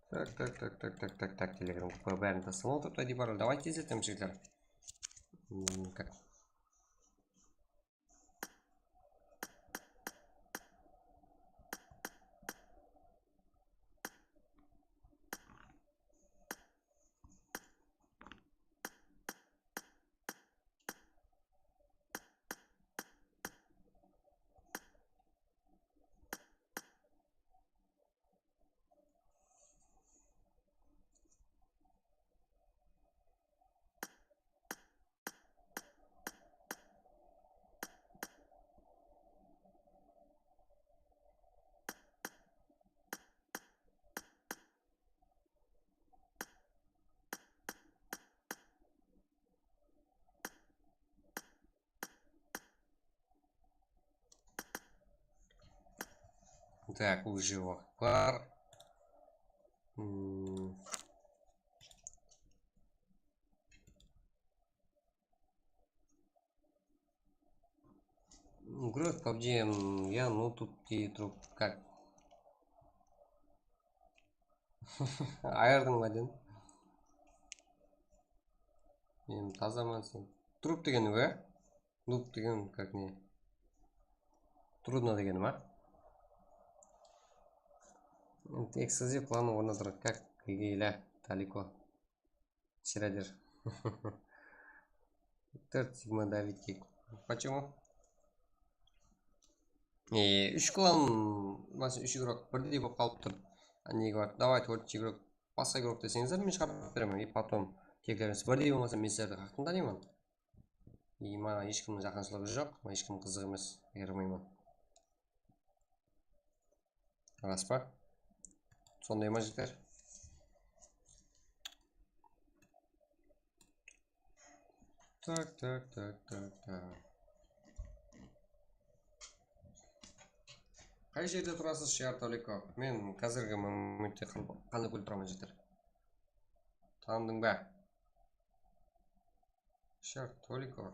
Tak, tak, tak, tak, tak, tak, tak, Telegram grupa bárin taslap otırıptı, aytıp barıp. Давайте tezletemiz, jigitler. Hmm, как? Так, уже waqıt bar. Hmm. Игрок, пабджи, м, я, ну, тут и друг, как? Ayırdıń ba, dedim. Men tazaman, sen. Trup degen ne? Noob degen, как не? Трудно degeni ma? Endi эксклюзив planı ornatır, как Гегейля, Далеко. Shirader. Tórt sigma David Kik. Почему? E, úsh klan, masala, úsh igrok birdey bolıp qalıp tur. Nege bar? Давай, tórt igrok, basqa igrok deseńizler, men shıǵarıp beremen. И потом, teklerińiz birdey bolmasa, men sizlerdi qaqtın tanıyman. И maǵan hesh kimniń jaqınshılıǵı joq, maǵan hesh kim qızıq emes, ayırmayman. Ras pa? Sonday ma, jigitler? Tak, tak, tak, tak, tak. Qay jerde turasız, Shiyar Toliko? Men házirgi momente Qan-, Qanlıkól turaman, jigitler. Tanıdıń ba? Shiyar Toliko.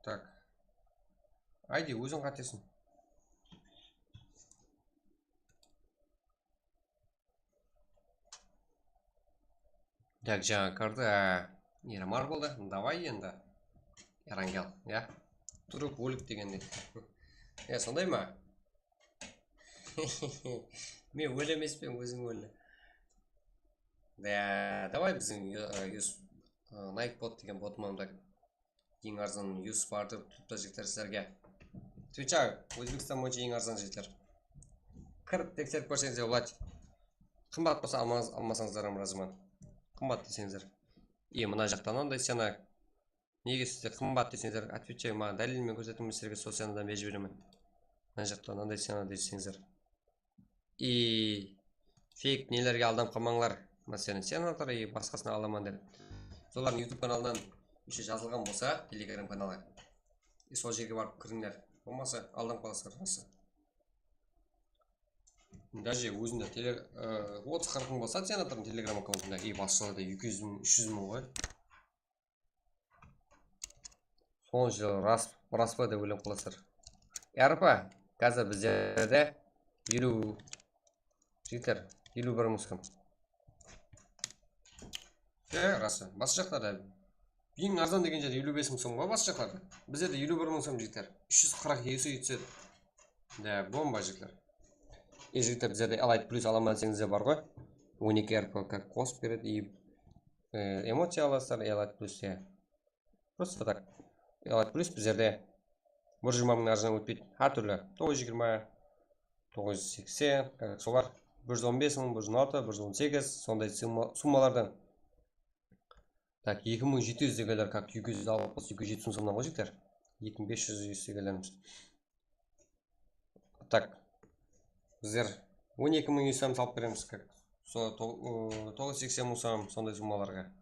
Так. Ayde, óziń qátesiń. Так, jańa kirdi, á, Eramar boldı. Давай endi. Erangel, ya. Turıp ólik degendey. Ya, sonday ma? Men ól emespen, óziń ól. Da, давай biziń, ı, Yus-, ı, Nightbot degen botım anda eń arzan Yus bardı, turıptı, jigitler, sizlerge. Отвечаю, Ózbekstan boyınsha eń arzan, jigitler. Kirip tekserip kórseńizler boladı. Qımbat bolsa almańız, almasańızlar hám razıman. Qımbat deseńizler. E, mına jaqta mınanday scena. Nege sizde qımbat deseńizler, отвечаю, maǵan dálil menen kórsetiń, men sizlerge sol scenadan berip jiberemen. Mına jaqta mınanday scena deseńizler. И fake nelerge aldanıp qalmańlar. Máselen, scenalar, и basqasına alaman dep. Solardıń YouTube kanalınan úshe jazılǵan bolsa, Telegram kanalı. И sol jerge barıp kirińler. Bolmasa, aldanıp qalasızlar, rası. Даже ózinde tele-, ı, otız qırq mıń bolsa, senatordıń Telegram akkauntında, ey, basshılarda eki júz mıń, úsh júz mıń ǵoy. Sonıń ushın ras, ras pa dep oylanıp qalasızlar. Yarpa, házir bizlerde eliw, jigitler, eliw bir mıń sum. E, rası. Basqa jaqlarda eń arzan degen jerde eliw bes mıń sum ǵoy, basqa jaqlarda. Bizlerde eliw bir mıń sum, jigitler. Úsh júz qırq ese úsedi. Da, bomba, jigitler. E, jigitler, bizlerde Elite Plus alaman deseńiz de bar ǵoy. On eki R P K qosıp beredi. E, emociya alasızlar, Elite Plus te. Просто так. Elite Plus bizlerde bir júz jigirma mıń arjınan ótpeydi. Hár túrli. Toǵız júz jigirma, toǵız júz seksen, solar. Bir júz on bes mıń, bir júz on altı, bir júz on segiz, sonday summa-, summalardan. Так, eki mıń jeti júz degenler, как, eki júz alpıs, eki júz jetpis mıń sumnan ǵoy, jigitler. Eki mıń bes júz degenlerimiz. Так. Bizler on eki mıń ese salıp beremiz, как. Sol to-, ı, toǵız júz seksen mıń sum, sonday summalarǵa.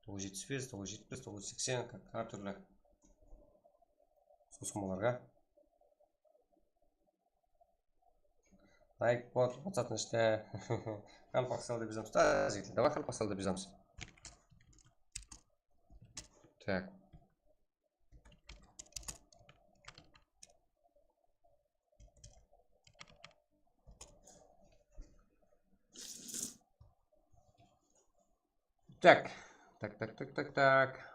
Toǵız júz jetpis bes, toǵız júz jetpis, toǵız júz seksen, как, hár túrli. Sol summalarǵa. Layk bot, WhatsApptıń ishinde. Qaraqalpaqstanlı dep jazamız da, jigitler. Давай, qaraqalpaqstanlı dep jazamız. Так. Так. Так, так, так, так, так.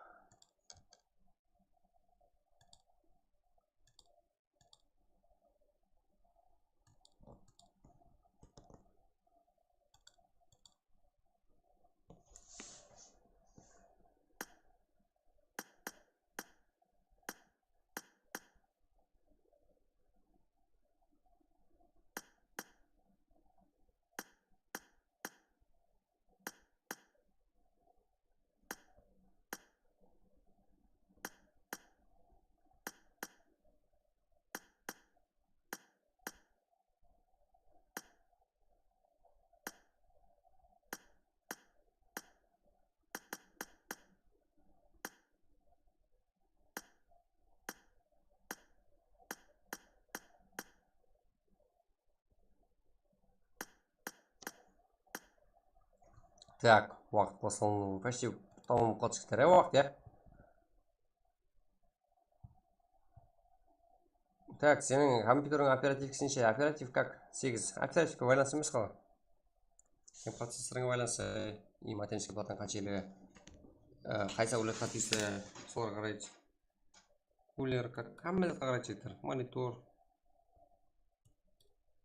Так, waqıt baslanıwı почти tamam qılıp shıqtı, ya, waqıt, ya. Так, seniń kompyuteriń operativkisinshe, operativ как? Segiz. Operativke baylanıslı emes ǵoy. Sen processorıńa baylanıslı, i matenishka platan qansheligi, e, qaysı áwladqa tiyisli, solarǵa qaraydı. Kuler, как, hámme zatqa qaraydı, jigitler. Monitor.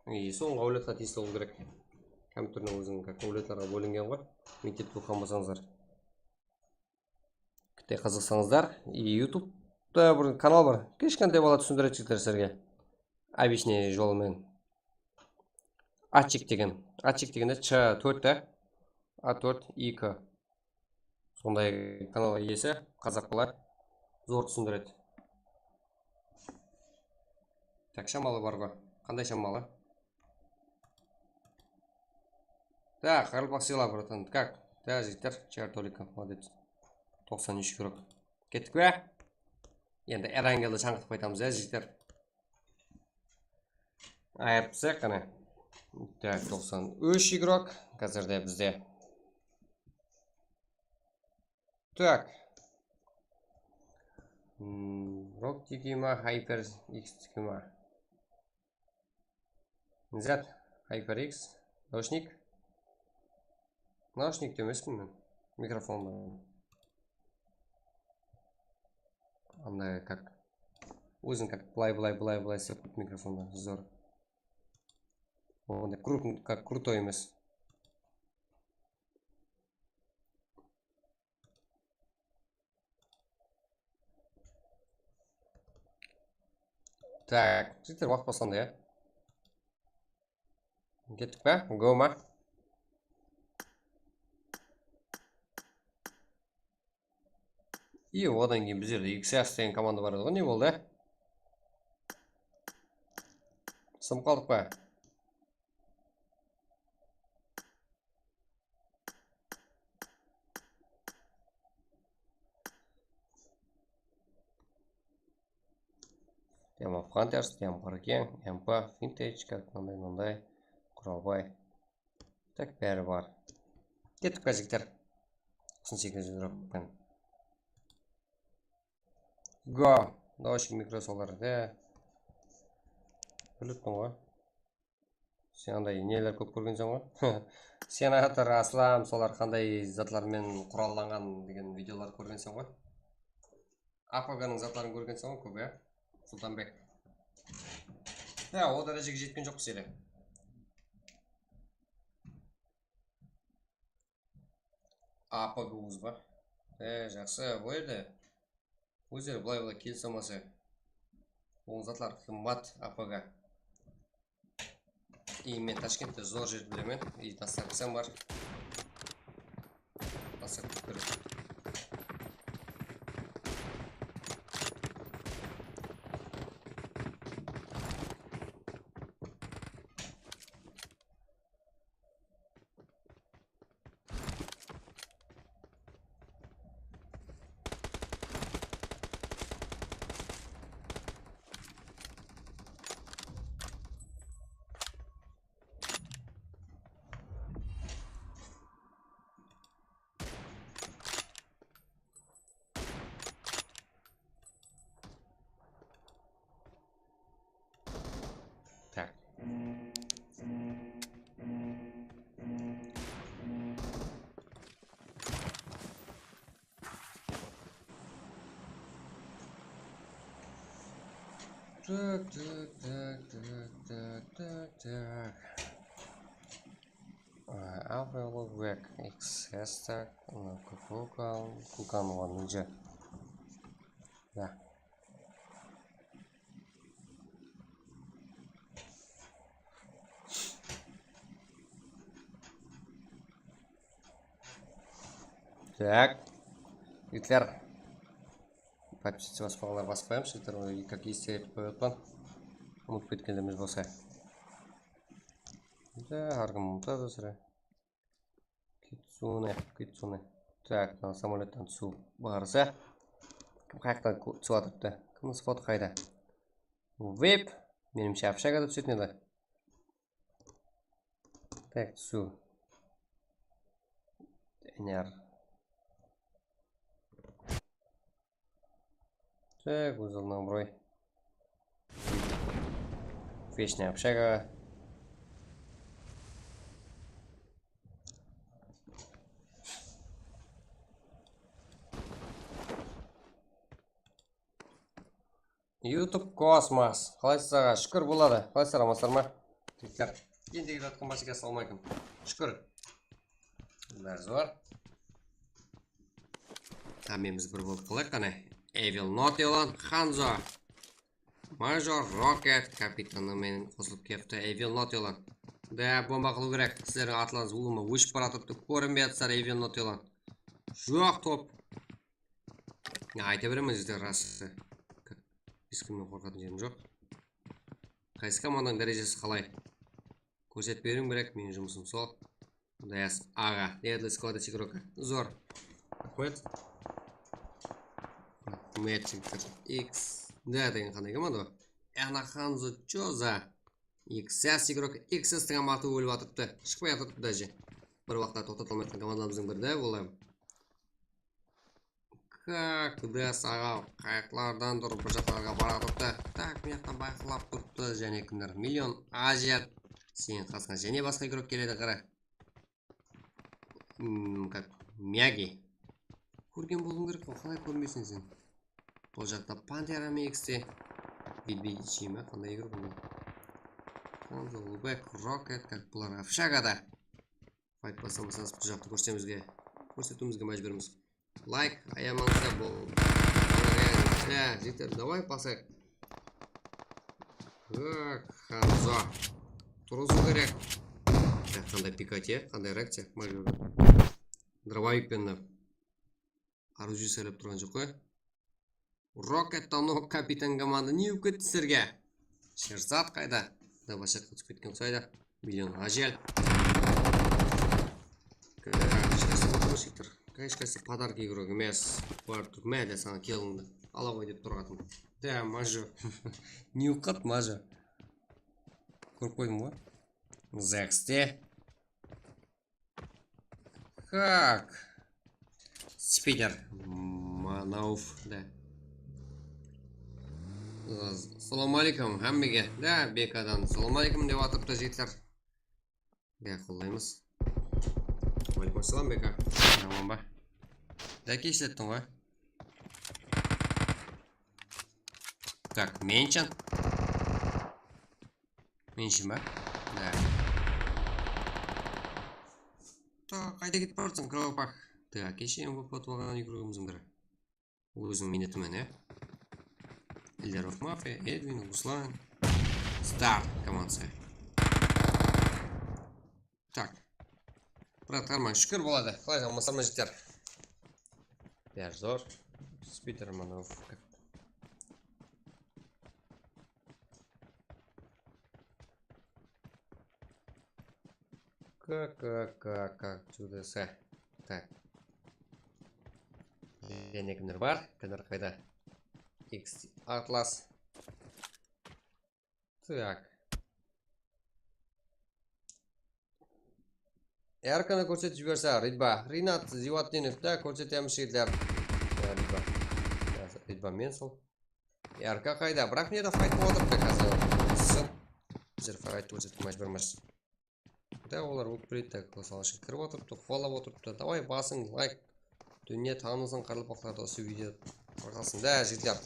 I sońǵı áwladqa tiyisli bolıw kerek. Kompyuterdiń óziniń, как, áwladlarǵa bólingen ǵoy. Mektepte oqıǵan bolsańızlar. Kitte qızıqsańızlar, i YouTube'da bir kanal bar. Kishkentay bala túsindiredi, jigitler, sizlerge. Обычный jolı menen. Atchik degen. Atchik degende Ch tórt ta. A tórt, I K. Sonday kanal iyesi, qazaq bala. Zor túsindiredi. Так, shamalı bar ǵoy. Qanday shamalı? Так, qaraqalpaq sıyla, bratan. Как? Да, jigitler, чар только, молодец. Toqsan úsh игрок. Kettik pe? Endi Erangeldi shańǵıtıp qaytamız, ya, jigitler. Ayırıp taslayıq, qáne. Так, toqsan úsh игрок. Házirde bizde. Так. Hmm, Rog degi ma, HyperX degi ma? Zat, HyperX, naushnik. Naushnik te emesin men, mikrofon bar. Anda как, ózin как былай, былай, былай, былай islep qoyıptı mikrofondı, zor. Onda крут-, как крутой emes. Так, jigitler, waqıt baslandı, ya. Kettik pe? Go ma? I odan keyin bizlerde X S degen komanda bar edi ǵoy, ne boldı? Sınıp qaldıq pa? Tamam, Hunters, M qırq eki, M P, Vintage, kak mınday, mınday, Quralbay. Tak, bári bar. Kettik, jigitler. Usın sekizin urıp. Go! Naushniki mikrosolar da. Biliptin ǵoy. Sen anday neler kóp kórgenseń ǵoy. Senator, Aslam, solar qanday zatlar menen qurallanǵan degen videolar kórgenseń ǵoy. A P G-nıń zatların kórgenseń ǵoy kóp, ya? Sultanbek. Ya, o dárejege jetken joqpız ele. A P G-ımız ba? E, jaqsı, bul jerde ózleri bılay-bılay kelise almasa. Onıń zatları qımbat, A P G. I men Tashkentte zor jerdi bilemen. I dostavkası bar. Dostavka beredi. Tak. Tak, tak, tak. Avril Week, X S tak, Kukan, Kukan on ninja. Ya. Tak. Jigitler. Podpisatsiya baspaǵanlar basıp qoyamız. Jigitler, ey, kak ester etip qoyıp atpan. Umıtıp ketkenlerimiz bolsa. Hár kim umıtadı sirá. Kitsune, Kitsune. Tak, mına samolyottan túsiw barısı. Kim qayaqtan kó-, túsip atırıptı? Kimniń spotı qayda? Vip. Menimshe, obshagada túsetin edi. Tak, túsiw. Ener. Так, óz aldına abıroy. Вечная общага. YouTube Kosmos. Qalaysız, aǵa? Shúkir, boladı. Qalaysızlar, amansızlar ma? Jigitler. Endi kelip atqan basika, assalawma áleykum. Shúkir. Bári zor. Hámmemiz bir bolıp qalayıq qáne. Evil Not Elan, Hanzo. Major Rocket kapitanı menen qosılıp kepti. Evil Not Elan. Da, bomba qılıw kerek. Sizlerdiń atlarıńız ulıwma óship baratırıptı. Kórinbey atsızlar, Evil Not Elan. Joq top. Ya, ayta beremen sizler rası. Hesh kimnen qorqatın jerim joq. Qaysı komandanıń dárejesi qalay? Kórsetip beriwim kerek, meniń jumısım sol. Dayas aǵa. Deadly Squad Tigroka. Zor. Raxmet. Magic X. Da degen qanday komanda? Ana Hanzo Choza. X S Tigroka. X S-tiń amatı ólip atırıptı. Shıqpay atırıptı daje. Bir waqıtta toqtata almay atqan komandalarımızdıń biri de ol. Kak, Dayas aǵa, qayıqlardan turıp bir jaqlarǵa baratırıptı. Tak, mıyaqtan bayqalap turıptı, jáne kimler? Million Aziya. Seniń qasıńa jáne basqa igrok keledi, qara. Hmm, kak, Miyagi. Kórgen bolıwıń kerek ǵoy, qalay kórmeyseń sen? Bul jaqta Pantera M X te. Bibichi ma, qanday igrok bunda? Hanzo, Lubek, Rocket, kak, bular obshagada. Fayt baslamasańız, bul jaqtı kórsetimizge, kórsetiwimizge májbúrmiz. Layk ayamańızlar, bol. Ya, jigitler, davay, basayıq. Tak, Hanzo. Turǵızıw kerek. Ya, qanday pikot, ya, qanday reakciya. Major. Dробовик penen. Оружие saylap turǵan joq ǵoy. Rocket Tanok, kapitan komanda, ne bolıp ketti sizlerge? Sherzat qayda? Davay, shatqa túsip ketken uqsaydı. Million Ajal. Hesh qaysı podarki igrok emes. Barıp turıp, mende saǵan killdi ala ǵoy dep turǵatın. Ya, Majo. New kat Majo. Kórip qoydım ǵoy. Zekste. Kak. Spider. Manauf, da. Assalawma aleykum hámmege. Da, Bekadan. Assalawma aleykum dep atırıptı jigitler. Ya, qollaymız. Aleykum assalam, Beka. Aman ba? Da, keslettiń ǵoy. Tak, menshın. Menshın ba? Da. Ta, qayda ketip barıpsań, kropak? Ta, keshe em bolıp atırǵan igrogımızdıń biri. Óziniń miyneti menen, ya. Ildarov Mafia, Edvin, Ruslan. Start komandası. Tak. Brat, harman shúkir boladı. Qalay, aman-aman jigitler? Bári zor. Spidermanov. K K K K, чудеса. Tak. Jáne kimler bar? Kimler qayda? X Atlas. Tak. Erkanı kórsetip jibersa, Ridba. Rinat Zivatdinov ta kórsetemiz, jigitler. Ya, Ridba. Ya, Ridba men sol. Erka qayda? Biraq mına jerde fayt bolıp atırıptı házir. Bizler fayt kórsetip majburmız. Da olar ólip beredi, da, kóz alışın kirip otırıptı, quwalap otırıptı. Davay, basıń, layk. Dúnya tanısın, qaraqalpaqlardı usı video tarqalsın da, jigitler.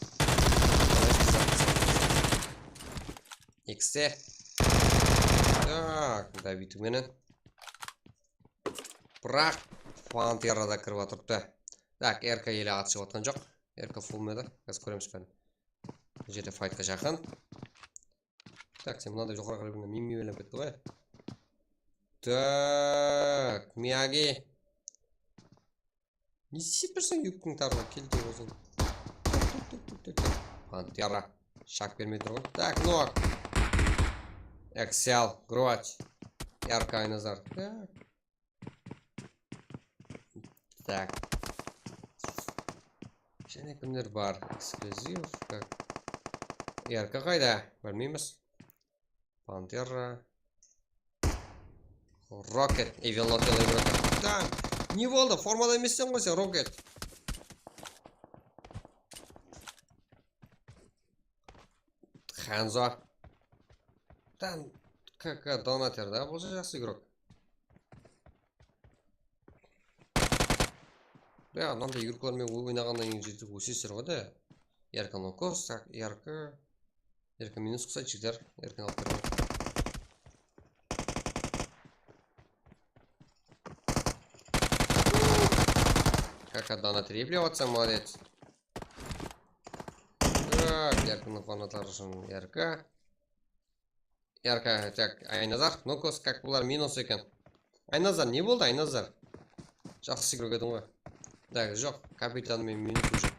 X T. Tak, da, búytip menen. Biraq Pantera da kirip atırıptı. Tak, R K ele atışıp atqan joq. R K full medi. Házir kóremiz bárin. Bul jerde faytqa jaqın. Tak, sen mınaday joqarı qarap mınaday miyme aylanıp ketti ǵoy. Tak, Miyagi. Ne istep tursıń, yuktıń tarına kel de óziń. Tak, tak, tak, tak, tak. Pantera. Shaq bermey tur ǵoy. Tak, nok. Excel, Groat. R K Aynazar. Tak. Tak. Jáne kimler bar? Ekskluzivka. Tak. R K qayda? Bilmeymiz. Pantera. Rocket. Evil Hotel Rocket. Da, ne boldı? Formada emesseń ǵoy sen, Rocket. Hanzo. Tan K K Donater da, bolsa jaqsı igrok. Ya, mınanday igroklar menen oynaǵannan keyin jeti ósesizler ǵoy da. R K Nokos, R K, R K minus qısa jigitler, R K alıp beredi. K K Donater eplep atsa, молодец. Tak, R K nıń fanatları ushın R K. R K, tak, Aynazar, Nokos, kak bular minus eken. Aynazar, ne boldı, Aynazar? Jaqsı igrok ediń ǵoy. Tak, joq, kapitan men minus eken.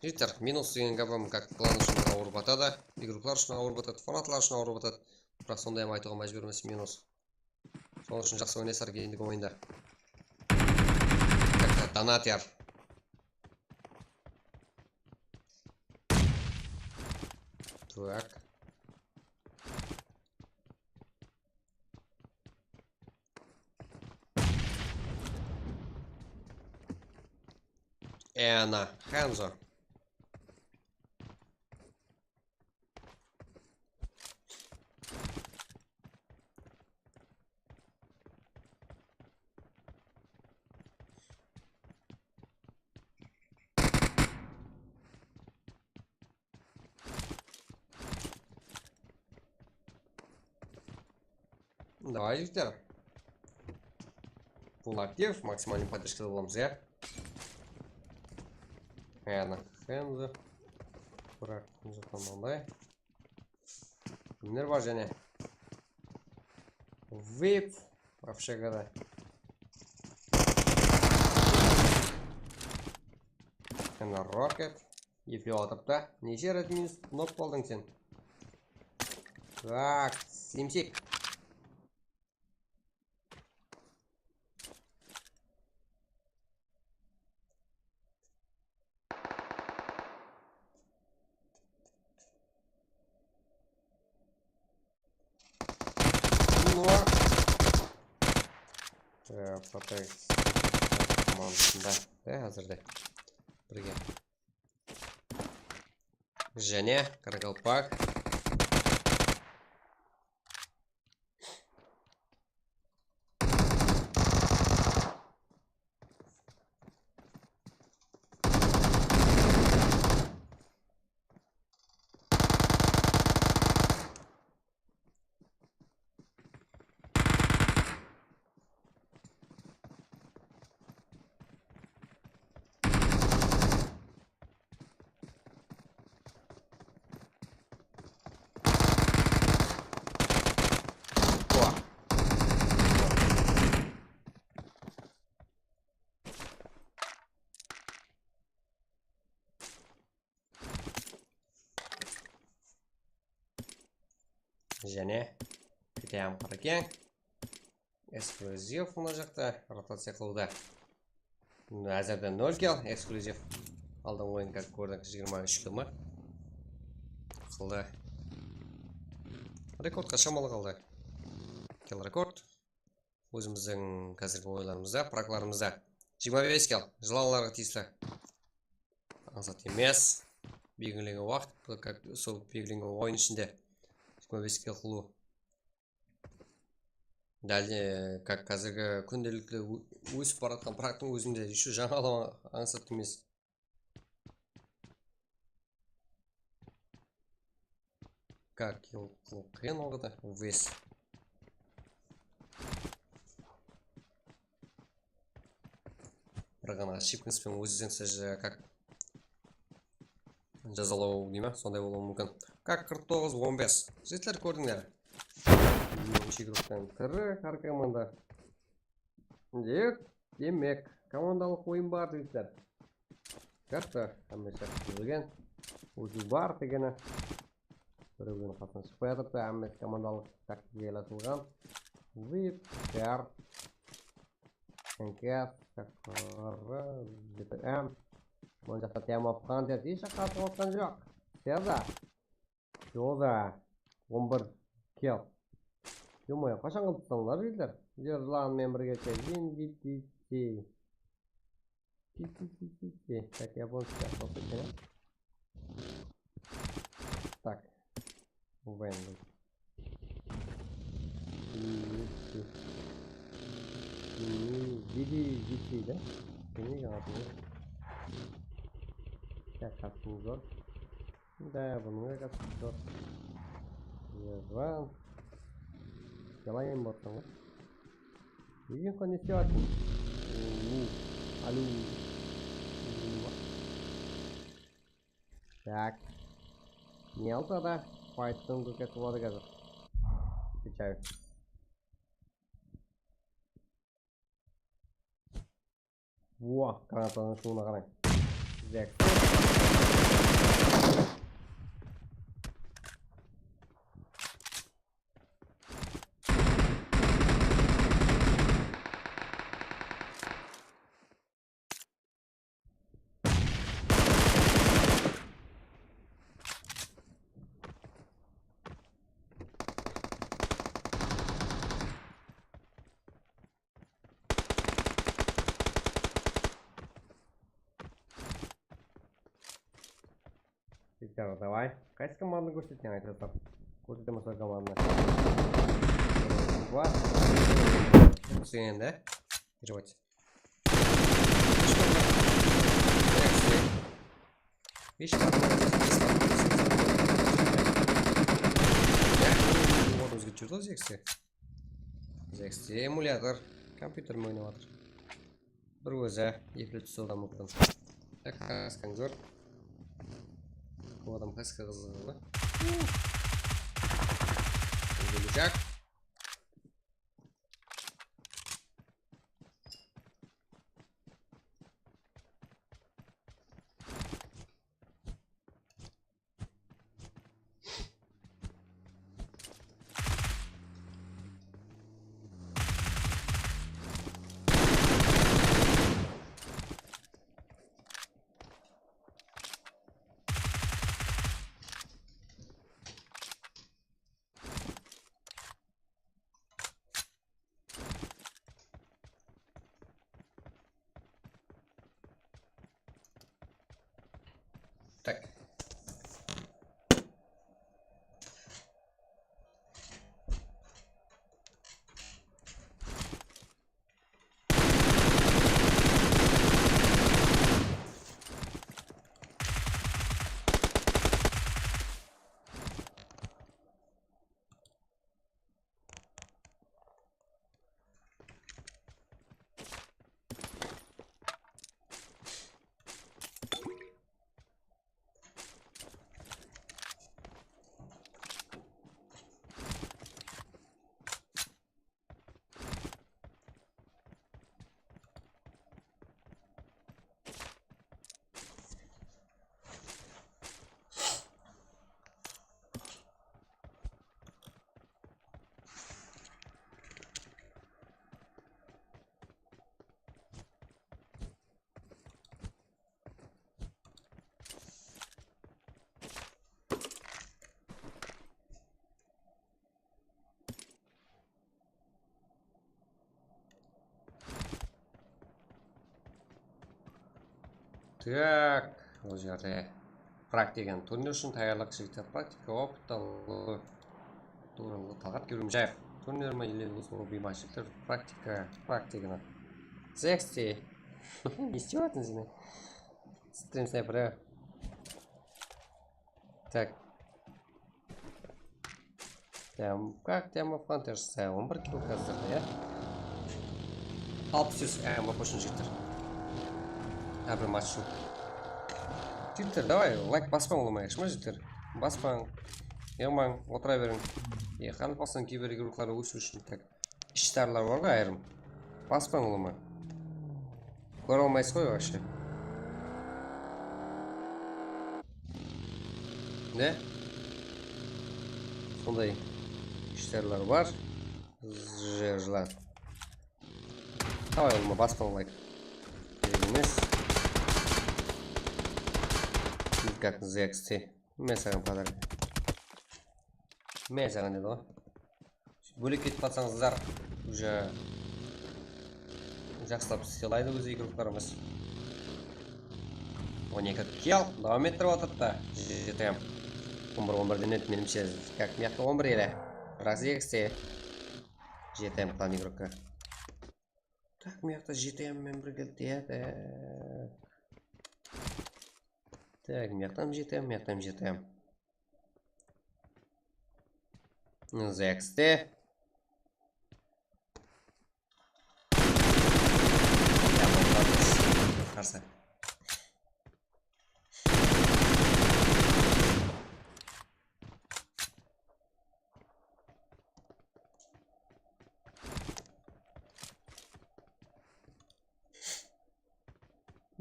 Jigitler, minus degen gapım kak klan ushın awır batadı, igroklar ushın awır batadı, fanatlar ushın awır batadı. Biraq sonday hám aytıwǵa májbúrmiz, minus. Sonıń ushın jaqsı oynaysızlar endigi oyında. Tak, Donater. Tak. Ana, Hanzo. Давай, jigitler. Bul aktiv, maksimalnıy podderjkada bolamız, ya. Endi, endi. Biraq, mına jaqtan mınday. Kimler bar jáne? Vip, вообще говоря. Endi Rocket. Eplep atırıptı. Neshe ret minus nok boldıń sen? Tak, semsek. Var. Ee, Protect komandasında da házirde birge. Jáne qaraqalpaq. Jáne keteyim, qarakeń. Eksklyuziv mına jaqta, rotaciya qılıwda. Házirde nol kill, eksklyuziv. Aldınǵı oyın, как kórdiń, jigirma úsh kill ma? Qıldı. Rekordqa shamalı qaldı. Kill rekord. Ózimizdiń házirgi oyunlarımızda, praklarımızda jigirma bes kill, jılanlarǵa tiyisli. Ańsat emes. Belgilengen waqıt, как, sol belgilengen oyın ishinde jigirma bes kill qılıw. Dálde, как, házirgi kúndelikli ó-, ósip baratqan praktıń ózinde ещё jańa ańsat emes. Как, kill qılıw qıyın olǵada, вес. Bir ǵana ошибкаспен ózden siz, как, jazalaw deyme, sonday bolıwı múmkin. Как, qırq toǵız on bes. Jigitler, kórdińler. Úshinshi grupptan tiri, hár komanda. Dep, demek, komandalıq oyın bar, jigitler. Katta, hámme shart túzilgen. Óziw bar degeni. Birewden qasınan shıqpay atırıptı, hámmesi komandalıq taktika yaratılǵan. Zip, shar. Enkas, shaqırı, zip, em. Mına jaqta Team of Hunters, hesh jaqqa atılıp atqan joq. Seza. Joza, on bir kill. Yo-moyo, qashan qılıp tutsańlar, jigitler? Jırlan menen birge kelgin, dit, dit, dit. Dit, dit, dit, dit, dit. Tak, yaponskiy atlas eken. Tak. Wendel. Vidi, vidi, da. Kene atı. Tak, qasım zor. Da, bunıń da qasım zor. Yazban. Yalayın bottan. Nege ne islep atırmız? Alo. Tak. Ne alsa da, fayttıń kóke qıladı házir. Отвечаю. Wo, granatanıń ushıwına qarań. Zek. Bitar, davay. Qaysı komandanı kórsettiń, aytasın? Kórsetemen sol komandanı. Bar. Sen endi. Перевод. Hesh bar. Ózge júrdi, Zekste. Zekste emulyator. Kompyutermen oynap atır. Bir ózi epile túsiwi de múmkin. Tak, kaskani kór. Bu adam kaska qızıǵılı. Ólecek. Tak. Tak, ol jerde praktikani turnir ushın tayarlıq jigitler, praktika, opıt alıw tuwralı Talǵat Kewlimjaev. Turnir ma ele buyırma jigitler, praktika, praktikani. Zexte. Ne istep atırsań sen? Stream snayper, ya. Tak. Там, как там Hunters? On bir kill házir, ya. Alpıs júz M V P ushın jigitler. Hár bir match ushın. Jigitler, davay, layk baspań, ulıwma, yaqshı ma, jigitler? Baspań, yıǵmań, otıra beriń. E, Qaraqalpaqstan kiber igrokların ósiriw ushın, tak. Ishtarlar bar ǵoy ayırım. Baspań ulıwma. Kóre almaysız ǵoy вообще. Ne? Sonday ishtarlar bar. Jırlar. Davay ulıwma, baspań layk. Kerek emes. Как Zexte. Men saǵan podarka. Men saǵan dedi ǵoy. Bólek ketip qalsańızlar, уже jaqsılap sılaydı óz igroklarımız. On eki kill dawam ettirip atırıptı. J T M. On bir on birden edi, menimshe, как mıyaqta on bir ele. Biraq Zexte. J T M klan igrokka. Tak, mıyaqta J T M men birge deyedi. Tak, mıyaqtan J T M, mıyaqtan J T M. Zexte. Qarsı.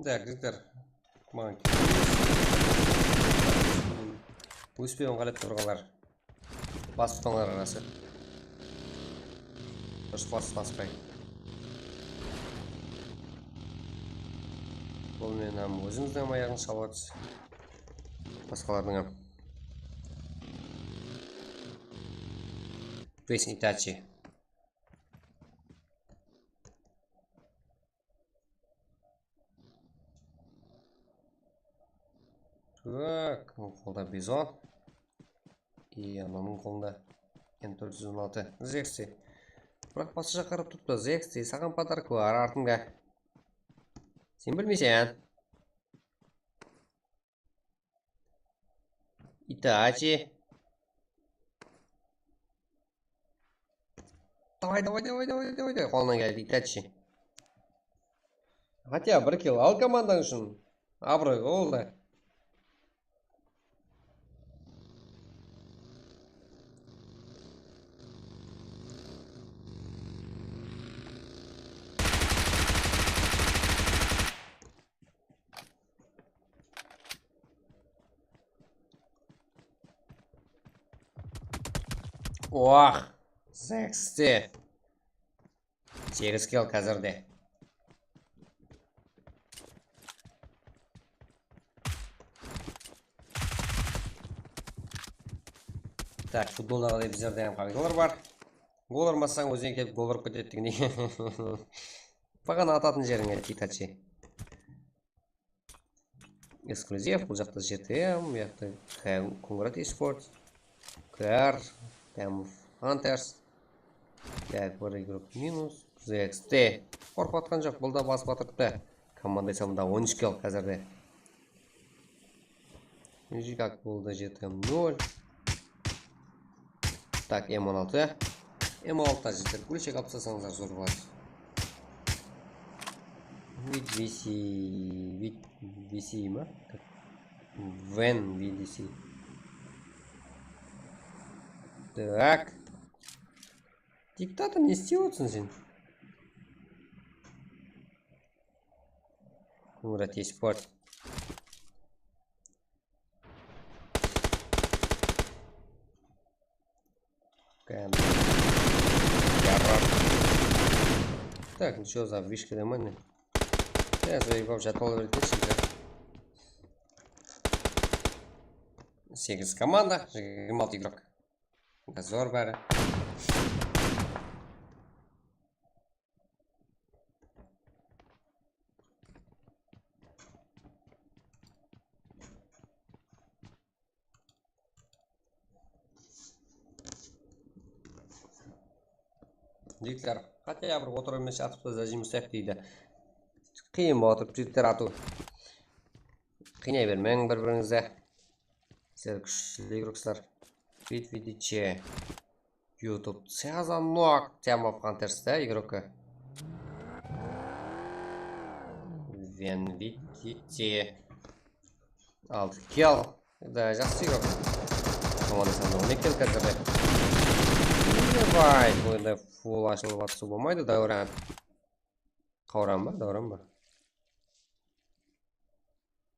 Tak, jigitler. Maǵan kelip. Óspewin qálep turǵanlar. Basıp turǵanlar arası. Durıs bas, baspay. Bul menen hám ózińizdiń hám ayaǵıńız shalıp atır. Basqalardıń hám. Песни Итачи. Так, bul qolda Bizon. И ananıń qolında M tórt júz on altı. Zexte. Biraq basqasha qarap turıptı. Zexte, saǵan podarka bar artıńda. Sen bilmeyseń. Itachi. Davay, davay, davay, davay, davay, davay. Qolımnan keldi, Itachi. Хотя bir kill al komandań ushın. Abıroy boldı. Oh, Zexte. Segiz kill házirde. Tak, futboldaǵıday bizlerde hám qaǵıydalar bar. Gol urmasań, ózine kelip gol urıp ketedi degen. Baǵana atatın jerińe, Itachi. Eksklyuziv, bul jaqta G T M, bu jaqta Kongrat Esports, K R, Time of Hunters. Tak, bir igrok minus, G X T. Qorqıp atqan joq, bul da basıp atırıptı. Komanda esabi mında on úsh kill házirde. Jigak boldı, G T M nol. Tak, M on altı. M on altı jigitler, gúlshek alıp taslasańızlar zor boladı. Vid V C, Vid V C ma? Ven V D C. Tak. Diktator, ne istep otırsań sen? Kongrat Esport. Kán. Yarraq. Так, ну чё, за вышка да міне. Я заебал, жатып ала береді, ше. Segiz komanda, jigirma altı igrok. Zor bári. Jigitler, хотя ya bir otırıp emes, atıp da zajim usayıq deydi. Qıyın bolıp atır, jigitler, atıw. Qıynay bermeń bir-birińizdi. Sizler kúshli igroksızlar. Vid V D C. YouTube. Sazanok, Time of Hunters da igroki. Ven V D C. Altı kill. Da, jaqsı igrok. Komanda sanında on eki kill házirde. Vay, oyında full ashılıp atsa bolmaydı, Dáwran. Qawran ba, Dáwran ba?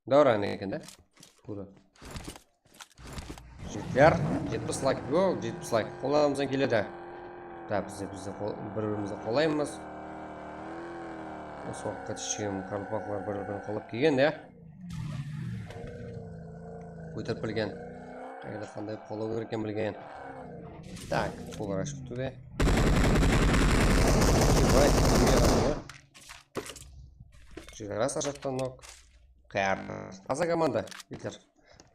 Dáwran eken da. Tuwrı. Jigitler, jetpis layk, go, jetpis layk. Qollarımızdan keledi. Da, biz de, biz de qol-, bir-birimizdi qolaymız. Usı waqıtqa shekem qaraqalpaqlar bir-birin qolap kelgen, ya. Kóterip bilgen. Qayda qanday qolaw kerek eken bilgen. Tak, qollar ashıp tur, ya. Jigara sarjaqtan nok. Qıyar. Taza komanda, jigitler.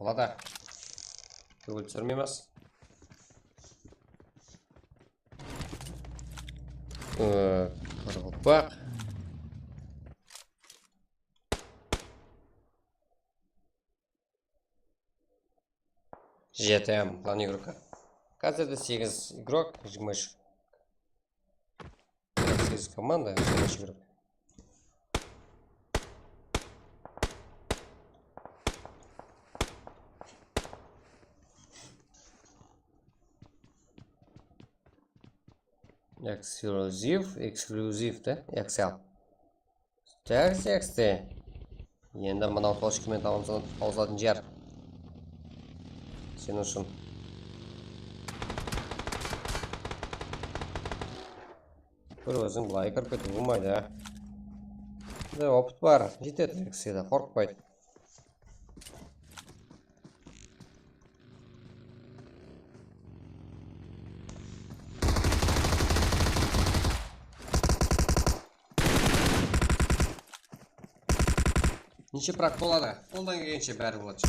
Boladı. Kóngil túsirmeymiz. Ee, qaraqalpaq. G T M, lan igroka. Házirde segiz igrok, jigirma úsh. Segiz komanda, jigirma úsh igrok. Eksklyuziv, eksklyuziv da, Excel. Tekste. Endi mınaw tochkamen tawısatın jer. Sen ushın. Bir óziń bılay kirip ketiw bolmaydı, á. Mında opıt bar, jetedi tekstede, qorqpaydı. Neshe prak boladı? Qoldan kelgenshe bári boladı.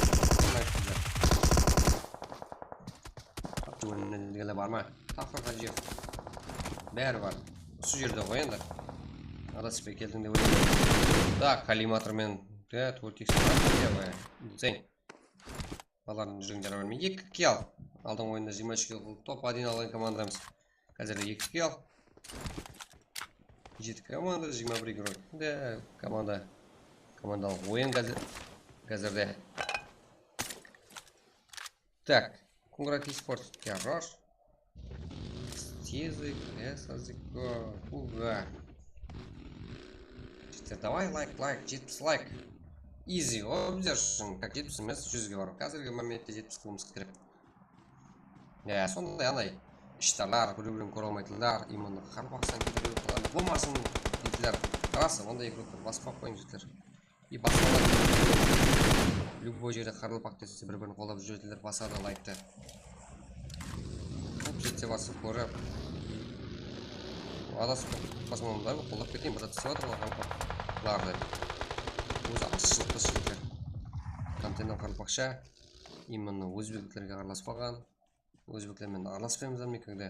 Óndiretuǵınlar bar ma? Taqır Hajıyev. Bári bar. Usı jerde ǵoy endi. Adasıp keldiń dep oylayman. Da, kollimator menen. Da, tórt X bar ya, bári. Zeń. Balalardıń júregin jara bermey. Eki kill. Aldınǵı oyında jigirma úsh kill qılıp, top один alǵan komandamız. Házirde eki kill. Jeti komanda, jigirma bir igrok. De, komanda. Komandalıq oyın házir-, házirde. Tak. Kongrat Esports, terror. Tezlik, esaziko, uga. Jigitler, davay, layk, layk, jetpis layk. Easy, o bizler ushın, как jetpis emes, júzge barıp. Házirgi momentte jetpis qılıwımız kerek. Ya, sonday anay ishtarlar, bir-birin kóre almaytuǵınlar, именно qaraqalpaqstan ketiw bolmasın, jigitler. Rası, onday igroklar basıp qoyıń, jigitler. И basqalar любой jerde qaraqalpaq dese bir-birin qollap júretuǵınlar basadı layktı. Kóp jetse basıp kórip. Adasıp basqalardı qollap keteyin, bir zat isep atır qaraqalpaqlardı. Ózi ashshılıqlı jigitler. Senden qaraqalpaqsha, именно ózbeklerge aralasıp qalǵan. Ózbekler menen aralaspaymız da, mekende.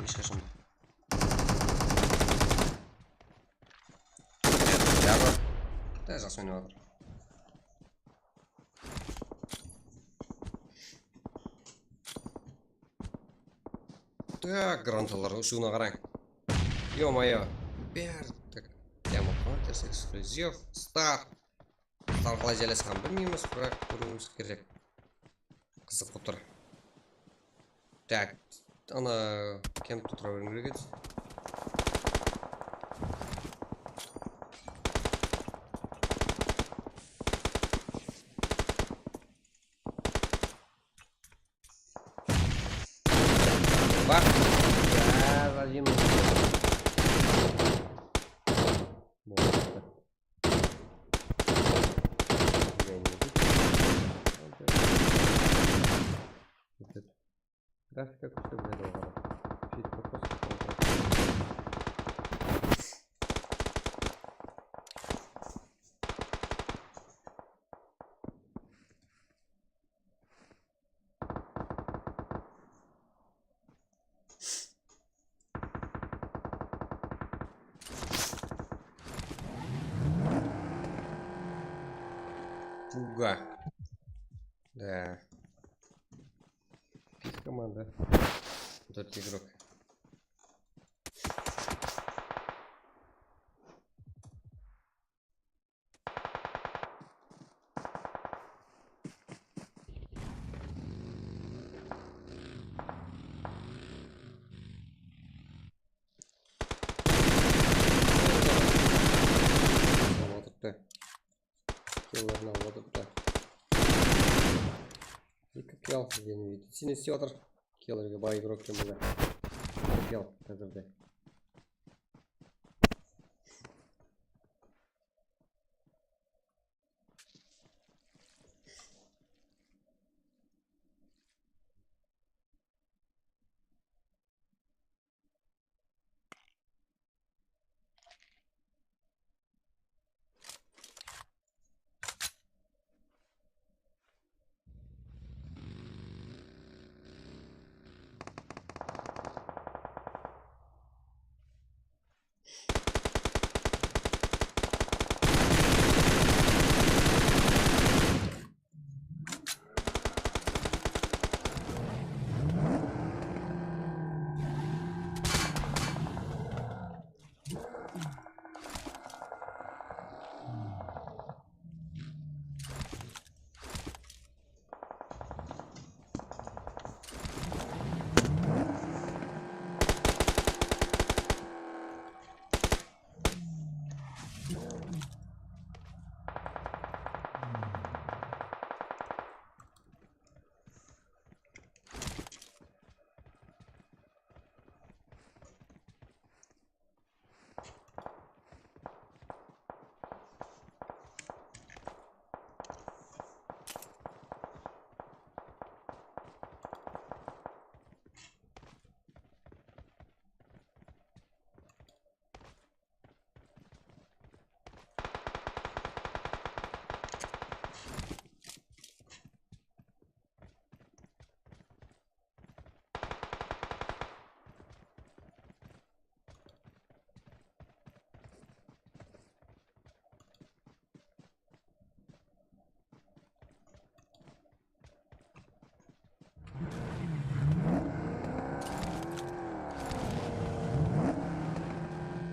Hesh qashan. Jaqsı. Da, jaqsı oynap atır. Tak, granatalar ushıwına qarań. Ё-моё. Berdik. Diamond Hunters, эксклюзив. Star. Star qalay jaylasqanın bilmeymiz, biraq kóriwimiz kerek. Qızıq bolıp tur. Tak, ana, kempte tura beriwim kerek edi. Baq. Aa, zajim. Boldı. Grafika kúshli biledi oǵan. Fitbokos. Пуга. Да. Пик команда. Tórt игрок. Alıp atırıptı. Killerdi alıp atırıptı. Eki kill, Zeni Vititsini istep atır. Killerge bay igrókken boldı. Kill házirde.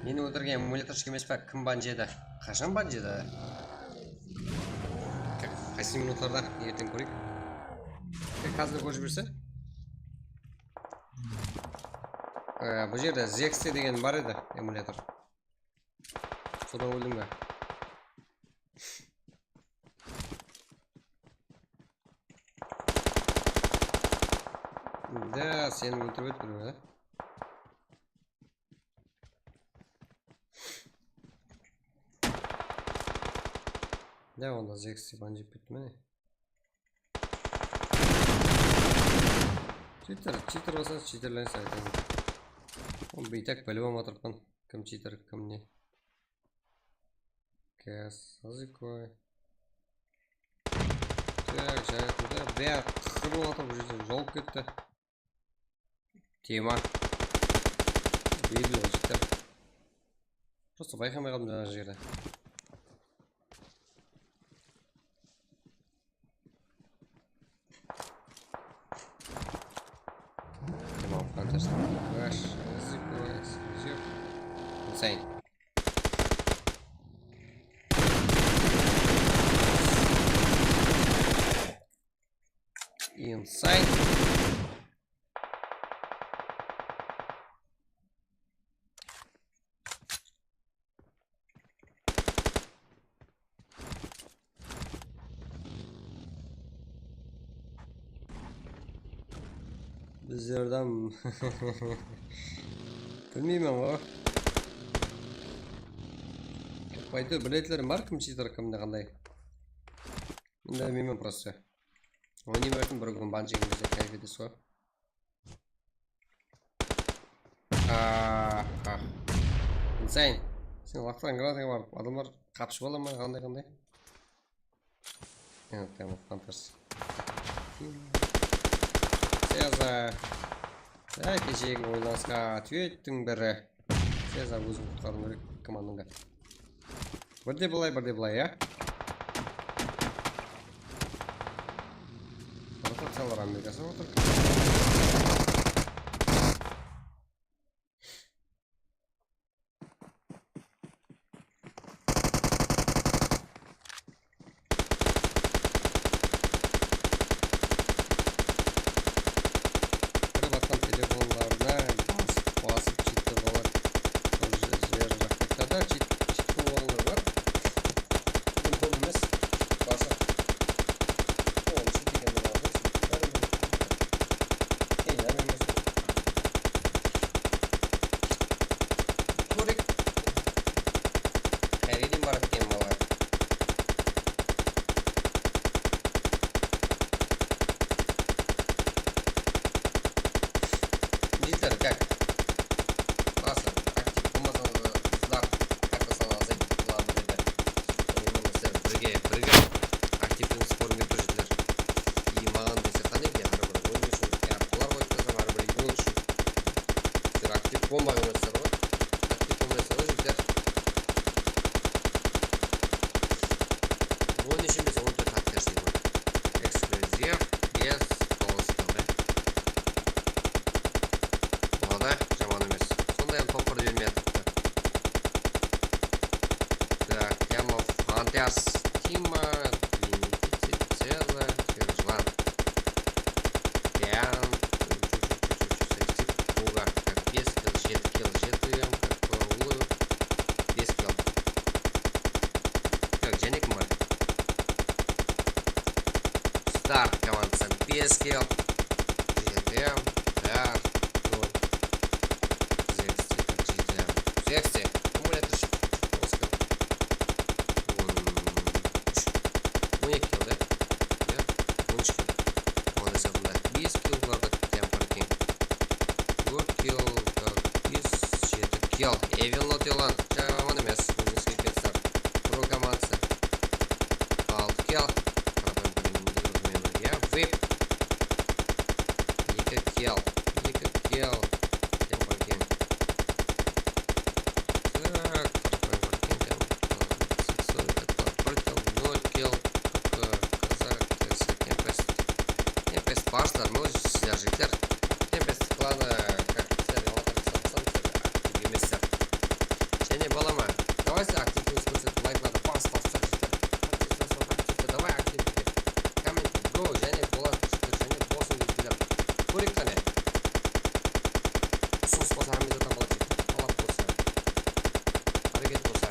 Meni óltirgen emulyatorshı emes pa? Kim ban jedi? Qashan ban jedi? Qaysı minutlarda? Erteń kóreyik. Házir kórip jiberse. Ee, bul jerde Zexte degen bar edi, emulyator. Sodan óldim be? Da, seni óltirip edi birew, da. Da, onda Zexte ban jep ketti me? Читер, читер bolsa, читерлерин saytayın. Ol biytak bilip almay atırıppan. Kim читер, kim ne. Gaz, azıkoy. Tak, jaraydı da, baya qırıp atır, bul jerde jawıp ketti. Tema. Belgili jigitler. Prosta bayqamay qaldım jańa jerde. Tamam, fantastik. Bash, riziko, riziko. Insane. Insane. Bizlerden bilmeymen ǵoy. Qoydı, biletlerim bar, kim cheater, kimde qanday. Endi bilmeymen prosta. Oynayman, bir kún ban jegimizde kayf etesiz ǵoy. Ah, ah. Insane. Sen laqtan granataǵa barıp, adamlar qapıshıp ala ma, qanday, qanday? Endi tamam, fantastik. Seza. Ay, keshegi oylanısqa otvettiń biri. Seza, óziń qutqarıwıń kerek komandańdı. Birde bılay, birde bılay, ya. Rotaciyalar Amerikası otır. Kirip atqan telefonlarına basıp, basıp, cheater balalar bir jer jaqta da cheat, cheat qılıp alǵanlar bar. Bul kóp emes, barsa. Ol cheat degen balalar da cheat, bári de. Qıyın hám emes ol. Kóreyik. Qayerge deyin baradı eken balalar. Jigitler, как? Qalası, aktiv bolmasańız, znak kartasınan azaytıp qıladı dedi. Onıń menen sizler birge, birge aktivligińiz kórinbey tur, jigitler. И maǵan dese qáne, hár bir oyın ushın, ya, bular qoyıp taslam, hár bir oyın ushın. Sizler aktiv bolmay qoyasızlar ǵoy. Aktiv bolmaysızlar ǵoy, jigitler. On úsh emes, on tórt hafta ishinde. Ekskluziv, без полоски, da. Buladı jaman emes. Sonday hám topqır bermey atırıptı. Так, Тема, Фантасtima, Двенадцать, Цеза, Сержант. Прям, чуть-чуть, чуть-чуть, Сексик, Пуга, как бес килл, жети килл, жети эм, как Паулу, бес килл. Так, jáne kim bar? Start komandası bes kill, G T M, Star, Zexte, G T M. Zexte, akkumulyator shıqtı, bes kill. On úsh, on eki kill da? Ya, on úsh kill. Komanda esabında bes kill, bularda temper keń. Tórt kill, bes, jeti kill. Evil Not Elan, jaman emes, Uzinskiy Petstar. Pro komandası. Altı kill. Qarapayım, birinci yurtmen birge. Vip. Eki kill. Eki kill. Temper keń. Так, qarapayım, qarapayım, bir kill, Kazak, T S, Tempest. Tempest, barshılar, mına sizler, jigitler. Tempest klanı, как, sizler, yalaqay qısqarsam, sizler aktiv emessizler. Jáne bola ma? Давайте aktivligińizdi kórsetip, layklardı basıp, basıp, jigitler. Aktiv, basıp, aktivdi, давай, aktivdi. Komment, bro, jáne bola, jigitler, jáne bolsın, jigitler. Kóreyik qáne. Usınıs bolsa, hámme zattan boladı, jigitler. Talap bolsa. Háreket bolsa.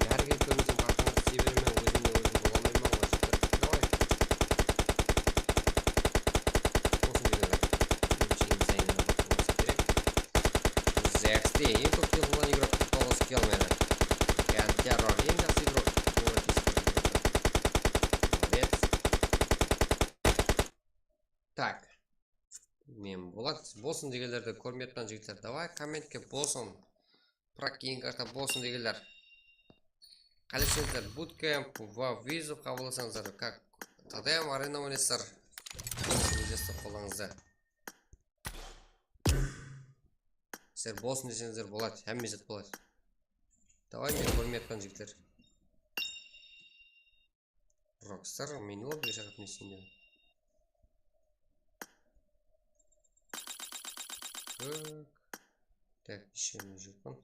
Ne háreket kórmesem, qartańızdı siye beremen, ózim de ózim bola almayman ǵoy, jigitler. Давай. Bolsın, jigitler. Menimshe, endi sayın bolsa kerek. Zexte, eń kóp kill qılǵan igrok, toǵız kill menen. Terror, eń jaqsı igrok. Молодец. Так. Men Bolad, bolsın degenlerdi kórmey atpan, jigitler. Давай, kommentke bolsın. Prak keyingi karta bolsın degenler. Qáleseńizler, Bootcamp, WoW, Vizov qabıllasańızlar, kak, TDM Arena oynaysızlar. Ózingizdi qollarıńızda. Sizler bolsın deseńizler boladı, hámme zat boladı. Davay, men kórmey atpan jigitler. Rockstar meni lobbiga shaqırıp ne isleydi? Tak. Tak, ishke ne joqpan.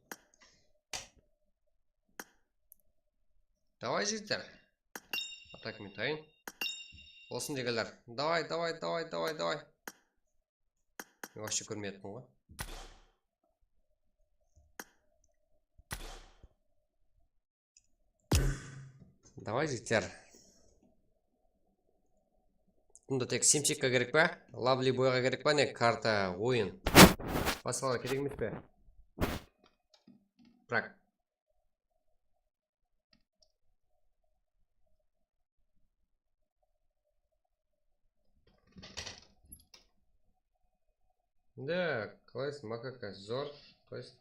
Davay, jigitler. Atak men tayın. Bolsın degenler. Davay, davay, davay, davay, davay. Men вообще kórmey atpan ǵoy. Davay, jigitler. Bunda tek Simsikka kerek pe? Lovely Boyǵa kerek pe? Ne karta, oyın? Basqalarǵa kerek emes pe? Brak. Да, класс макака зор, то есть,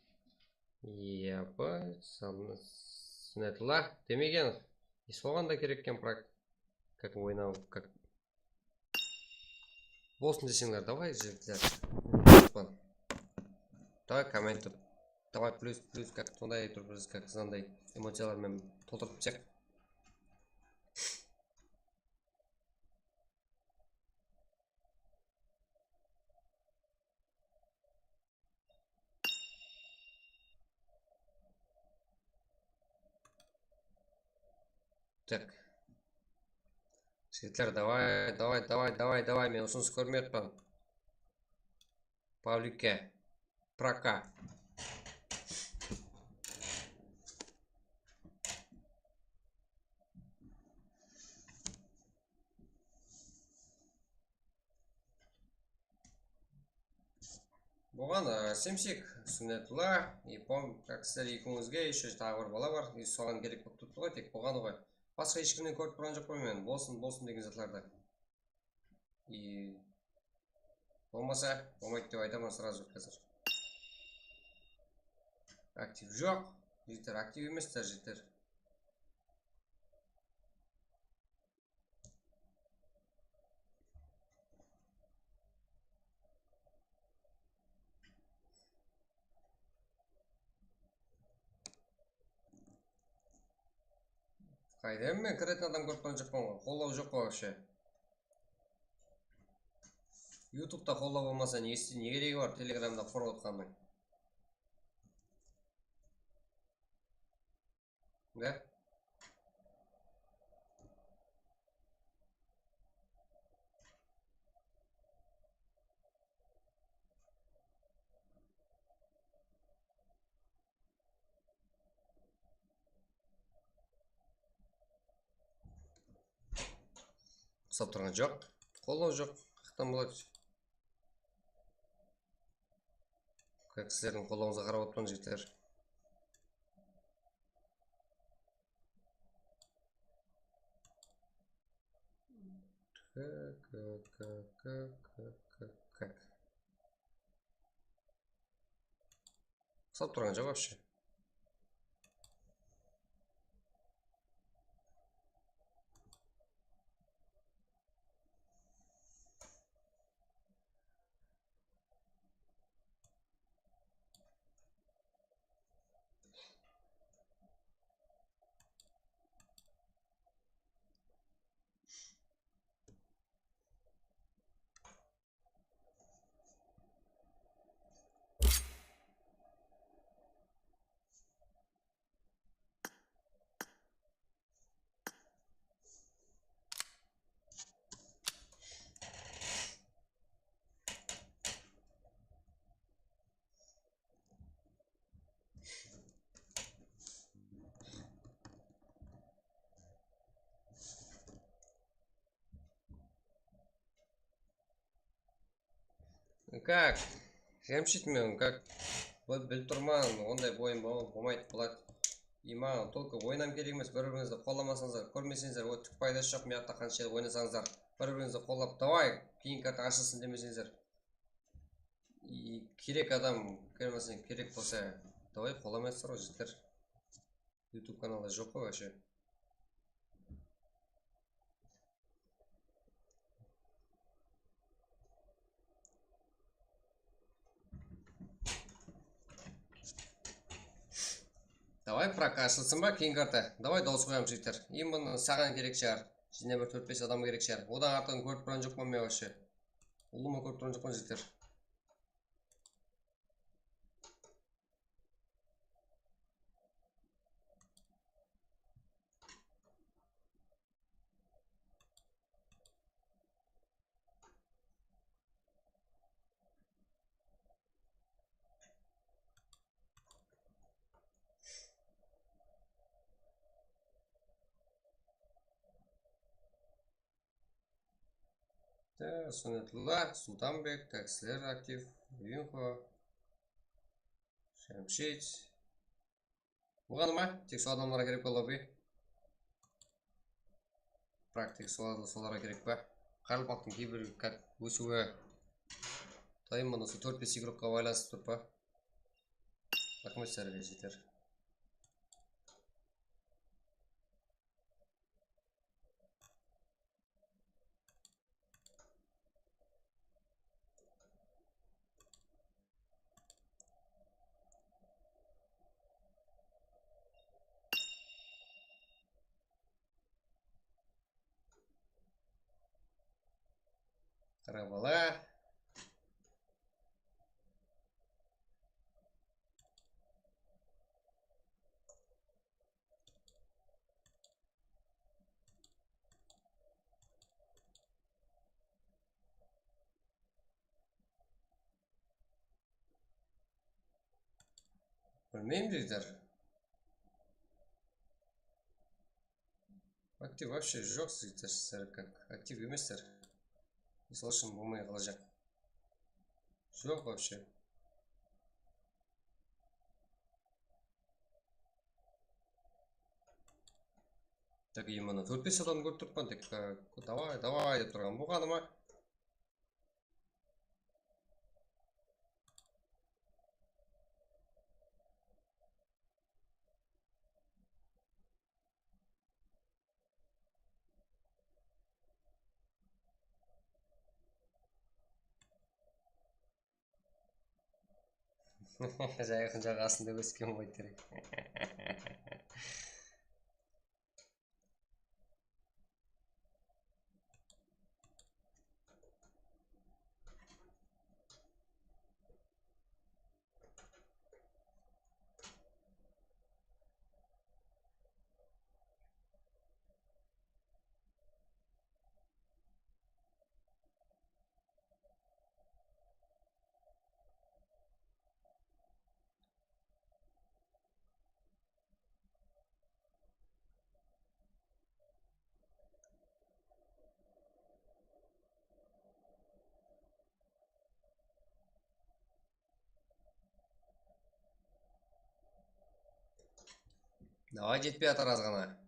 yapı, Sunetullah Demegenov. Soǵan da kerek eken, brak, как oynaw, как. Bolsın deseńler, davay, jigitler. Davay, komment. Davay, plyus, plyus, как sonday turıp, как sonday emociyalar menen toltırıp shıq. Tak. Jigitler, davay, davay, davay, davay, davay, men usınıs kórmey atpan. Pavlikke. Praka. Buǵan, e, Simsik, Sunetullah, и pom, как sizler ekewińizge, еще taǵı bir bala bar, и soǵan kerek bolıp turıptı ǵoy, tek buǵan ǵoy. Basqa hesh kimnen kórip turǵan joqpan men, bolsın, bolsın degen zatlardı. И bolmasa, bolmaydı dep aytaman сразу házir. Aktiv joq, jigitler, aktiv emesler, jigitler. Qaydan men kiretin adam kórip turǵan joqpan ǵoy. Qollaw joq ǵoy вообще. Youtubeta qollaw bolmasa, ne, ne keregi bar Telegramda qurıp otqannıń? Da. Uqsap turǵan joq. Qollaw joq. Qayaqtan boladı? Sizlerdiń qollawıńızǵa qarap otırman, jigitler. Uqsap turǵan joq вообще. Как? Jamshid, men как, bil-, bilip turman, onday oyın bol-, bolmaydı, boladı. И maǵan только oyın kerek emes, bir-birińizdi qollamasańızlar, kórmeseńizler, o tük paydası joq, mıyaqta qansha oynasańızlar, bir-birińizdi qollap, davay, keyingi karta ashılsın demeseńizler. И kerek adam, kerek bolsa, davay, qollamaysızlar ǵoy, jigitler. YouTube kanalı joq ǵoy вообще. Davay, prokashlasın ba keyin karta? Davay, dawıs qoyamız, jigitler. Endi bunı saǵan kerek shıǵar. Jigitler, bir tórt-bes adam kerek shıǵar. Odan artıǵın kórip turǵan joqpan men вообще. Ulıwma kórip turǵan joqpan, jigitler. Súnetilla, Sultanbek, Taksiler aktiv, Vinko, Jamshid. Bolǵanı ma? Tek sol adamlarǵa kerek pa lobbi? Praktik sol, solarǵa kerek pa? Qaraqalpaqtıń kibir kát ósiwi. Dayım bunı usı tórt-bes igrokqa baylanısıp tur pa? Raxmet sizlerge, jigitler. Qara bala. Bilmeyim, jigitler. Aktiv вообще joq, jigitler, sizler как aktiv emessizler. Misal ushın, bolmay qalajaq. Joq вообще. Так, именно tórt-bes adam kórip turıppan tek, e, davay, davay dep turǵan bolǵanı ma? Jayqın jaǵasında ósken boy terek. Давай, jetpey atır azǵana.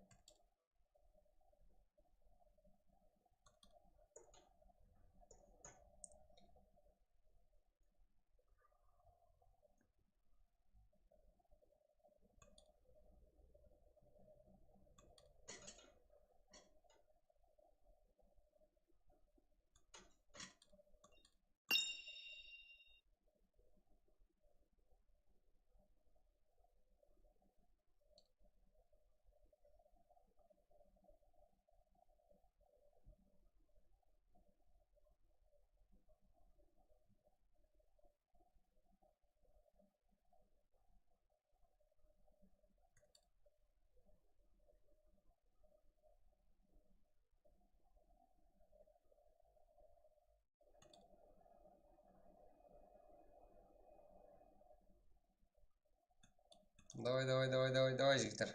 Davay, davay, davay, davay, davay, jigitler.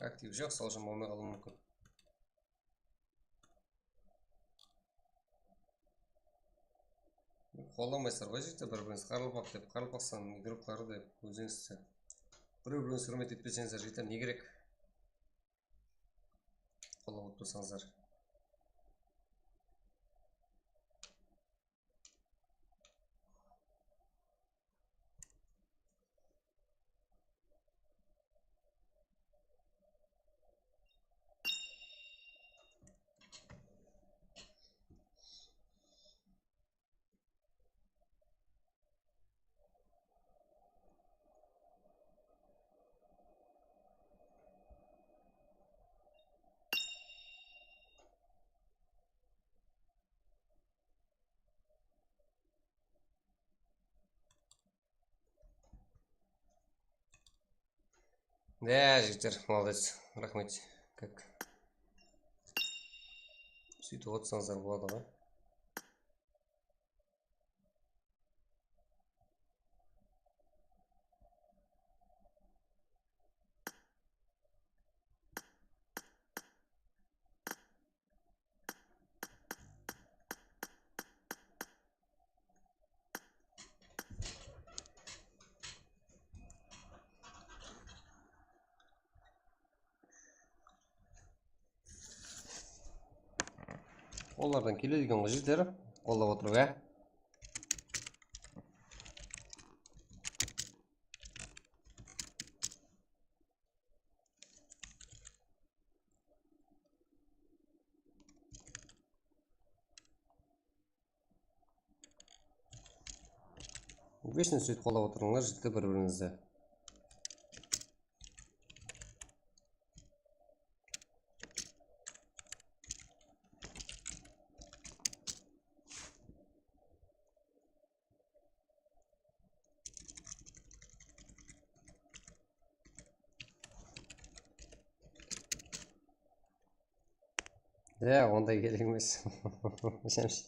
Aktiv joq, sol ushın bolmay qalıwı múmkin. Qollamaysızlar ǵoy, jigitler, bir-birińizdi qaraqalpaq dep, qaraqalpaqstan igrokları dep, ózińizdi. Birew-birewińizdi húrmet etpeseńizler, jigitler, ne kerek? Qollap otırsańızlar. Ya, jigitler, молодец. Raxmet. Как? Sóytip otırsańızlar boladı ǵoy. Qollardan keledi eken ǵoy, jigitler, qollap otırıw, ya. Вечно sóytip qollap otırıńlar, jigitler, bir-birińizdi. Ya, onday kerek emes. Jámshit.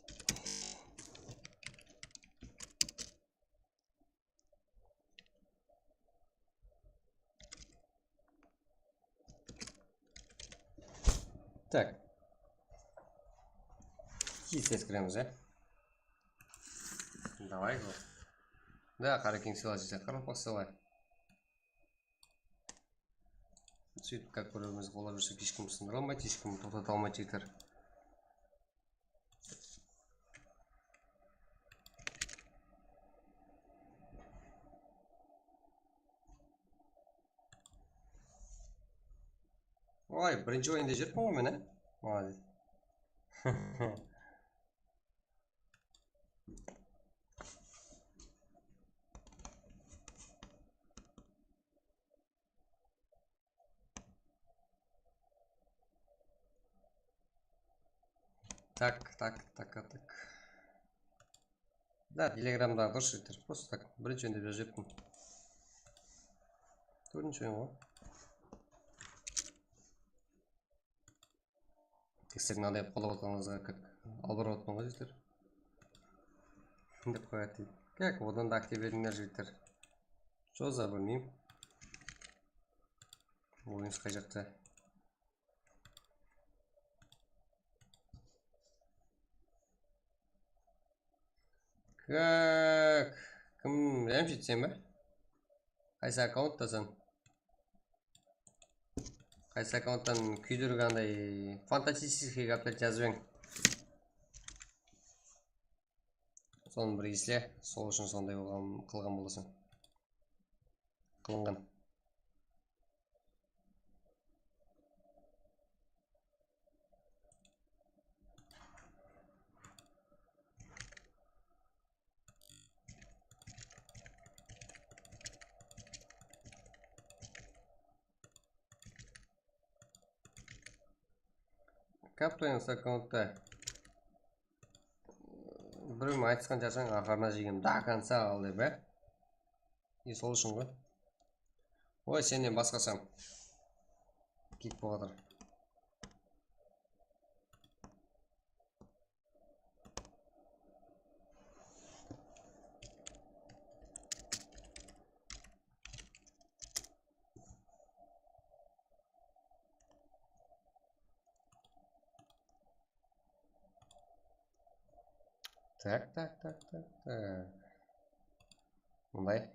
Tak. Tez-tez kiremiz, ya. Давай, go. Da, qara, keń sılay, jigitler, qaraqalpaq sılay. Sóytip, как bir-birimizdi qolap júrsek, hesh kim sındıra almaydı, hesh kim toqtata almaydı, jigitler. Oy, birinshi oyında júripin ǵoy men, á? Молодец. Tak, tak, tak, tak. Da, Telegramdaǵı durıs jigitler. Просто так, birinshi oyında bir júripin. Tórtinshi oyın ǵoy. Tek sizlerdiń aday qolap otırǵanıńızǵa как albarıp atırman ǵoy, jigitler. Dep qoyadı deydi. Как, odan da aktiv edińler, jigitler. Что за, bilmeymen. Oyıńız qay jaqta? Как? Kim, Jámshit, sen be? Qaysı akkaunttasań? Qaysı akkaunttan kúydirgi anday фантастический gáplerdi jazıp eń. Sonı bir esle, sol ushın sonday bolǵan, qılǵan bolasań. Qılınǵan. Kaptoyın akkauntta birew aytısqan jarsań, aqırına jegem до конца al dep, e? E, sol ushın ǵoy. Oy, sennen basqasam. Kiyik bolatır. Tak, tak, tak, tak, tak. Mınday.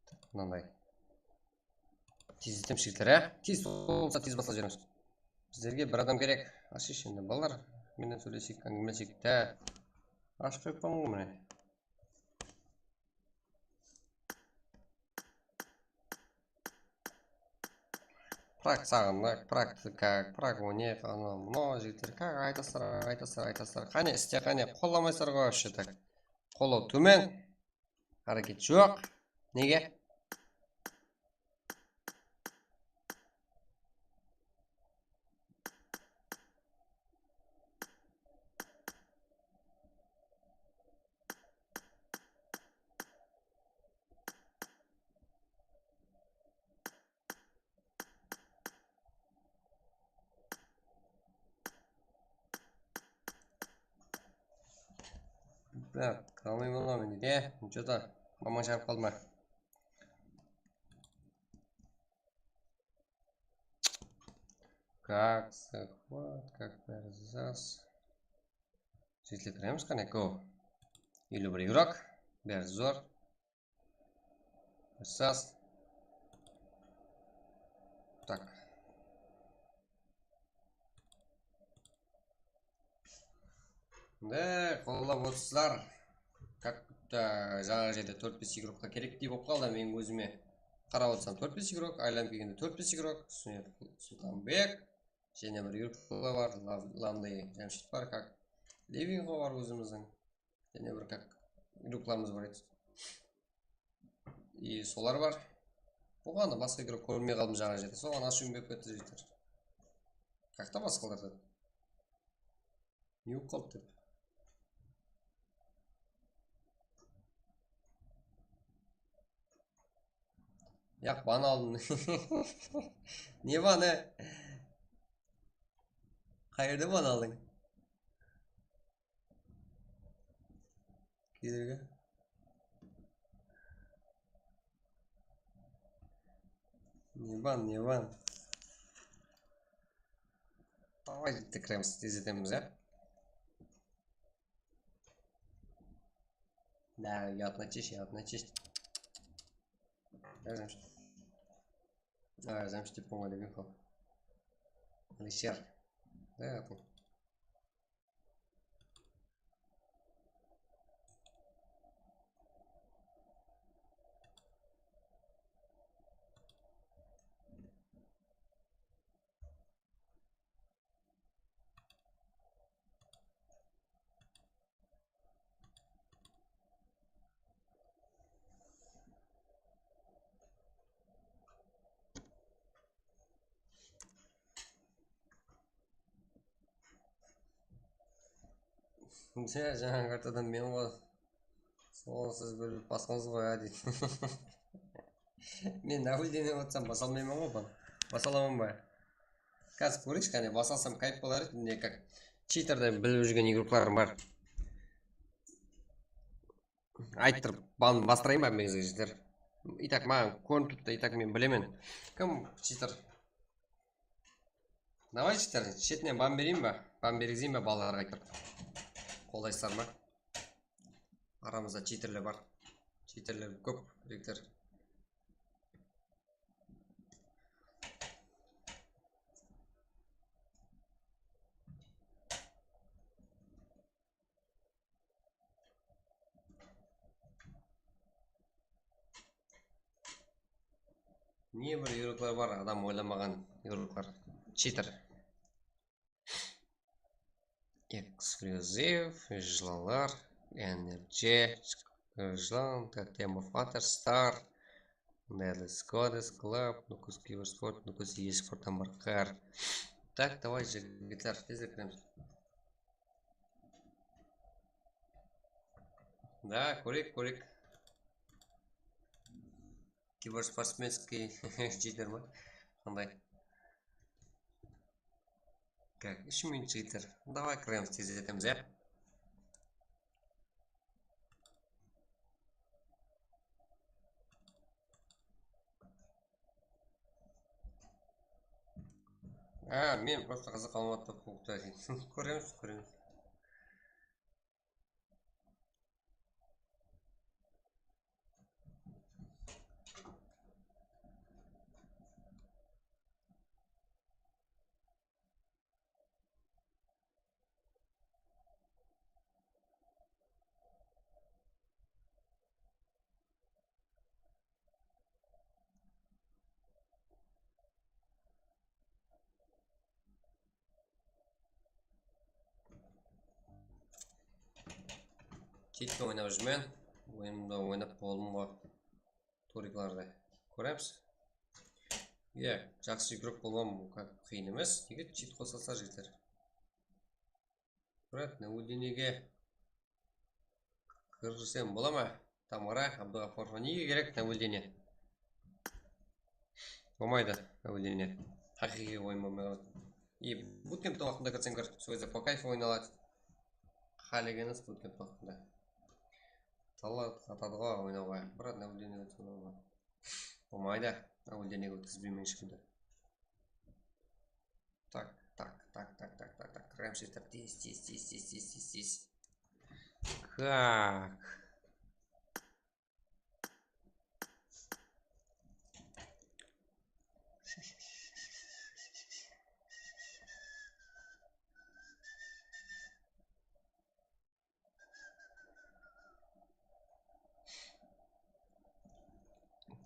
Tak, mınanday. Tez etem, jigitler, á? Tez bolsa, tez basla júremiz. Bizlerge bir adam kerek. Ashshı endi, balalar. Menen sóyleseyik, áńgimelesedik. Tá. Ashıp qoyıppan ǵoy, mine. Prak saǵındı, praktika, prak oynayıq, anaw, mınaw jigitler, как aytasızlar, aytasızlar, aytasızlar. Qáne, iste, qáne, qollamaysızlar ǵoy вообще так. Qollaw tómen, háreket joq. Nege? Kıra almay bola ma mende de? Что-то mamań sharıp qaldı ma? Как захват, как перзас. Jetile kiremiz, qáne, go. Eliw bir игрок. Bári zor. Sas. Tak. Mine, qollap otırsızlar. Как будто jańa jerde tórt-bes игрокqa kerektey bolıp qaldı. Men ózime qarap otırsam, tórt-bes игрок, aylanıp kelgende tórt-bes игрок, Súnet Sultanbek, jáne bir игрокlar bar, Lav-, Lavley Jámshit bar, как Levinxo bar ózimizdiń. Jáne bir как игрокlarımız bar edi. И solar bar. Oǵan da basqa игрок kórmey qaldım jańa jerde. Soǵan ashıwım kelip ketti, jigitler. Как-то basqalardan. Ne bolıp qaldı dep. Yaq, ban aldım. Ne banı? Qayerde ban aldıń? Kedergi. Ne ban, ne ban? Давай, bitti kiremiz, tezletemiz, ya. Да, я одночись, я одночись. Arzamshi. Arzamshi dep qoyma degen qol. Alisher. Да, bu. Mine, jańa kartadan men ǵoy. Sol siz bilip basqańız ǵoy, a, deydi. Men nableniye otsam, basa almayman ǵoy, bal. Basa alaman ba? Házir kóreyikshi, qáne, basa alsam, kayf bolar edi. Mine, как, cheaterdi bilip júrgen игрокlarım bar. Ayttırıp, ban bastırayın ba, menińizge, jigitler? И так, maǵan kórinip turıptı, и так, men bilemen. Kim cheater? Давай, jigitler, shetinen ban bereyin ba? Ban bergizeyin ba balalarǵa ayttırıp? Qollaysızlar ma? Aramızda cheaterler bar. Cheaterler kóp, jigitler. Ne bir игрокlar bar, adam oylamaǵan игрокlar. Cheater. Эксклюзив, jılanlar, Energy, jılan, Totem of Ator, Star, Deadly Goddess, Club, Nukus Kibersport, Nukus eSport, Ambarkar. Так, давай, jigitler, tezirek kiremiz. Да, kóreyik, kóreyik. Kibersportsmenskiy cheater ma? Qanday? Так, úsh minut, jigitler. Давай, kiremiz, tezletemiz, ya. А, men просто qızıq almadı, kóremiz, kóremiz. Cheatke oynap júrmen, oyınımda oynap boldım ǵoy. Turiklardı kóremiz. Iya, jaqsı игрок bolǵan, bul qıyın emes. Nege cheat qosılsa, jigitler? Brat, nableniege kirsem bola ma? Tamara Abduǵaparovqa nege kerek nableniye? Bolmaydı nableniye. Haqıyqıy oyın bolmay qaladı. И butkemptiń waqtında kirsem kir, sol gezde по кайфу oynaladı. Qálegenińiz butkemptiń waqtında. Dala qatadı ǵoy, oynawǵa. Brat, nableniye ótkizip alıp al. Bolmaydı. Nableniye ótkizbeymen eshkimdi. Tak, tak, tak, tak, tak, tak, tak. Kiremiz, tez, tez, tez, tez, tez, tez, tez. Как?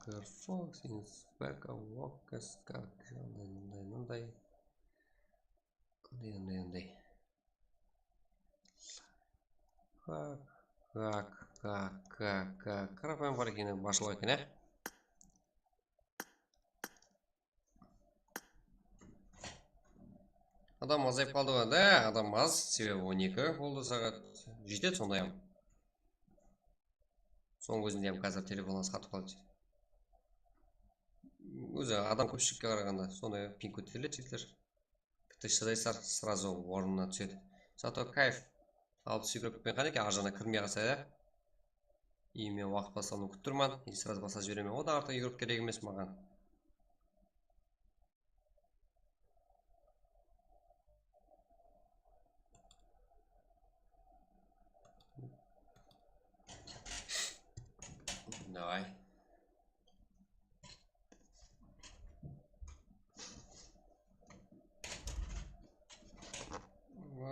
Firefox, Inspector, Workers, как, mınday, mınday, mınday. Mınday, mınday, mınday. Hak, hak, hak, hak, hak. Qarapayım bar eken, basshılıq eken, e? Adam azayıp qaldı ǵoy, da, adam az, sebebi on eki boldı saat. Jetedi sonday-aq. Sonıń ózinde hám házir telefonlarıńız qatıp qaldı. Ózi adam kópshilikke qaraǵanda sonday ping kóteriledi, jigitler. Bitti shıdaysızlar, srazu ornına túsedi. Zato kayf. Altı júz igrok penen qánekey, arjaǵına kirmey qalsa ya. I men waqıt baslanıwın kútip turman, и srazu baslap jiberemen. Odan artıq igrok kerek emes maǵan. Давай.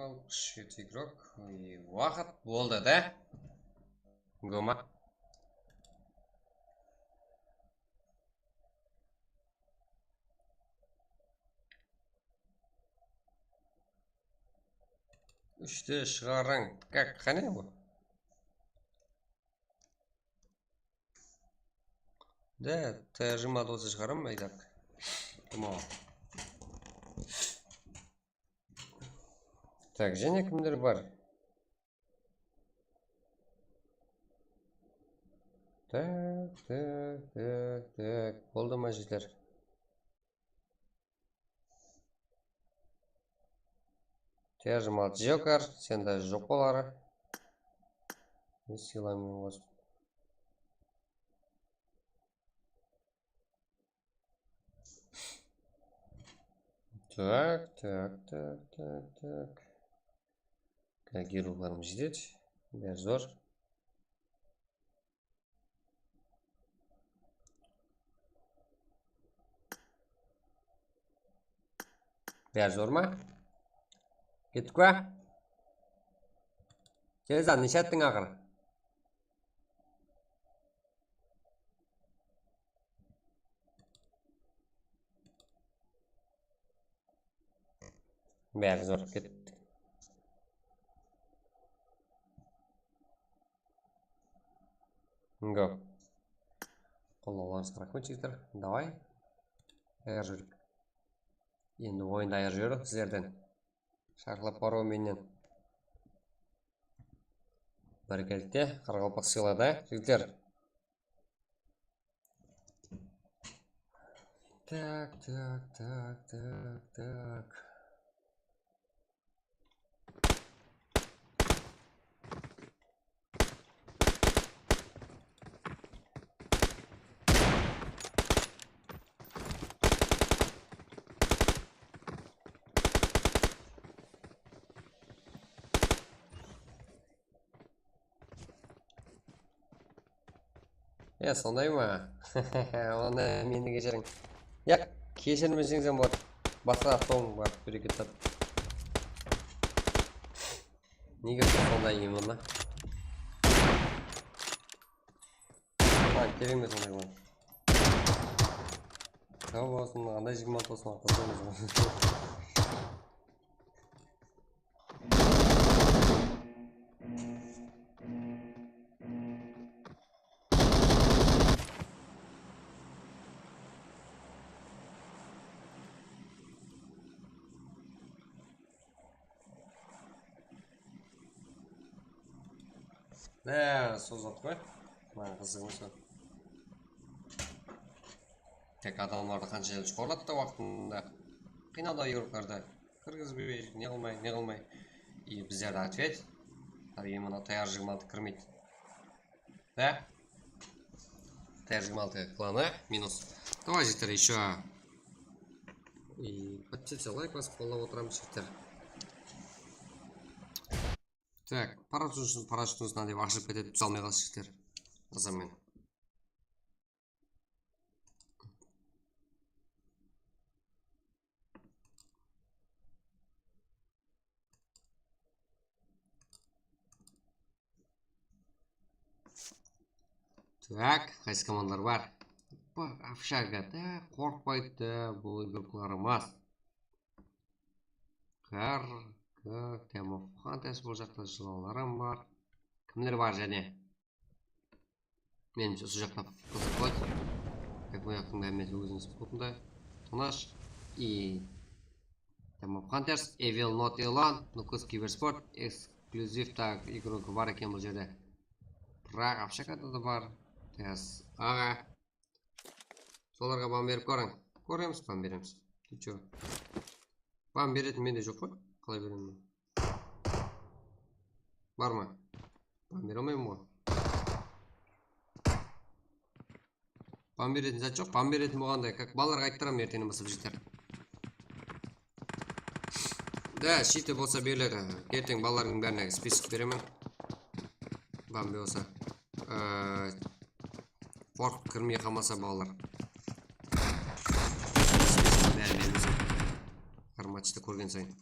Al, shved igrok. I waqıt boldı da. Goma. Úshti shıǵarıń. Kak, qáne bul? Da, T R jigirma bolsa shıǵaraman, aytak. Tamam. Tak, jáne kimler bar? Tak, tak, tak, tak. Boldı ma, jigitler? T R jigirma altı Joker, sende joq olar. Men sıylamayman ǵoy. Tak, tak, tak, tak, tak. Reagirowlarım jetedi. Bári zor. Bári zor ma? Kettik pa? Kelizan, neshe attıń aqırı? Bári zor kettik. Go. Qollawlarıńızǵa raxmet, jigitler. Davay. Tayar júrip. Endi oyındı ayırıp jiberew sizlerden. Sharqlap barıw menen. Bárkelle, qaraqalpaq sıyladı, jigitler. Tak, tak, tak, tak, tak. Ya, sonday ma? Onı meni keshiriń. Ya, keshirmeseńiz hám boladı. Basqa avtoń bar, bereket tap. Nege sonday именно? Ha, kerek emes onday bar. Taw bolsın, qanday jigirma altı bolsın, qızıq emes. Há, sol zat ǵoy. Maǵan qızıq emes ol. Tek adamlardı qansha joqarılattı waqtında. Qıynaldı yurtlarda. Kirgizbey, ne qılmay, ne qılmay. И bizlerde ответ. Tabiiy, mına T R jigirma altı kirmeydi. Da. T R jigirma altı klanı minus. Давай, jigitler, ещё. И подписаться, лайк basıp, qollap otıramız, jigitler. Так, parashyutın, parashyutın dep ashılıp ketedi, túse almay qalsın, jigitler. Azam men. Так, qaysı komandalar bar? Bar, общага da, qorqpaydı da, bul igroklar emas. Kar, kar, Time of Hunters, bul jaqta jılanlar hám bar. Kimler bar jáne? Menimshe, usı jaqta qızıq boladı. Как bu jaqtıń hámmesi óziniń spotında. Tınısh. И Time of Hunters, Evil Not Elon, Nukus Kibersport, eksklyuziv, так, igrok bar eken bul jerde. Biraq общагада da bar. T S A-ǵa. Solarǵa ban berip kóriń. Kóremiz, ban beremiz. Ты чё? Ban beretin mende joq ǵoy. Qalay beremen? Bar ma? Ban bere almayman ǵoy. Ban beretin zat joq. Ban beretin bolǵanda, как balalarǵa ayttırıp berdim, erteń baslap jeter. Da, shite bolsa beriledi. Erteń balalardıń bárine spisk beremen. Ban bolsa. Ee, Fork kirmey qalmasa balalar. Bárin bermesin. Har matchta kórgen sayın.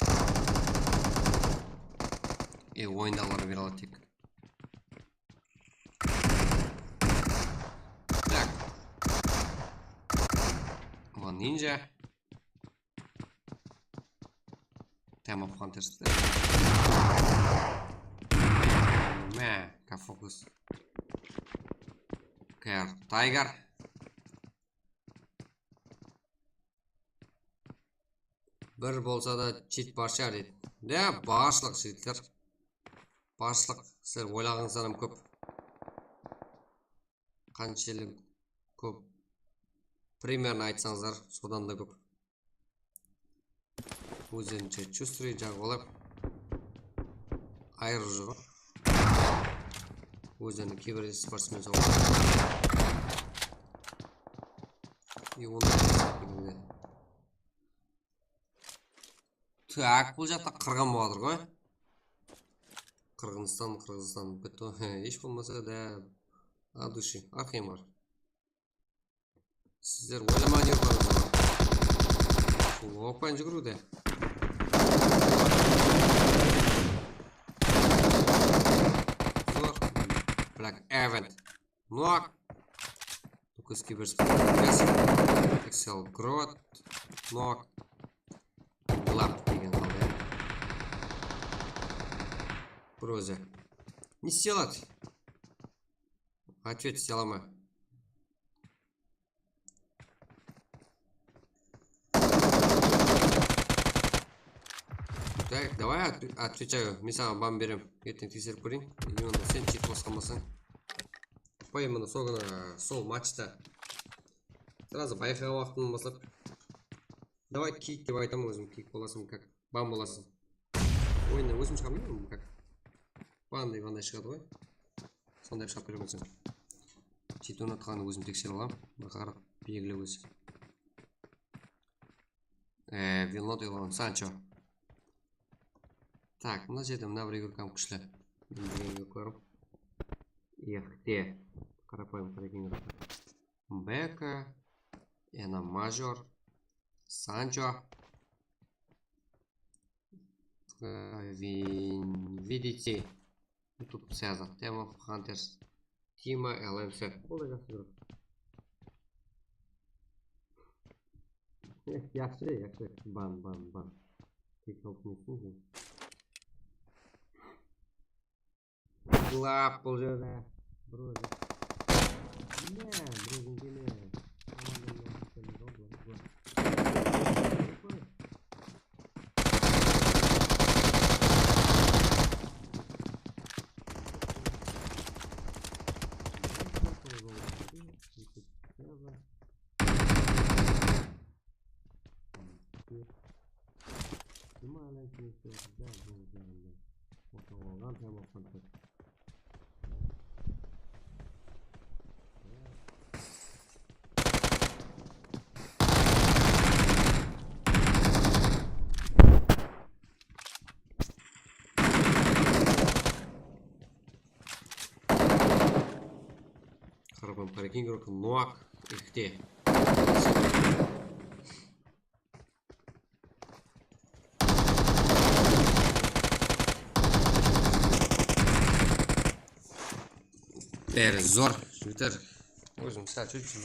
E, oyındaǵılar bere aladı tek. Так. Ulan ninja. Time of Hunters. Mine, kafokus. Kar Tiger. Bir bolsa da cheat bar shıǵar deydi. Ya, barshılıq, jigitler. Barshılıq, sizler oylaǵanıńızdan hám kóp. Qanshelli kóp? Primerno aytsańızlar, sodan da kóp. Ózlerinshe chustrıy jaǵıp alıp, ayırıw joq. Ózleriniń kibersportsmen soǵadı. И onda. Tak, bul jaqta qırǵın bolatır ǵoy. Qırǵızstan, Qırǵızstan, bitta, hesh bolmasa da, от души, arqayın bar. Sizler oylamay yurpańızlar. Qorqpay júgiriwde. Zor. Black Event. Nok. Nukus Kibersport. Excel Growth. Nok. Lap degen qaldı. Bir ózi. Ne istey aladı? Ответ istey ala ma? Так, давай отв-, отвечаю. Men saǵan ban berem. Erteń tekserip kóreyin. Или onda sen cheat basqan bolsań. Qoy, mına sol kúni, sol matchta. Сразу bayqaǵan waqtımnan baslap. Давай kik dep aytaman ózim, kik bolasań, как ban bolasań. Oyınnan ózim shıǵa almayman, как ban dep anday shıǵadı ǵoy. Sonday shıǵarıp beremen sen. Cheat oynatqanın ózim tekserip alaman. Bir qarap, belgilep ózi. Ee, Vilnot Elon, Sancho. Tak, mına jerde mına bir igrokam kúshli. Men bilgen igroklarım. Erkte. Qarapayım, qarayın igroklar. Beka, Ena Major, Sancho, ee, Vin-, Viditi, YouTube sıyaqlı, Time of Hunters, Tima, L M S. Bul da jaqsı igrok. Eh, jaqsı, jaqsı. Ban, ban, ban. Tek alıp ne isteyseń? Lap bul jerde. Bir ózi. Ne, bir ózin kene. Aman, aman, aman, aman, aman. Kim alen kimse da bul jagında. Otaǵan tamaqtan. Pingirok nok ekte. Bári zor, jigitler. Ózim sál shóytip.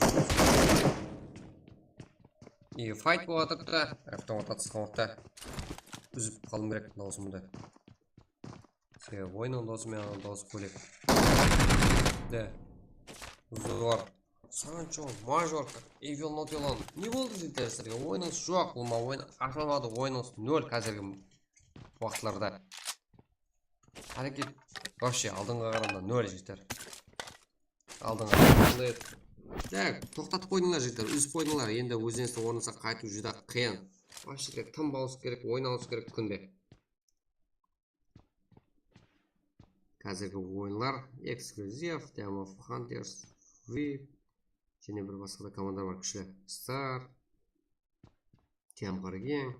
I fayt bolıp atırıptı, avtomat atısqan waqıtta. Úzip qalıwım kerek dawısımdı. Sebebi oyınıń dawısı menen dawısı bólek. De. Zor. Sancho, Majorka, Evil Not Alone. Ne boldı, jigitler, sizlerge? Oyınıńız joq, ulıwma oyın ashılmadı, oyınıńız nol házirgi waqıtlarda. Háreket, вообще, aldınǵıǵa qaraǵanda nol, jigitler. Aldınǵı. Tak, toqtatıp qoydıńlar, jigitler, úzip qoydıńlar. Endi ózlerińizdiń ornıńızǵa qaytıw júdá qıyın. Вообще, tınıp alıwıńız kerek, oyın alıwıńız kerek kúnde. Házirgi oyınlar, Exclusive, Team of Hunters, V I P, jáne bir basqa da komanda bar, kúshli. Star, Team Qırkeń,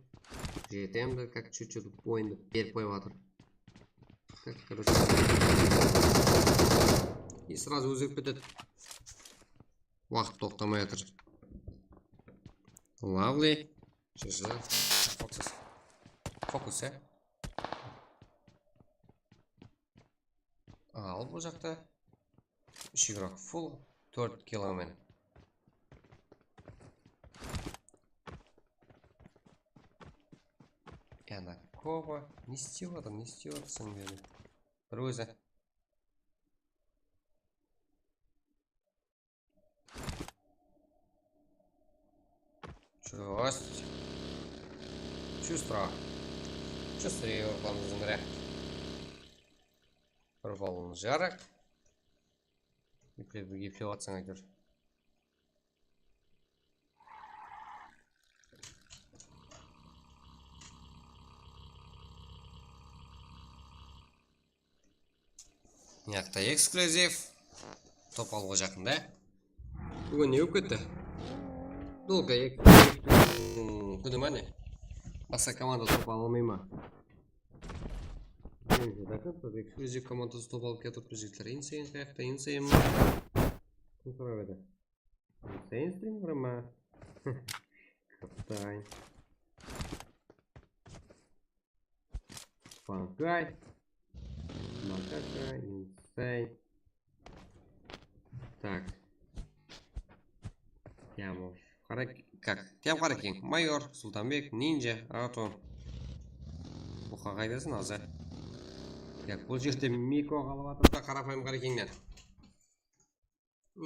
G T M de как чуть-чуть oyındı berip qoyıp atır. Tak, короче. И сразу ózgerip ketedi. Waqıt toqtamay atır. Lovely. Fokus. Fokus, ya. Al bul jaqta. Úsh igrok full, tórt kilo men. Yana Koba. Ne istep atır, ne istep atırsań beri? Bir ózi. Чёсть. Чёстро. Чёстрее urıp alamız, mine. Bir balon jarıq. Eplep, eplep atsań, áytewir. Mıyaqta eksklyuziv. Top alıwǵa jaqında. Búgin ne bolıp ketti? Dolga ek-, hmm, kúni ma ne? Basqa komanda top ala almay ma? Endi, bakın, biz eksklyuziv komandası top alıp kiyatırıptı, jigitler. Insane qayaqta, Insane ma? Kim sorap edi? Insane streamer ma? Qıptay. Pankay. Makaka, Insane. Так. Тямов. Qara, как? Тям Qarakeń, Mayor, Sultanbek, Ninja, Ato. Buqa qaydasın azı? Так, bul jerde Miko qalıp atır da, qarapayım Qarakénynen.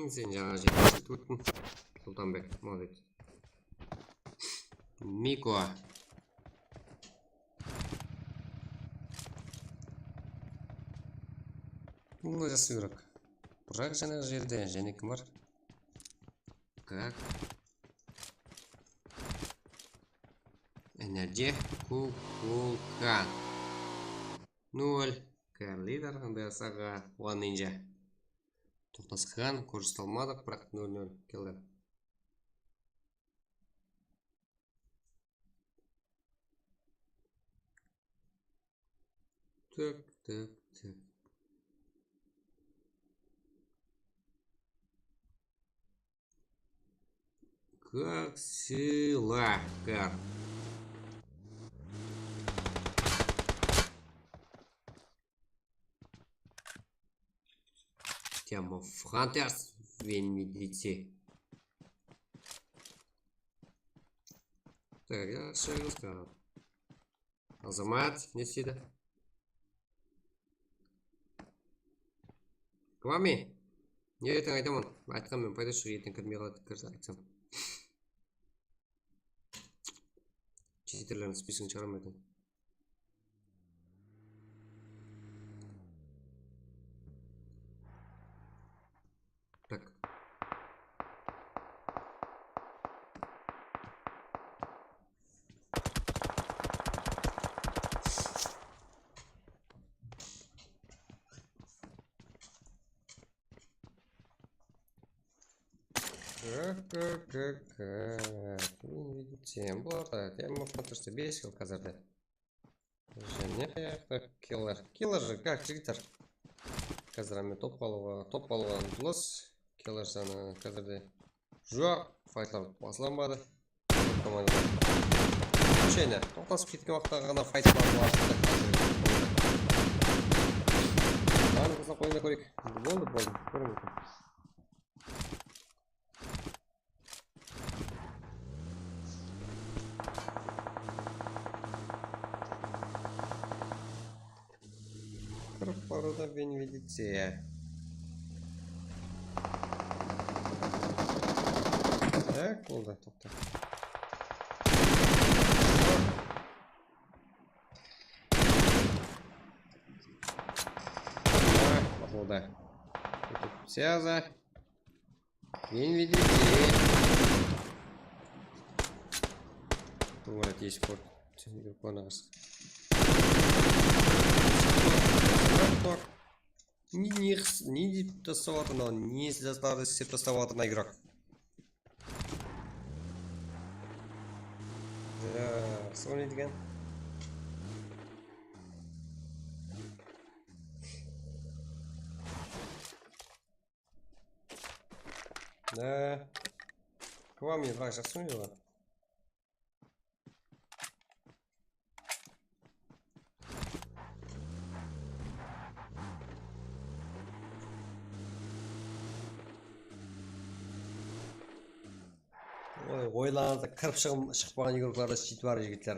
Sen jańa jetip óttiń. Sultanbek, молодец. Miko. Bul jası yurek. Biraq jańa jerde jáne kim bar? Как? Enerji, Kukulka. Nol. Kar lider, D S A ǵa, One Ninja. Toqtasqan, kóriste almadıq, biraq nol nol keldi. Tak, tak, tak. Как сила, как. Тема Hunters, Венмедици. Так, я все рассказал. Azamat, ne isteydi? Kvami. Ne erteń aytaman? Aytqan men, payda shıǵ, erteń kirmey qaladı, kirse aytsam. Читерлердиń списогин shıǵaraman erteń. Так. Так, так, так, так. Sen, bularda, Team of Hunters-te bes kill házirde. Jáne qayaqta Killer. Killer, как, jigitler? Házir men top alıwǵa, top alıwǵa umtılıs. Kelar sanı házirde joq, faytlar baslanbadı. Komandalar. Случайно toqtasıp ketken waqıtta ǵana faytlar baslandı. Barın qılsa qoyına kóreyik. Boldı, boldı. Kóremiz. Qırıq barıda Vinvidiciya. Tak, boldı, toqta. Ah, boldı. Связа. Vinvidiciya. Tuwara tiyis kórdi. Sen yurip barınaǵız. Ne, ne qıs-, ne dep taslap atır mınaw? Ne zatlardı islep taslap atır mına игрок? Ya, soń ne degen? Ne? Kvami, biraq jaqsı oynaydı. Oy, oylanıp kirip shıǵıp, shıqıp qalǵan игрокlarda sheytip bar jigitler.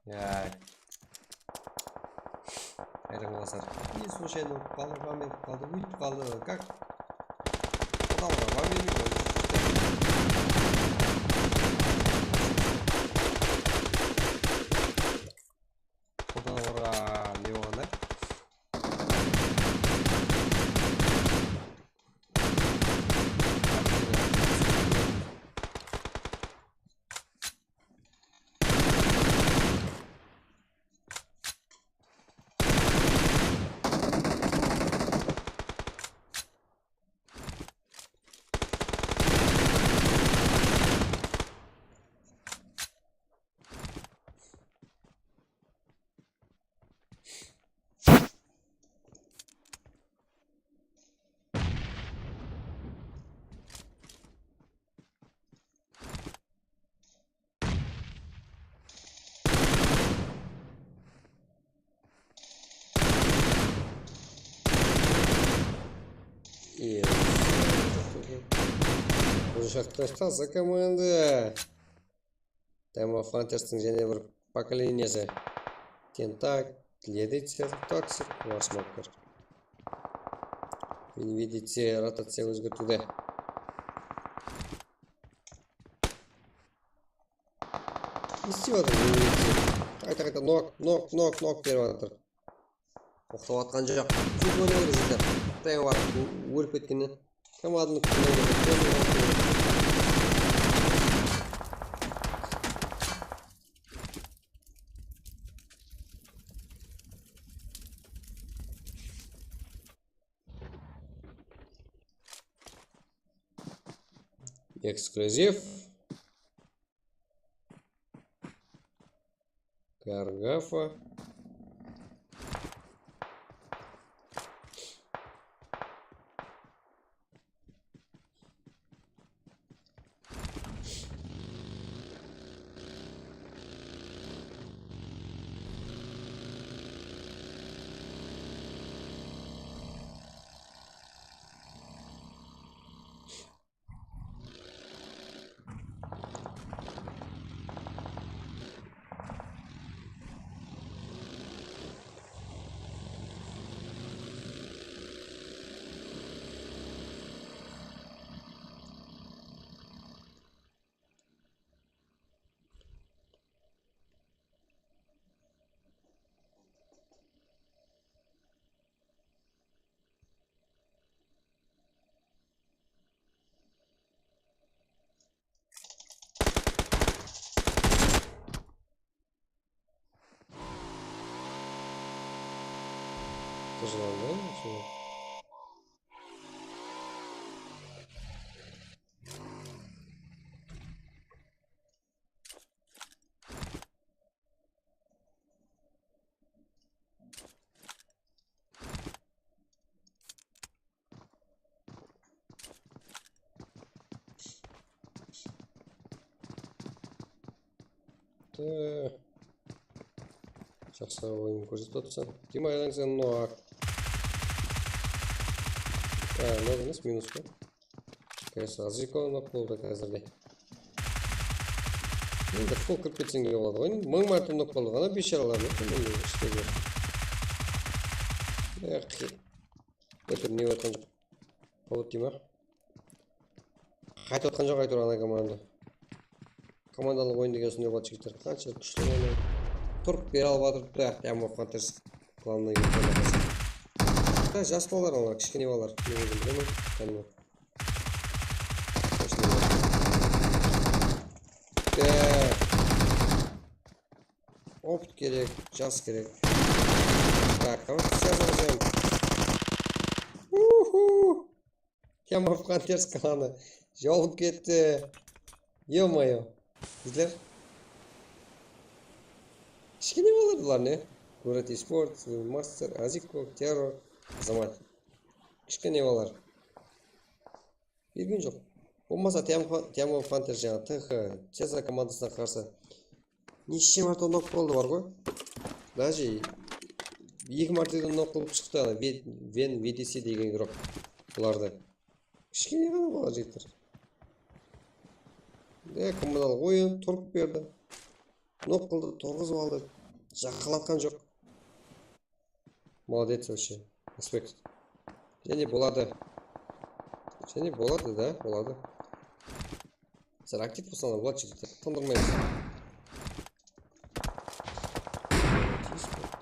Ya. Hayran qalasızlar. Ne случайно utıp qaldı, ваммен utıp qaldı, óytip qaldı, как? Qudalar, ваммен utıp qaldı. Qudalar, ne bolǵanda? Уже сейчас taza komanda. Time of Hunters'tıń jáne bir pokoleniyası. Tentak, Gladiator, Toxic, War Smoker. Vinvidiciya rotaciya ózgertiwde. Ne islep atır Vinvidiciya? Qayta-qayta nok, nok, nok, nok berip atır. Toqtap atqan joq. Tez oynay ber jigitler. Time bar, ólip ketkennen. Kim adını kim oynaydı? Эксклюзив. Gargafa. Qızlandı, shunı. Ee, Jaqsı oyın kórsetip atırsań. Dima aylansın, nok. Ee, nok emes, minus pa? Kaysa Aziko nok boldı házirde. Endi full kirip ketseń de boladı ǵoy. Mıń márte nok boldı ǵana, biysharalar, ne endi ishte júr. Yaqı. Ótir, ne atqan joq. Повод dey ma? Qaytıp atqan joq, áytewir, ana komanda. Komandalıq oyın degen usınday boladı, jigitler. Qansha kúshli oynaydı. Turıp bere alıp atırıptı, Time of Hunters. Главный. Jas balalar, olar, kishkene balalar. Men ózim bilemen, tanımayman. Opıt kerek, jas kerek. Так, давайте, сейчас. Uhu! Time of Hunters klanı jolıp ketti. Ё-моё. Bizler. Kishkene balalar bular ne? Murat Esport, Master, Aziko, Terror, Azamat. Kishkene balalar. Bergen joq. Bolmasa Time of Hunters jańa T H, Ceza komandasına qarsı neshe márte nok boldı bar ǵoy. Даже eki márteden nok qılıp shıqtı ana Ven V D C degen igrok bulardı. Kishkene ǵana bala jigitler. E, komandalıq oyın turıp berdi. Nok qıldı, turǵızıp aldı. Jaqınlatqan joq. Молодец вообще. Respekt. Jáne boladı. Jáne boladı da, boladı. Sizler aktiv bolsańlar boladı jigitler. Tındırmaymız.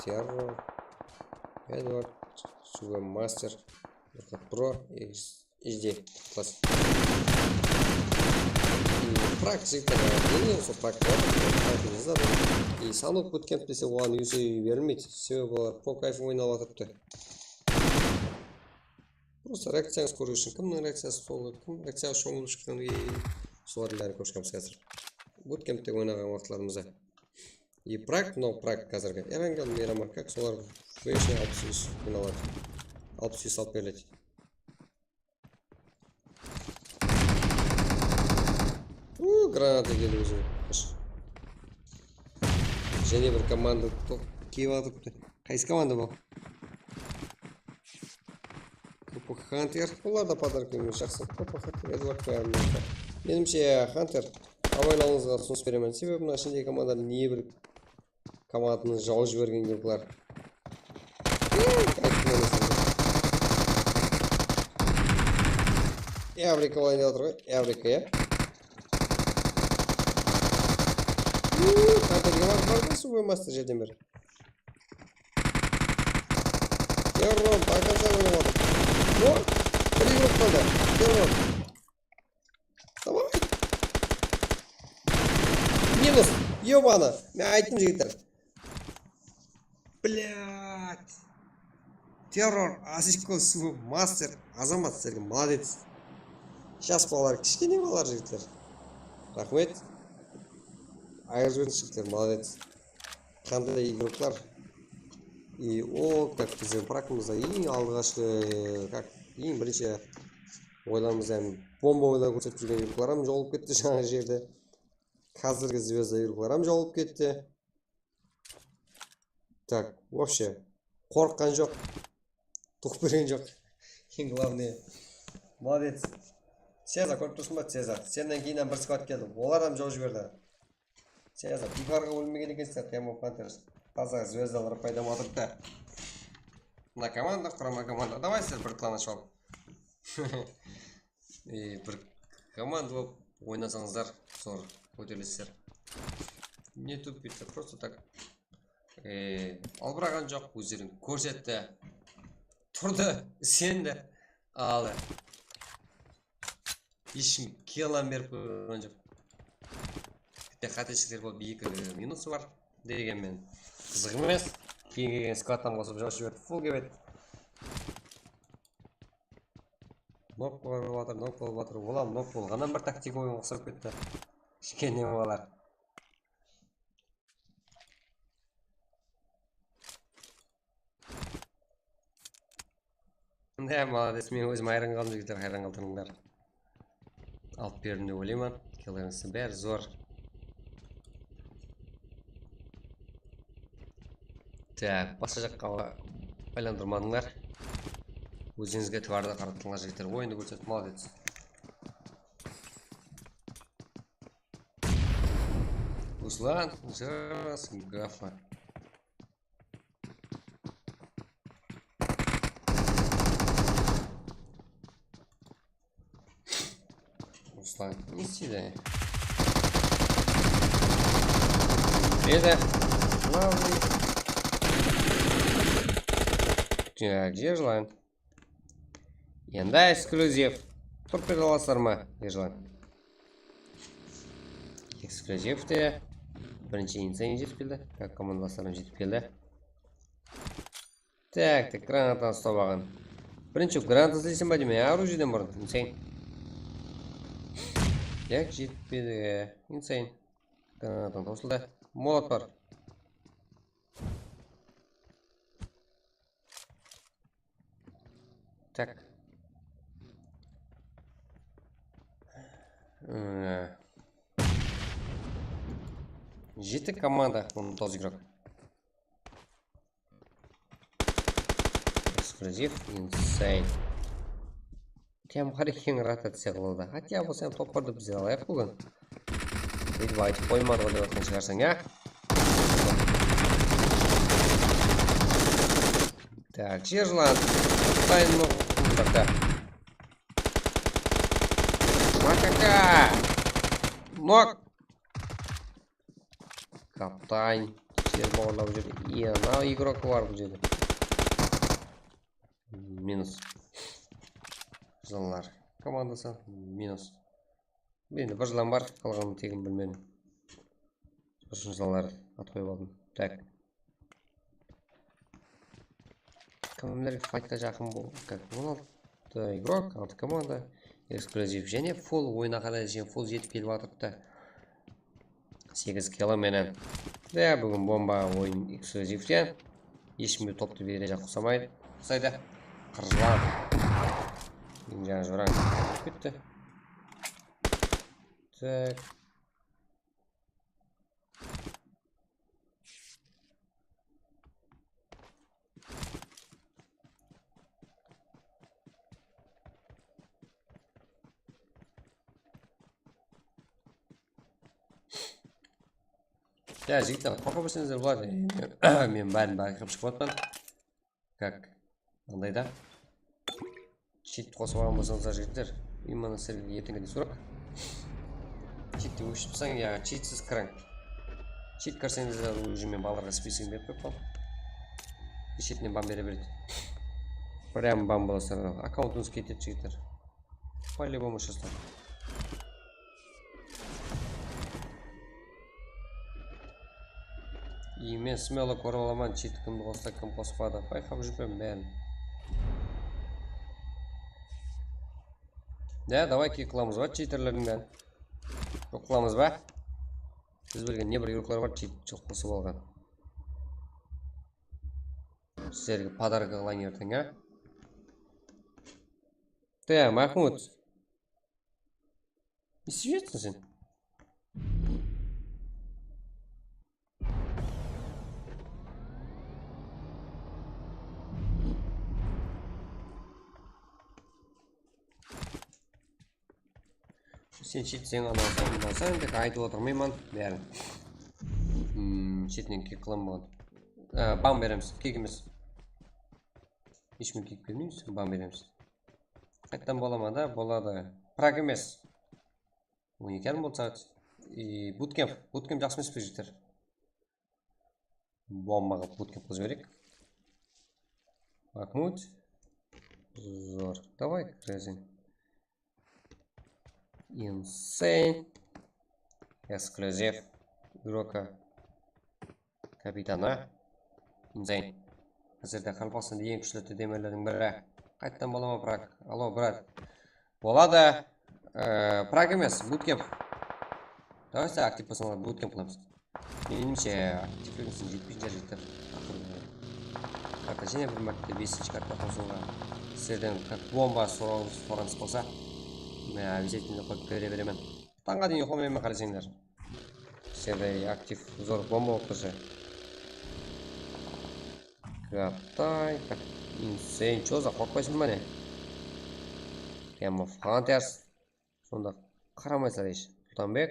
Terror. Edward. Supermaster. Pro. X. H D, klass. И праг, jigitler, ne, sol prag, prag jazadı. И Sanok Bootcamp dese, oǵan use berilmeydi. Sebebi olar по кайфу oynap atırıptı. Просто reakciyańız kóriw ushın, kimniń reakciyası sol, kim reakciyası shomılıp shıqqan, и solardıń bárin kórip shıǵamız házir. Bootcampte oynaǵan waqıtlarımızda. И prag, mınaw prag házirgi. Evangel, Miramar, как solar вообще alpıs ús oynaladı. Alpıs ús alıp beriledi. Uuu, granata keldi ózine. Qısh. Jáne bir komanda to-, kelip atırıptı. Qaysı komanda bul? Grupa Hunter. Bular da podarka emes, jaqsı. Grupa Hunter, Edward qoyamın. Menimshe, Hunter, abaylanıńızǵa usınıs beremen. Sebebi mına ishindegi komanda ne bir komandanı jawıp jibergen gibi qılar. Evrika olayın dep atır ǵoy, Evrika, ya. Uuu, Hunterge bar, bar da, Supermaster, járdem ber. Terror, до конца oynap atır. O, bir igrok qaldı. Terror. Давай. Minus. Ёбаны. Men ayttım, jigitler. Блядь. Terror, Aziko, Supermaster, Azamat, sizlerge молодец. Jas balalar, kishkene balalar, jigitler. Raxmet. Ayırıp jiberiń, jigitler, молодец. Qanday igroklar. И o, как, biziń pragımızda eń alǵashqı, как, eń birinshi oylamızda bomba oynap kórsetip júrgen igroklar hám jolıp ketti jańa jerde. Házirgi zvezda igroklar hám jolıp ketti. Так, вообще, qorqqan joq. Tuqıp bergen joq. Eń главный. Молодец. Ceza, kórip tursın ba, Ceza? Sennen keyin hám bir skvad keldi. Olar hám joq jiberdi. Ceza, piykarǵa ólmegen ekensizler, Time of Hunters. Taza zvezdalar payda bolıp atırıptı. Mına komanda, qurama komanda. Давай sizler bir klan ashıp alıp. E, bir komanda bolıp oynasańızlar, zor kóterilesizler. Не тупит, просто так. E, albıraǵan joq, ózlerin kórsetti. Turdı, isendi. Al. Hesh kim kill berip qoyǵan joq. Bitta qátesizlikler bolıp, eki minusı bar. Degenmen, qızıq emes. Keyin kelgen skvadtan qosıp jawıp jiberdi. Full kebet. Nok bolıp atır, nok bolıp atır. Olam nok bolǵannan bir taktika oyınǵa uqsap ketti. Kishkene balalar. Ne, молодец, men ózim hayran qaldım, jigitler, hayran qaldırdıńlar. Alıp berdim dep oylayman. Killerińizdiń bári zor. Tak, basqa jaqqa aylandırmadıńlar. Ózińizge itibardı qaratıńlar, jigitler. Oyındı kórsetip, молодец. Ruslan, jas, gafa. Ruslan, ne isteydi? Edi. Главный. Tak, Jerlan. Endi eksklyuziv. Turıp bere alasızlar ma, Jerlan? Eksklyuziv te. Birinshi Insane jetip keldi. Tak, komandaslarım jetip keldi. Tak, tak, granata uslap alǵan. Birinshi granata izleyseń ba deymen, orujiyeden burın, Insane. Tak, jetpedi, Insane. Granatań tawsıldı. Molot bar. Tak. Ee, jeti komanda, on toǵız igrok. Eksklyuziv, Insane. Tem qara keń rotaciya qılıwda. Хотя bolsa hám toppardı biz alayıq búgin. Dep aytıp qoymadı ǵoy dep atqan shıǵarsań, ya? Tak, Jerlan. Dayın mı? Makaka. Nok. Kaptan. Jer bawırlap júr. Iya, mına igrok bar bul jerde. Minus. Jıllar komandası minus. Endi bir jılan bar, qalǵanın tegin bilmedim. Soshın jılanlar at qoyıp aldım. Tak. Kimlerge faytqa jaqın bol? Как, on altı igrok, altı komanda. Eksklyuziv jáne full, oyına qaray jáne full jetip kelip atırıptı. Segiz kill menen. Ya, búgin bomba oyın ekskluzivte. Eshkimge toptı berejaq uqsamaydı. Uqsaydı. Qırjılan. Jańa jorań ketti. Tak. Ya, jigitler, qorqa berseńizler boladı. Men bárin bayqap shıǵıp atpan. Как? Mınday da. Cheat qosıp alǵan bolsańızlar, jigitler, именно sizlerge erteńgiden surak. Cheat te óshirip taslań, ya cheatsiz kiriń. Cheat kirseńizler, уже men balalarǵa spiskini berip qoyıppan. Shetinden ban bere beredi. Прям ban bolasızlar. Akkauntıńız ketedi, jigitler. По-любому shıǵıslar. И men смело kórip alaman, cheat kimdi qosta, kim qospadı. Bayqap júrmen bárin. Ya, давай, kiyik qılamız ba cheaterlerdiń bárin? Joq qılamız ba? Biz bilgen ne bir igroklar bar, cheat joq qosıp alǵan. Sizlerge podarka qılayın erteń, a? Te, Mahmud. Ne istep júrsiń sen? Sen shetseń, anasań, mınasań dep aytıp otırmayman bárin. Hmm, shetinen kiyik qılaman. Á, ban beremiz, kiyik emes. Hesh kim kiyik bermeymiz, ban beremiz. Qayttan bola ma da? Boladı. Prak emes. On eki yarım boldı saat. I, bootcamp. Bootcamp jaqsı emes pe, jigitler? Bomba qılıp bootcamp qılıp jibereyik. Bakhmut. Zor. Давай, kiresiń. Insane. Eksklyuziv. Igroka. Kapitanı. Insane. Házirde Qaraqalpaqstanda eń kúshli T D M-lerdiń biri. Qayttan bola ma, Prak? Allo, brat. Boladı. Ee, Prak emes, bootcamp. Давай, sizler aktiv bolsańlar, bootcamp qılamız. Menimshe, aktivligimizdiń jetpeytin jeri jetti. Aqırı. Karta jáne bir márte besinshi karta qosılǵan. Sizlerden как bomba soraw-, soranıs bolsa, men обязательно qoyıp bere beremen. Tańǵa deyin uyıqlamayman, qarasańlar. Sizlerde aktiv zor bomba bolıp tursa. Kaptay, insane, chozaq qorqpaysań ba ne? Game of Hunters. Sonda qaramaysızlar hesh. Sultanbek.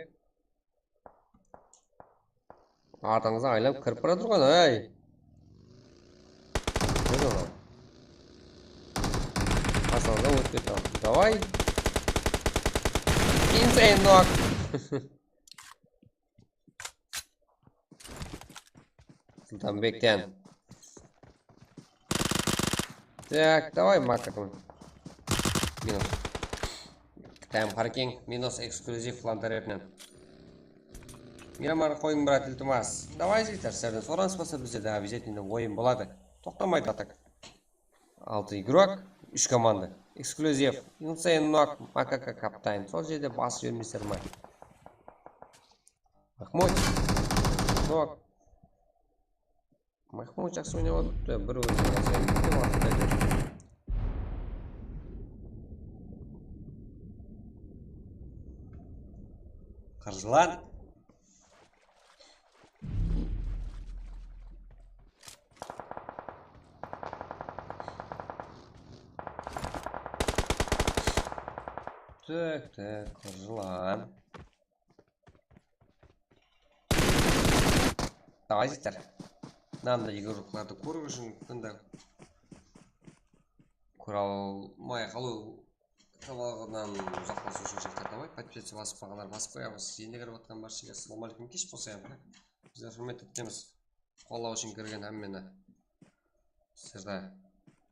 Artıńızdan aylanıp kirip baratır ǵoy, ey. Ne olar? Qasıńızdan ótip ketti. Davay. Insane knock. Sultanbekten. Tak, davay, makakım. Minus. Time Hurricane, minus, ekskluzivlan tárepinen. Miramar qoyıń, brat, iltimas. Davay, jigitler, sizlerden soranıs bolsa, bizlerde обязательно oyın boladı. Toqtamaydı atak. Altı igrok, úsh komanda. Ekskluziv, Insane knock, makaka kaptay. Sol jerde basıp jibermeysizler ma? Mahmud. Nok. Mahmud jaqsı oynap atırıptı. Bir oyın. Qırjılan. Tak, tak, qırjılan. Davay, jigitler. Mınanday igroklardı kóriw ushın, mında kóre almay qalıw tavalıǵınan uzaqlasıw ushın, jigitler, davay, podpisatsiya basıp qalǵanlar basıp qoyamız. Endi kirip atqan barshaǵa assalamu aleykum, kesh bolsa endi. Bizler húrmet etemiz. Qollaw ushın kirgen hámmeni. Sizlerdi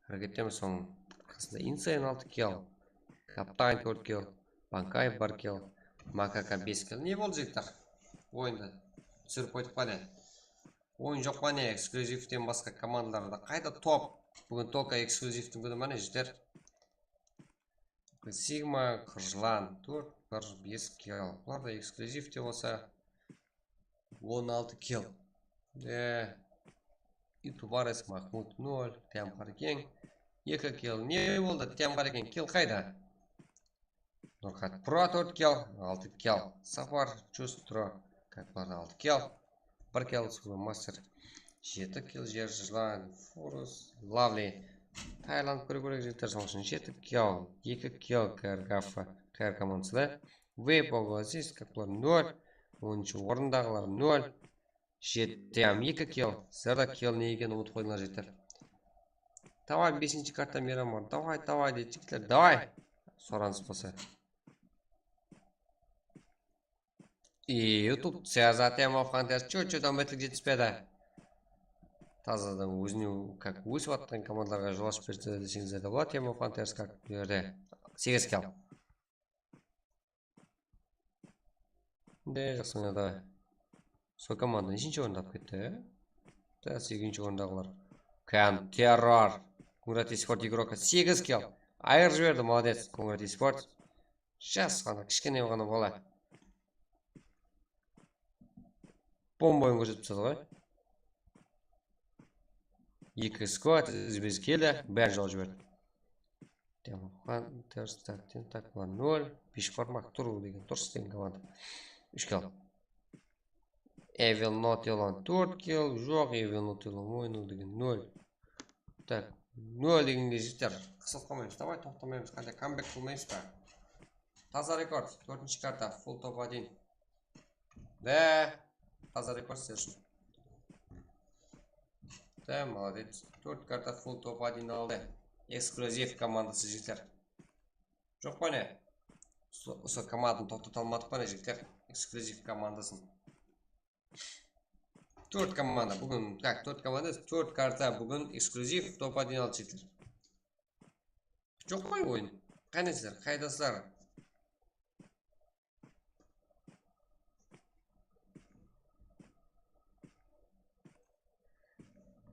háreket etemiz, sonıń qasında Insane altı kill, Kaptan tórt kill, Bankaev bir kill, Makaka bes kill. Ne boldı, jigitler? Oyındı túsirip qoydıq pa ne? Oyın joq pa ne? Ekskluzivten basqa komandalarda qayda top? Búgin только ekskluzivtiń kúni ma ne, jigitler? Sigma, Qırjılan, tórt, bir, bes kill. Bular da ekskluzivte bolsa on altı kill. E, Itubares Mahmud nol, Temqarkeń eki kill. Ne boldı, Temqarkeń, kill qayda? Nurxat Pro tórt kill, altı kill. Sapar Chustro, Kakbar altı kill. Bir kill Supermaster. Jeti kill Jer Jılan, Forus, Lovely. Tayland bir bólek jigitler, sonıń ushın jeti kill, eki kill K R Gaffa, K R komandası da. Vape Oasis, Kakbar nol, onınshı orındaǵılar nol. Jeti hám eki kill. Sizler de kill ne ekenin umıtıp qoydıńlar, jigitler. Davay, besinshi karta Miramar. Davay, davay, deydi, jigitler, davay. Soranıs bolsa. И YouTube, Cesar Temov Hunters, чё-чё, áwmetlik jetispedi. Tazadan ózine, как, ósip atqan komandalarǵa jol ashıp berse deseńizler de boladı. Temov Hunters, как, bu jerde segiz kill. Mine, jaqsı oynadı. Sol komanda neshinshi orındı alıp ketti? Da, segizinshi orındaǵılar. Kán Terror. Kongrat Esport igroka segiz kill. Ayırıp jiberdi, молодец, Kongrat Esport. Jas ǵana, kishkene ǵana bala. Bomba oyın kórsetip tasladı ǵoy. Eki squad izbe-iz keldi, bárin jol jiberdi. Temurxan, Terstatin, Takva nol, Beshbarmaq tur degen, durıs degen komanda. Úsh kill. Evil Not Elon tórt kill, joq, Evil Not Elon oynaw degen nol. Tak, nol degende jigitler, qısılıp qalmaymız, davay, toqtamaymız, qáne, kambek qılmaymız ba? Taza rekord, tórtinshi karta, full top один. Da, taza rekord sizler ushın. Da, молодец. Tórt karta full top один aldı. Ekskluziv komandası, jigitler. Joq pa ne? Usı, usı komandanı toqtata almadıq pa ne, jigitler? Ekskluziv komandasın. Tórt komanda búgin, так, tórt komanda, tórt karta búgin ekskluziv top один aldı, jigitler. Joq qoy oyın. Qáne sizler, qaydasızlar?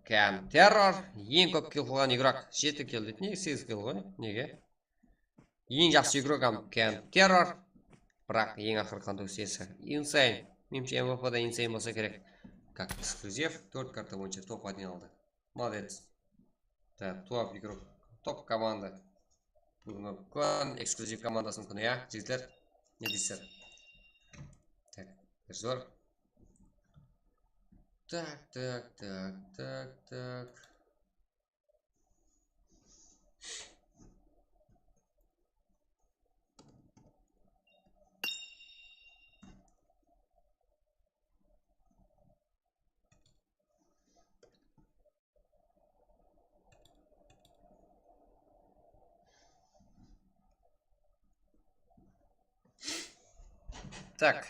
Kán Terror, eń kóp kill qılǵan igrok, jeti kill deydi. Nege segiz kill ǵoy? Nege? Eń jaqsı igrok hám Kán Terror. Biraq eń aqırǵı qanday sesi. Insane. Menimshe, M V P da Insane bolsa kerek. Как, ekskluziv, tórt karta boyınsha top один aldı. Молодец. Так, top igrok, top komanda. Búgingi kún ekskluziv komandasınıń kúni, ya, jigitler? Ne deysizler? Tak, bir zor. Tak, tak, tak, tak, tak. Tak.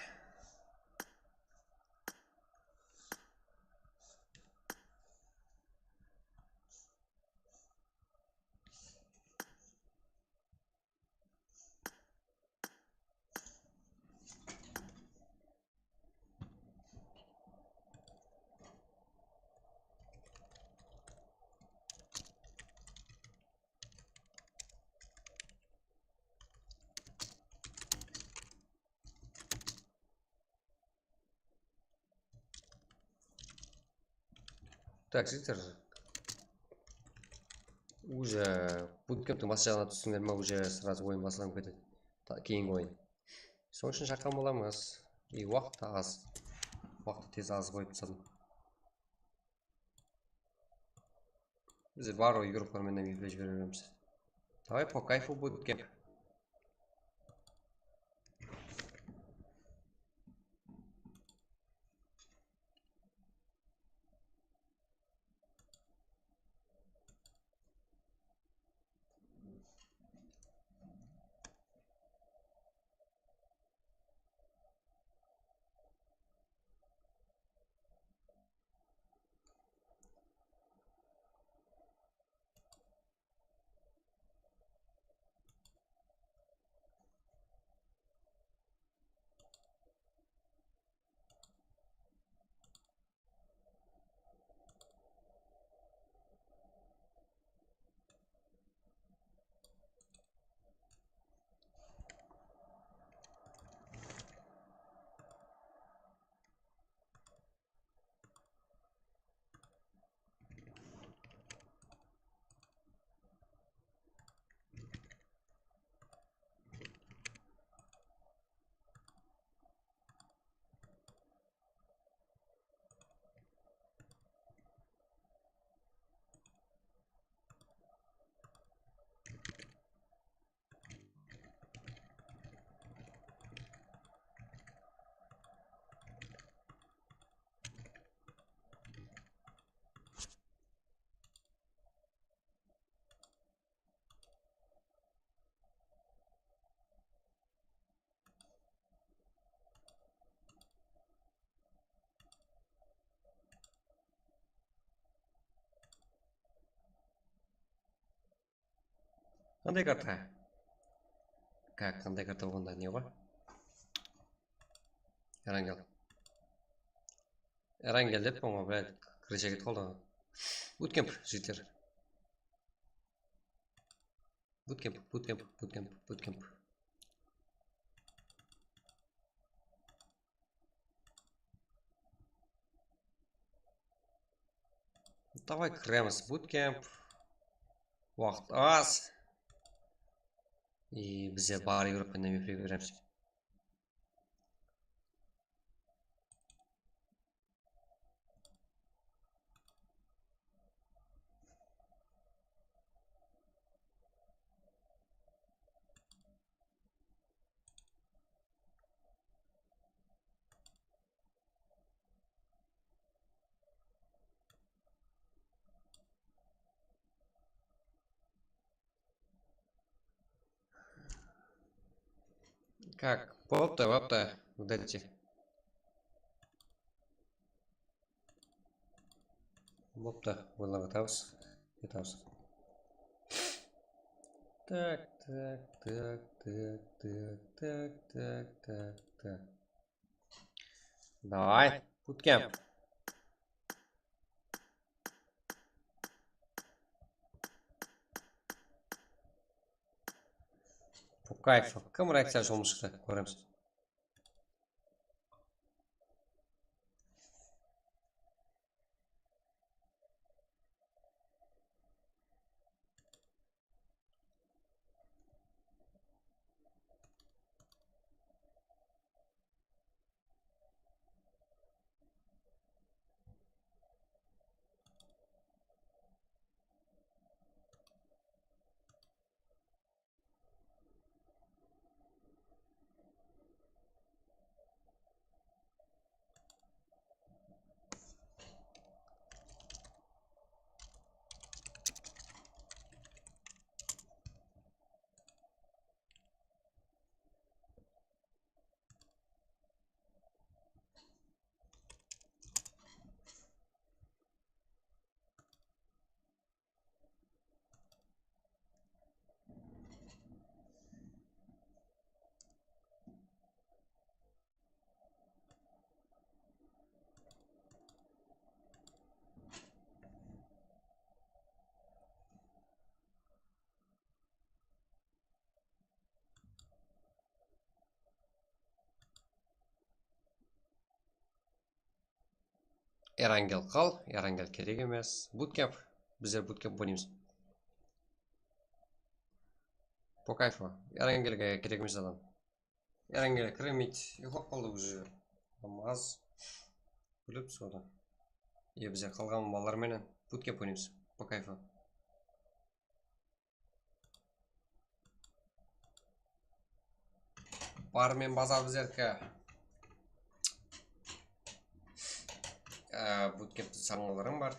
Так, jigitler. Уже butkemptiń bas jaǵına tústińler me, уже сразу oyın baslanıp ketedi. Ta-, keyingi oyın. Sonıń ushın shaqqan bolamız. И waqıt ta az. Waqıttı tez az qoyıp tasladım. Biz bar igrukalar menen eplep jibere beremiz. Давай по кайфу bootcamp. Qanday karta? Kak, qanday karta bolǵanda ne ǵoy? Erangel. Erangel dep qoyǵan, блядь, kirese ketip qaldı. Bootcamp, jigitler. Bootcamp, bootcamp, bootcamp, bootcamp. Давай kiremiz, bootcamp. Waqıt az. И bizler bar igrukalar menen eplep beremiz. Kak, boptı, boptı. Удачи. Boptı, oylap atamız. Ketamız. Tak, tak, tak. Давай, bootcamp. По кайфу. Kim reaksiya jumıs shıqtı, kóremiz. Erangel qal, Erangel kerek emes. Bootcamp, bizler bootcamp oynaymız. По кайфу. Erangelge kerek emes adam. Erangel kiremeydi. Uyıqlap qaldı уже. Adam az. Bilip soda. E, bizler qalǵan balalar menen bootcamp oynaymız. По кайфу. Barmen bazar bizerdiki. Á, bootcampte sańlalarım bar.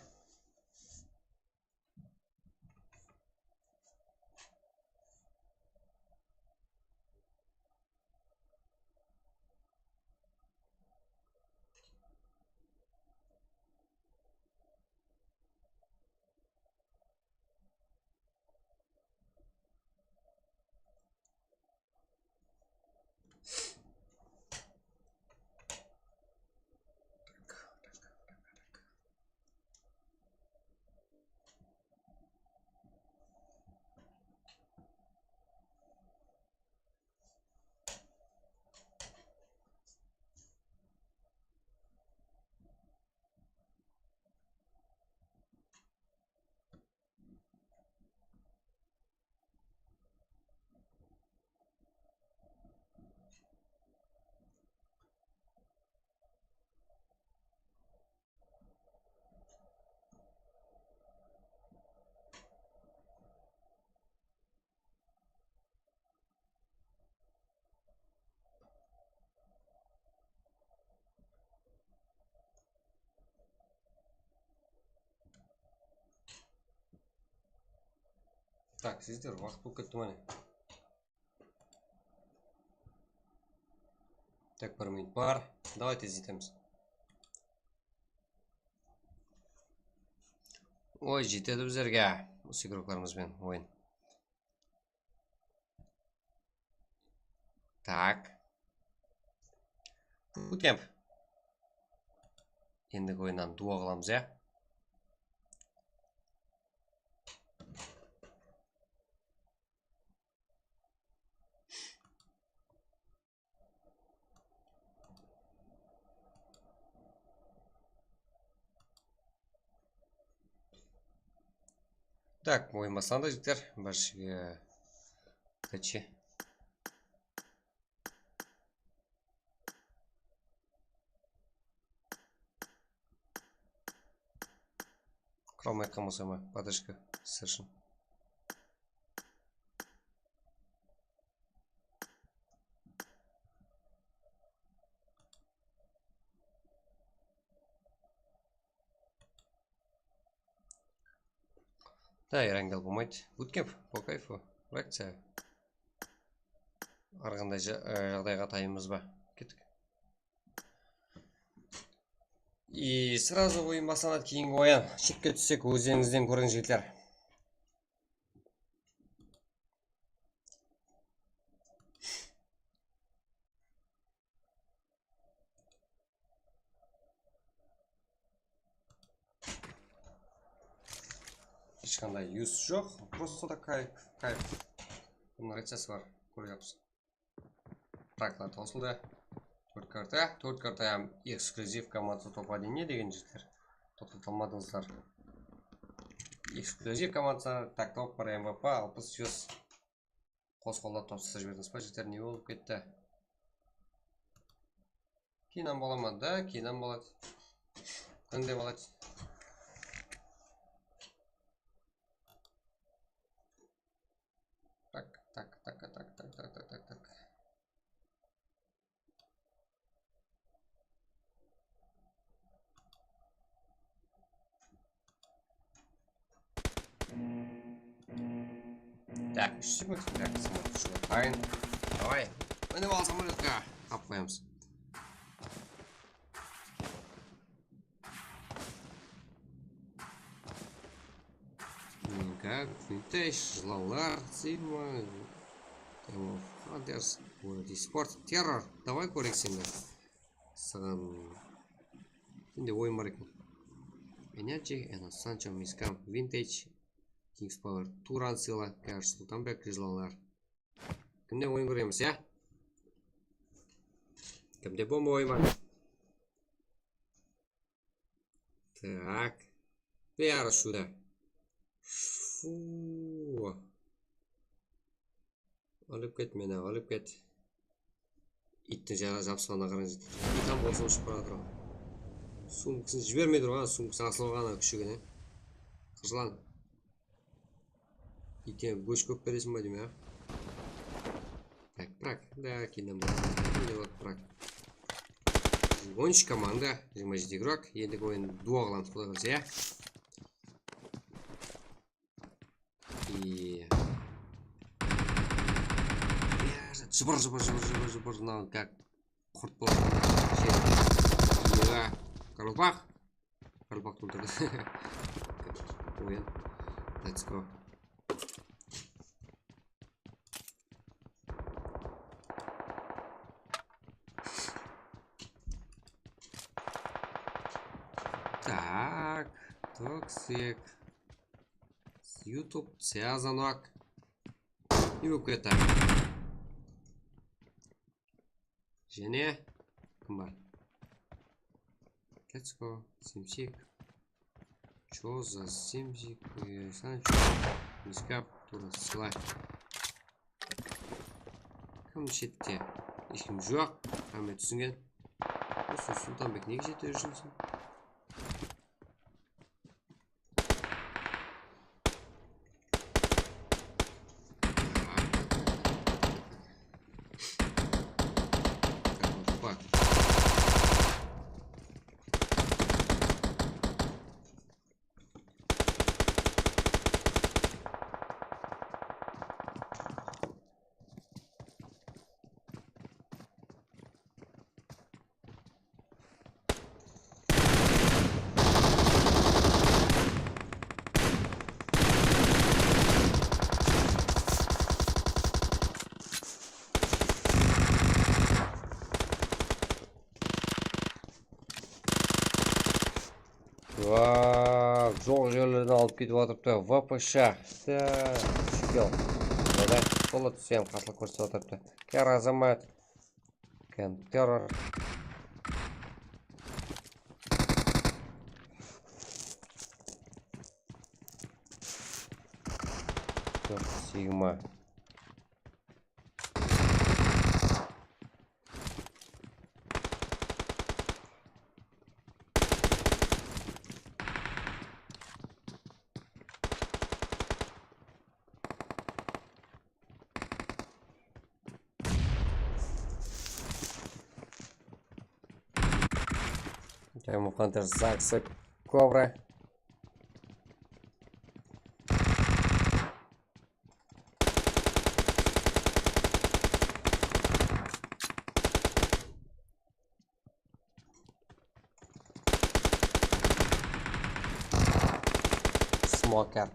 Так, sizler, waqıt bolıp ketti mine. Так, bir minut bar. Давайте izleytemiz. Oy, jetedi bizlerge usı igroklarımız benen oyın. Так. Bootcamp. Endigi oyınnan duo qılamız, ya. Так, oyın baslandı, jigitler. Bir jege kaçı. Qıramay qalmasa ma, поддержка, sizler ushın. Da, Erangel bolmaydı. Bootcamp, по кайфу. Reakciya. Har qanday ja-, e, jaǵdayǵa tayınbız ba? Kettik. И сразу oyın baslanadı, keyingi oyın. Shekke tússek, ózlerińizden kóriń, jigitler. Hesh qanday use joq, просто так kayf, kayf. Bunıń reakciyası bar, kóremiz. Raklar tawsıldı. Tórt karta, tórt karta hám eksklyuziv komandası topadi. Ne degen jigitler? Toqtata almadıńızlar. Eksklyuziv komandası, tak top bir M V P, alpıs júz. Qos qollap topsırsa jiberdińiz ba, jigitler, ne bolıp ketti? Keyin hám bola ma? Da, keyin hám boladı. Kúnde boladı. Tak, tak, tak. Так, úsh sekund, так, samolyottı juwatayın. Davay. Mine, al, samolyotka. Alıp qoyamız. Как, Vintage, Jılanlar, Sigma, Time of Hunters, World Esport, Terror. Davay kóreyik seni. Saǵan sende oyın bar eken. Energy, Enos, Sancho, Miskam, Vintage, King's Power, Turan, Sila, Kar, Sultanbek, Jılanlar. Kimde oyın kóremiz, ya? Kimde bomba oyın bar? Tak. Beri shuda. Fu. Alıp ket meni, alıp ket. Iyttiń jara jabısqanına qarań. Iyt hám bolsa ushıp baratır ǵoy. Sumkasın jibermey tur ǵoy, sumkası asılıp alǵan kúshigine. Qırjılan. Iytke gósh kóp beresiń ba deymen, a? Tak, bırak. Da, keyin bırak. Keyin bırak. On úsh komanda, jigirma jeti igrok. Endigi oyın duo qılamız, Quday qálese, ya. Jıbır, jıbır, jıbır, jıbır, jıbır, mınaw, как qurt bolıp. Iya, qaraqalpaq. Qaraqalpaq óltirdi. Oyın. Let's go. Так, toksik. YouTube связанок. И уйqıp ketti. Jáne kim bar? Let's go, Simsik. Choza, Simsik, e, Sancho, Miskap, Tura, Sılay. Kim shette? Hesh kim joq. Hámme túsingen. Usı Sultanbek nege jete júrseń? Vaa, joq jerlerden alıp ketip atırıptı. V P Ş. Shkel. Mına sol túsem, qarsı kórsetip atırıptı. Kar azamat. Kemp terror. Tórt sigma. Diamond Hunter, Zaxxi, Kobra. Smoker.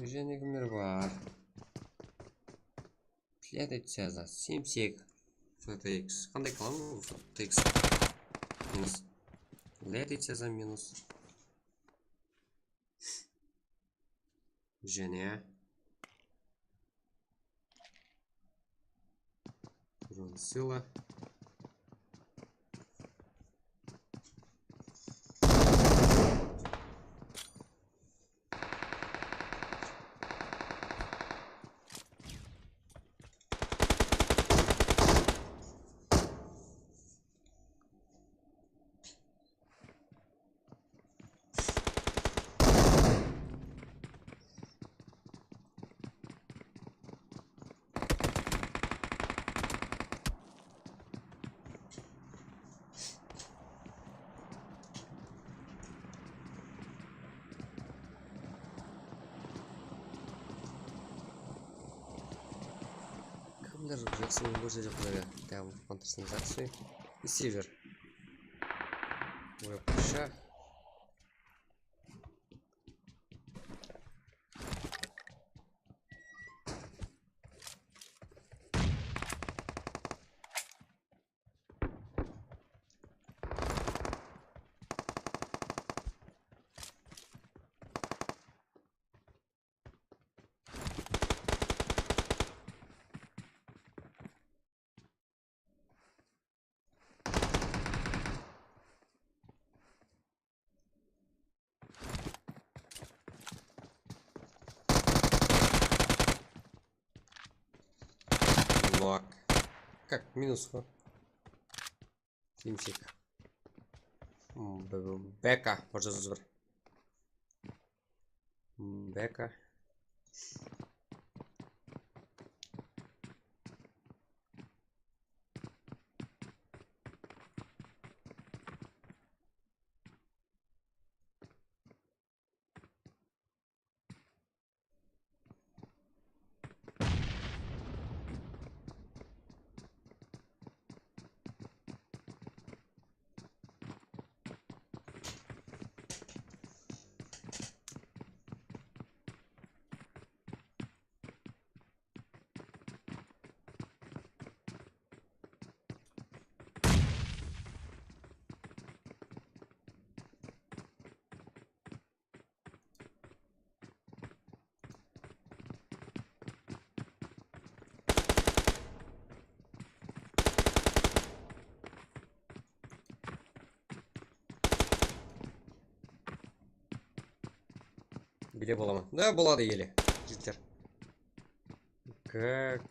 Jáne kimler bar? Следует связан. Simsik. F T X. Qanday klan bul? F T X. Minus. Следует связан minus. Jáne. Ron Sila. Kimler jaqsı oyın kórsetip atır? Diamond Hunters'ın jaqsı oyın. Receiver. Oyapqasha. Bak. Kak, minus ǵo. Kimsek. Hmm, b-, b-, B K, bir júz otız bir. Hmm, B K. Bile bolaman. Da boladı ele. Jigitler. Kak.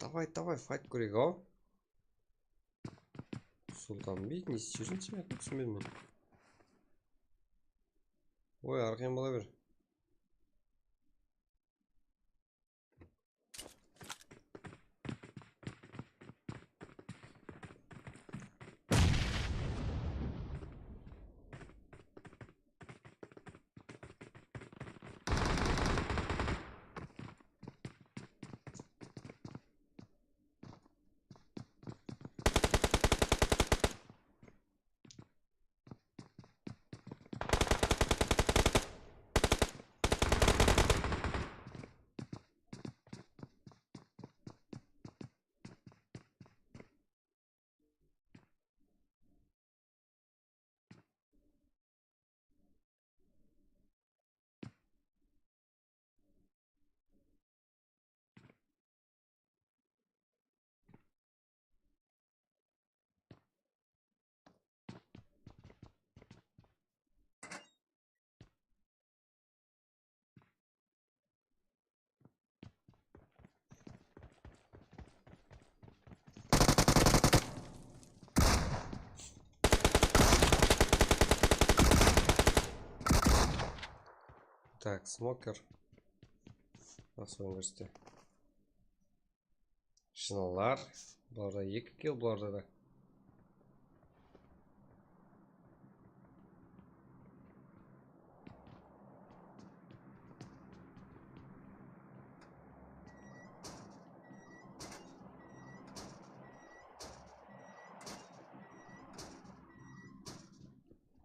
Davay, davay, fayt kóreyik, aw. Sultanbek, ne istiyorsun sen? Túsinbedim men. Oy, arqayın bola ber. Tak, smoker. Nasıl óngeriste? Shınılar. Bularda eki kill, bularda da.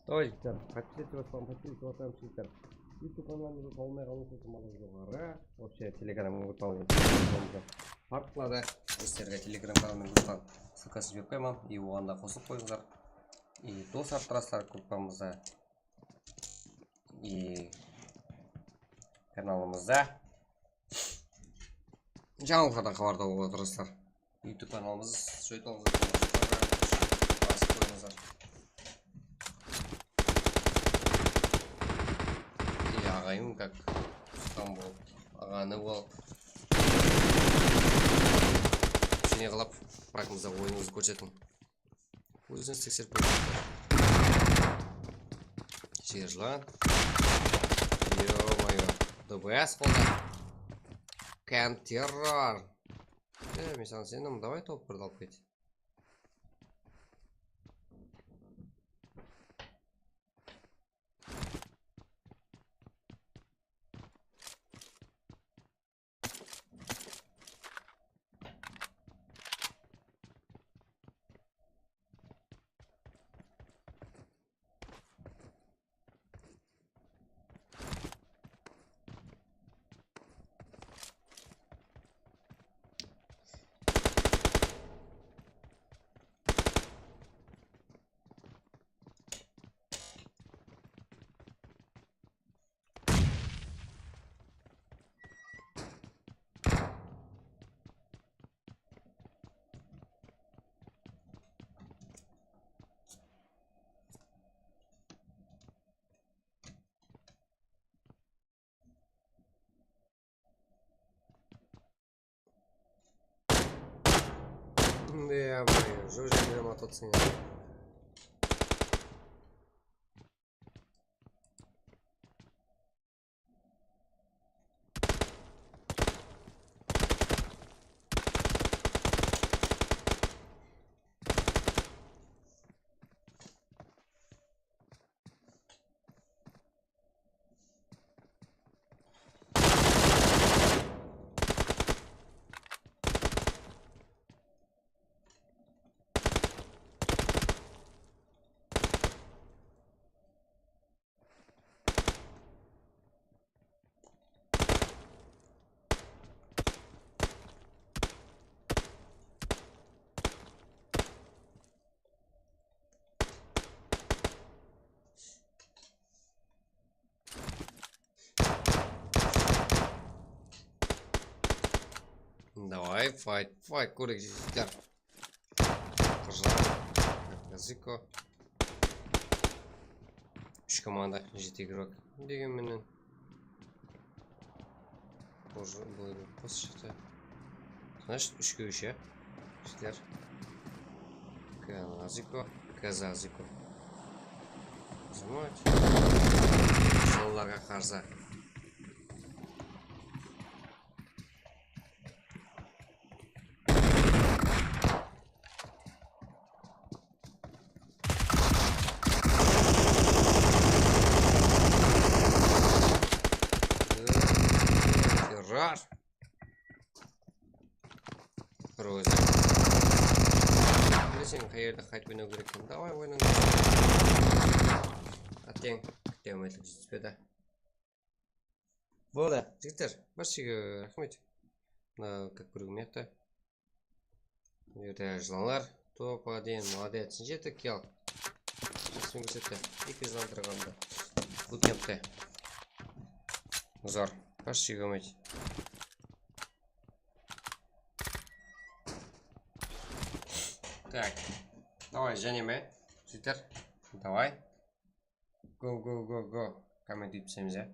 Davay, jigitler, подписаться etip atırman, подписаться etip atırman, jigitler. YouTube kanalımızdı tawmay qalıwsız, malıq joqarı. Вообще, Telegram kanalımızda farq qıladı. Sizlerge Telegram kanalımızdan ссылкасын jiberip qoyaman. И oǵan da qosılıp qoyıńızlar. И dos arttırasızlar gruppamızda. И kanalımızda jańalıqlardan xabarda bolıp otırasızlar. YouTube kanalımız joytalıńızlar, basıp qoyıńızlar. И aǵayım, как Stambul aǵa, ne bol. Sene qılap, bırak, mıza, oyınıńızdı kórsetiń. Ózińiz tekserip kóriń. Jerlan. Ё-моё. D B S qolda. Контейнер. E, men saǵan isendim, davay, tawıp birdi alıp ket. Ne yapayım? Şu jerde mototsikl. Давай, файт, файт, kóreyik, jigitler. Qırjar, Ziko. Úsh komanda, jeti igrok. Degen menen. Bul, bul qos shıqtı. Значит, úshke úsh, ya. Jigitler. K Ziko, K Ziko. Zımat. Sonlarǵa qarsı. Rar. Bir ózi. Bileseń, qay jerde qaytıp oynaw kerek ekenin. Davay, oynayın. Ateń, kútemiz jetispedi. Boldı, jigitler, barshege raxmet. Mına, как көргенде. Bul jerde jılanlar. Top один, молодец. Jeti kill. Jaqsı kórsetti. Eki jılan tırǵandı. Butkempte. Zor. Barshege raxmet. Так. Давай, jáne me? Jigitler. Давай. Go, go, go, go. Komment etip isleymiz, ya.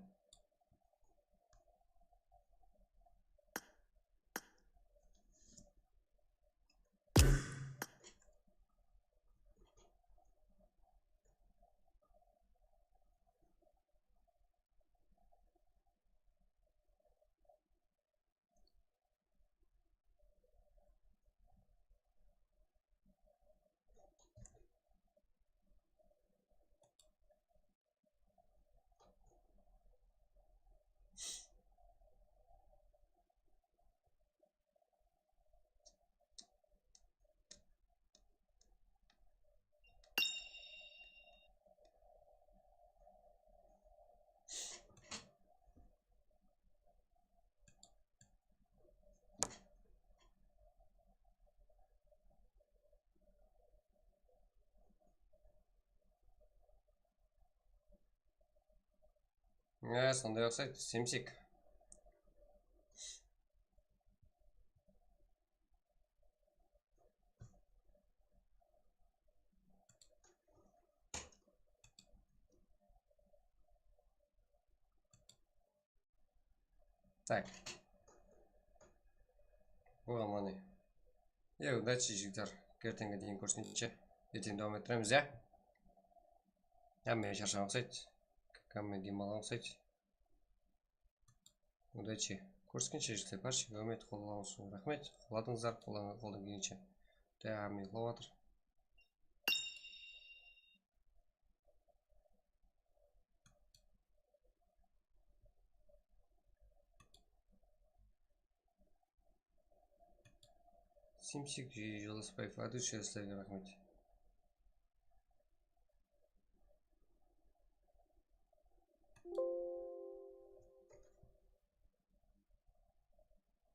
Ya, sonday uqsaydı, semsek. Так. Bul aman. Ya, удачи, jigitler. Ertenge deyin kórseyinshe. Erteń dawam ettiremiz, ya. Hámme sharshaǵan uqsaydı. Hámme dem alǵan uqsaydı. Удачи. Kóriskenshe, jigitler, barshege áwmet, qollawıńız ushın raxmet. Qolladıńızlar, qoldan, qoldan kelgenshe. Hámme uxlap atır. Simsik Jolasbaev, от души sizlerge raxmet.